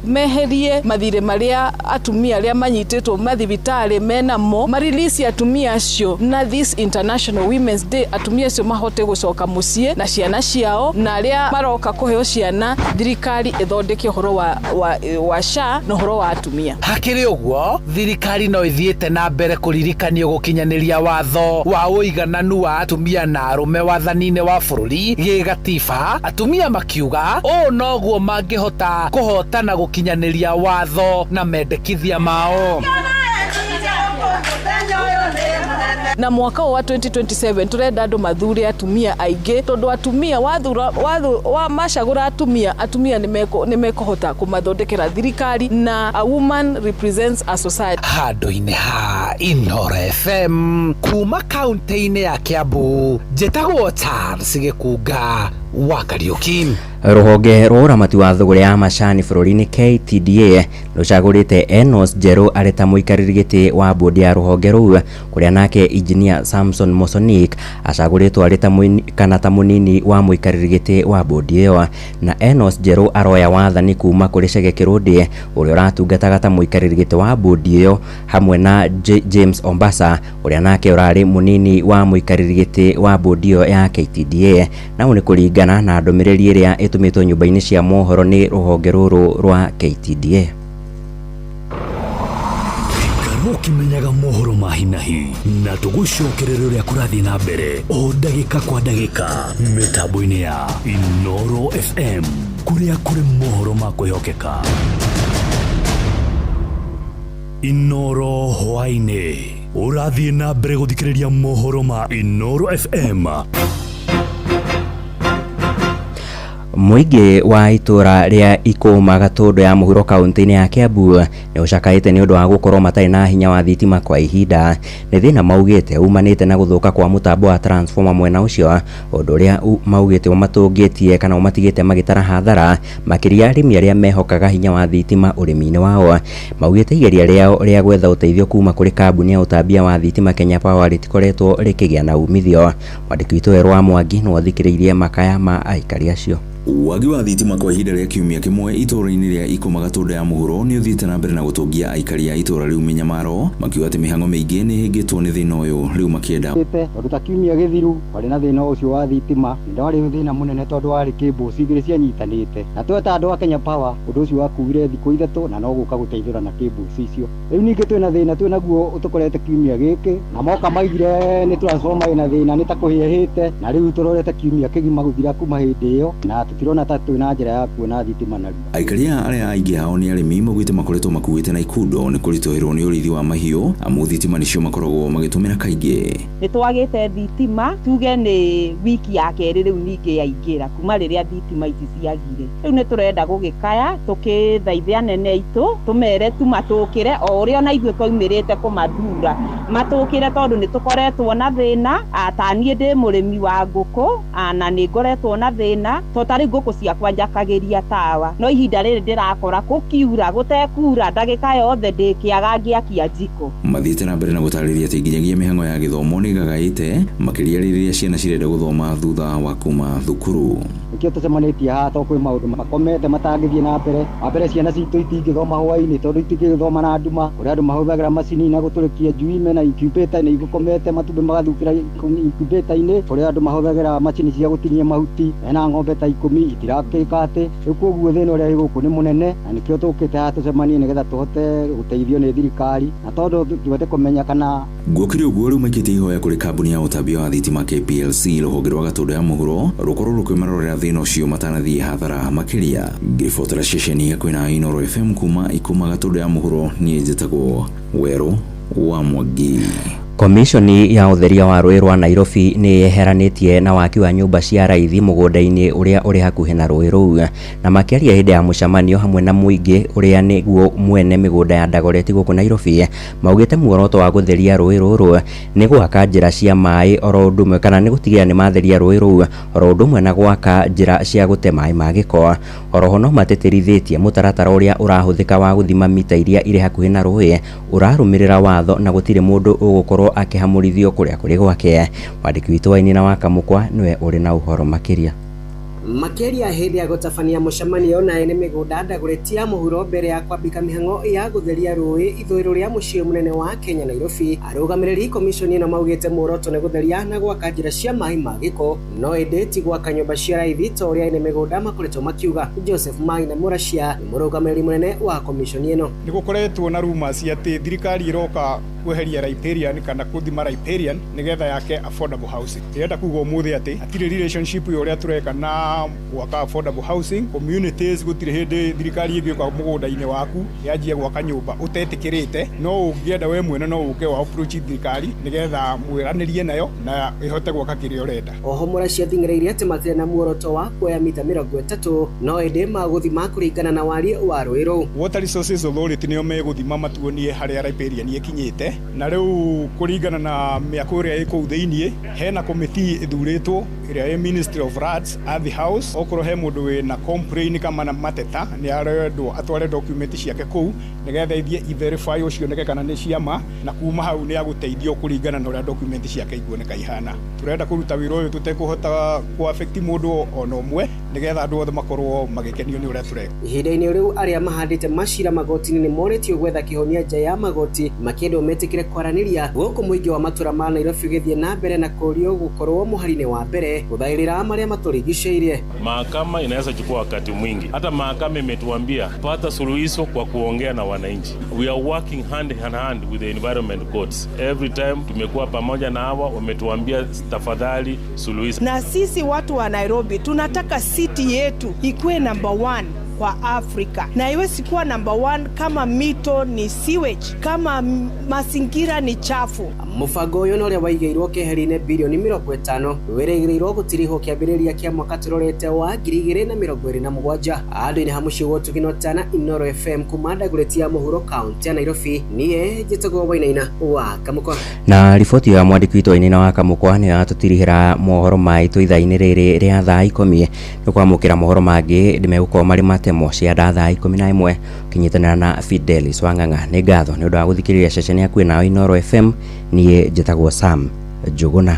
meherie mathirĩ marĩa atumia arĩa manyitĩtwo mathibitarĩ menamo, marilisi atumia Atumia acio na this International Women's Day, atumia acio mahote gũcoka mũciĩ na ciana ciao, na arĩa maroka kũheo ciana thirikari ĩthondeke ũhoro wa SHA na ũhoro wa atumia. Hakĩrĩ ũguo, thirikari no ĩthiĩte na mbere kũririkanio gũkinyanĩria watho wa ũigananu wa atumia na arũme wathani-inĩ wa bũrũri gĩgatiba, atumia makiuga ũũ noguo mangĩhota kũhotana gũkinyanĩria watho na mendekithia mao. Na mwaka wa 2027 turenda andu mathure atumia aingĩ, tondu atumia wathura wa macagũra atumia nĩmekũhota kũmathondekera thirikari, na a woman represents a society. Handũ-inĩ ha Inooro FM kuma kaunti-inĩ ya Kiambu, njĩtagwo Charles Gĩkunga wa Kariuki. Rũhonge rwa ũramati wa thũgũrĩ ya macani bũrũri-inĩ KTDA rũcagũrĩte Enos Njerũ arĩ ta mũikarĩri gĩtĩ wa bodi ya rũhonge rũu, kũrĩa nake Engineer Samson Mosonik acagũrĩtwo arĩ ta mũnini wa mũikarĩri gĩtĩ wa bodi ĩyo. Na Enos Njerũ aroya wathani kuma kũrĩ Chege Kĩrũndĩ ũrĩa ũratungataga ta mũikarĩri gĩtĩ wa bodi ĩyo, hamwe na James Ombasa ũrĩa nake ũrarĩ mũnini wa mũikarĩri gĩtĩ wa bodi ĩyo ya KTDA. Na nĩ kũringana na ndũmĩrĩri ĩrĩa ĩtũmĩtwo nyũmba-inĩ cia mohoro nĩ rũhonge rũrũ rwa KTDA. Ũkimenyaga mohoro ma hinahi na tũgũcokerera ũrĩa kũrathiĩ na mbere o ndagĩka kwa ndagĩka mĩtambo-inĩ ya Inooro FM, kũrĩa kũrĩ mohoro ma kwĩhokeka. Inooro hwaĩ-inĩ ũrathiĩ na mbere gũthikĩrĩria mohoro ma Inooro FM. Mũingĩ wa itũra rĩa Ikũma Gatũndũ ya mũhuro kaunti-inĩ ya Kiambu nĩ ũcakaĩte nĩ ũndũ wa gũkorwo matarĩ na hinya wa thitima kwa ihinda. Nĩ thĩna maugĩte umanĩte na gũthũka kwa mũtambo wa transformer mwena ũcio, ũndũ ũrĩa maugĩte ũmatũngĩtie kana ũmatigĩte magĩtara hathara, makĩria arĩmi arĩa mehokaga hinya wa thitima ũrĩmi-inĩ wao. Maugĩte igeria rĩao rĩa gwetha ũteithio kuma kũrĩ kambuni ya ũtambia wa thitima Kenya Power rĩtikoretwo rĩkĩgĩa na umithio. Mwandĩki witũ Werũ wa Mwangi nĩwe ũthikĩrĩirie makaya ma aikari acio. Wagi wa thitima kwa ihinda rĩa kiumia kĩmwe itũũra-inĩ rĩa Ikũma Gatũndũ ya mũhuro nĩ ũthiĩte na mbere na gũtũngia aikari a itũũra rĩu mĩnyamaro, makiuga atĩ mĩhang'o mĩingĩ nĩ ĩhĩngĩtwo nĩ thĩna ũyũ rĩu makĩenda. Tondũ ta kiumia gĩthiru kwarĩ na thĩna ũcio wa thitima, nĩ thĩna mũnene tondũ warĩ cables igĩrĩ cianyitanĩte, na tweta andũ a Kenya Power ũndũ ũcio wakuire thikũ 3 na no gũka gũteithũra na cables icio. Rĩu ningĩ twĩna thĩna twĩ naguo ũtũkorete kiumia gĩkĩ, na moka maigire nĩ transformer ĩna thĩna nĩ ta kũhĩahĩte, na rĩu tũrorete kiumia kĩgima gũthira kuma hĩndĩ ĩyo, na tũtirona ta twĩna njĩra ya kuona thitima narua. Aikari aya arĩa aingĩ ao nĩ arĩmi maugĩte makoretwo makuĩte na ikundo nĩ kũritũhĩrwo nĩ ũrĩithi wa mahiũ, amu thitima nĩcio makoragwo magĩtũmĩra kaingĩ. Nĩ twagĩte thitima, tuge nĩ wiki ya kerĩ rĩu ningĩ yaingĩra kuma rĩrĩa thitima ici ciagire. Rĩu nĩ tũrenda gũgĩkaya tũkĩthaithe anene aitũ tũmere tu matũkĩre o ũrĩa ona ithuĩ twaumĩrĩte kũmathura matũkĩre, tondũ nĩ tũkoretwo na thĩna. Ta niĩ ndĩ mũrĩmi wa ngũkũ na nĩ ngoretwo na thĩna, to ta rĩu ngũkũ ciakwa njakagĩria tawa, no ihinda rĩrĩ ndĩrakora gũkiura gũtekura ndagĩka yothe ndĩkĩaga ngĩakia njiko. Mathiĩte na mbere na gũtarĩria atĩ nginyagia mĩhang'o ya gĩthomo nĩ ĩgagaĩte, makĩria rĩrĩa ciana cirenda gũthoma thutha wa kuma thukuru. Nĩkĩo tũcemanĩtie haha tondũ kwĩ maũndũ makomete matangĩthiĩ na mbere. Wa mbere ciana citũ itingĩthoma hwaĩ-inĩ tondũ itingĩgĩthoma na nduma, kũrĩ andũ mahũthagĩra macini na gũtũrĩkia njui mena incubator nĩ igũkomete matumbĩ magathukĩra incubator-inĩ, kũrĩ andũ mahũthagĩra macini cia gũtinia mahuti mena ng'ombe ta 10 itirakĩka atĩ. Rĩu koguo thĩna ũrĩa wĩ gũkũ nĩ mũnene, na nĩkĩo tũkĩte haha tũcemanie nĩgetha tũhote gũteithio nĩ thirikari, na tondũ tũhote kũmenya kana. Gũkĩrĩ ũguo rĩu maikĩtie ihoya kũrĩ kambuni ya ũtambia wa thitima KPLC rũhonge rwa Gatũndũ ya mũhuro rũkorwo rũkĩmarorera thĩna ũcio matanathiĩ hathara makĩria. Ngĩribotera ceceni ya kwĩna Inooro FM kuma Ikũma Gatũndũ ya mũhuro, niĩ njĩtagwo Werũ wa Mwangi. Komishoni ya ũtheria wa rũĩ rwa Nairobi nĩ yeheranĩtie na waki wa nyũmba cia raithi mũgũnda-inĩ ũrĩa ũrĩ hakuhĩ na rũĩ rũu, na makĩaria hĩndĩ ya mũcemanio hamwe na mũingĩ ũrĩa nĩguo mwene mĩgũnda ya Dagoretti gũkũ Nairobi, maugĩte muoroto wa gũtheria rũĩ rũrũ nĩ gwaka njĩra cia maĩ oro ũndũ ũmwe, kana nĩ gũtigĩrĩra nĩ matheria rũĩ rũu oro ũndũ ũmwe na gwaka njĩra cia gũte maĩ ma gĩko. Oroho no matĩtĩrithĩtie mũtaratara ũrĩa ũrahũthĩka wa gũthima mita iria irĩ hakuhĩ na rũĩ ũrarũmĩrĩra watho na gũtirĩ mũndũ ũgũkorwo akĩhamũrithio kũrĩa kũrĩ gwake. Mwandĩki witũ wa Inina wa Kamũkwa nĩwe ũrĩ na ũhoro makĩria. Makĩaria hĩndĩ ya gũtabania mũcemanio na ene mĩgũnda Dagoretti ya mũhuro mbere ya kwambĩka mĩhang'o ya gũtheria rũĩ ithũĩro rĩa mũciĩ mũnene wa Kenya Nairobi, arũgamĩrĩri komishoni ĩno maugĩte muoroto nĩ gũtheria na gwaka njĩra cia maĩ ma gĩko, no ĩndĩ ti gwaka nyũmba cia raithi ta ũrĩa ene mĩgũnda makoretwo makiuga. Joseph Maina Mũracia nĩ mũrũgamĩrĩri mũnene wa komishoni ĩno. Nĩ gũkoretwo na rumors atĩ thirikari ĩroka kweheria riparian kana kũthima riparian nĩgetha yake affordable housing. Ndĩrenda kuga ũmũthĩ atĩ hatirĩ relationship ya ũrĩa tũreka na gwaka affordable housing communities. Gũtirĩ hĩndĩ thirikari ĩngĩũka mũgũnda-inĩ waku yanjie gwaka nyũmba ũtetĩkĩrĩte. No ũngĩenda we mwene no ũke wa approach thirikari nĩgetha mwĩranĩrie nayo na ĩhote gwaka kĩrĩa ũrenda. Oho Mũracia athing'ĩrĩirie atĩ matirĩ na muoroto wa kuoya mita 30, no ĩndĩ magũthima kũringana na wariĩ wa rũĩ rũu. Water Resources Authority nĩo megũthima matuonie harĩa riparian ĩkinyĩte, na rĩu kũringana na mĩako ĩrĩa ĩ kũu thĩiniĩ, hena komiti ĩthurĩtwo ĩrĩa ĩ Ministry of Lands at the House. Okorwo he mũndũ wĩna complain kana mateta, nĩ arendwo atware document ciake kũu nĩgetha ithiĩ i-verify ũcioneke kana nĩ ciama, na kuma hau nĩ agũteithio kũringana na ũrĩa document ciake ikuoneka ihana. Tũrenda kũruta wĩra ũyũ tũtekũhota kũ affect mũndũ ona ũmwe, nĩgetha andũ othe makorwo magĩkenio nĩ ũrĩa tũreka. Ihinda-inĩ rĩu, arĩa mahandĩte macira magoti-inĩ nĩ morĩtio gwetha kĩhonia nja ya magoti, makĩendwo metĩkĩre kwaranĩria, gũkũ mũingĩ wa matũra ma Nairobi ũgĩthiĩ na mbere na kũrio gũkorwo mũhari-inĩ wa mbere gũthaĩrĩra marĩa matũrigicĩirie. Mahakama inaweza chukua wakati mwingi. Hata mahakama imetuambia pata suluhisho kwa kuongea na wananchi. We are working hand in hand with the environment courts. Every time tumekuwa pamoja na hawa, wametuambia tafadhali suluhisho. Na sisi watu wa Nairobi tunataka city yetu ikuwe number one kwa Afrika, na iwezi kuwa number one kama mito ni sewage, kama mazingira ni chafu. Mũbango ũyũ na ũrĩa waigĩirwo keheri-inĩ birioni 50 wĩrĩgĩrĩirwo gũtirihwo kĩambĩrĩria kĩa mwaka tũrorete wa 2027. Andũ-inĩ ha mũciĩ wa ũtugi tana Inooro FM kuma Dagoretti ya mũhuro, kaunti ya Nairobi, niĩ njĩtagwo Wainaina wa Kamũkwa. Na riboti ya mwandĩki witũ Wainaina wa Kamũkwa nĩyo yatũtirihĩra mohoro maitũ ithaa-inĩ rĩrĩ rĩa thaa 10. Nĩ kwamũkĩra mohoro mangĩ ndĩmegũkorwo marĩ matemo cia nda thaa 11 ũkĩnyitanĩra na Fidelis Wang'ang'a. Nĩ ngatho nĩ ũndũ wa gũthikĩrĩria ceceni yaku nayo Inooro FM. Niĩ njĩtagwo Sam Njũgũna.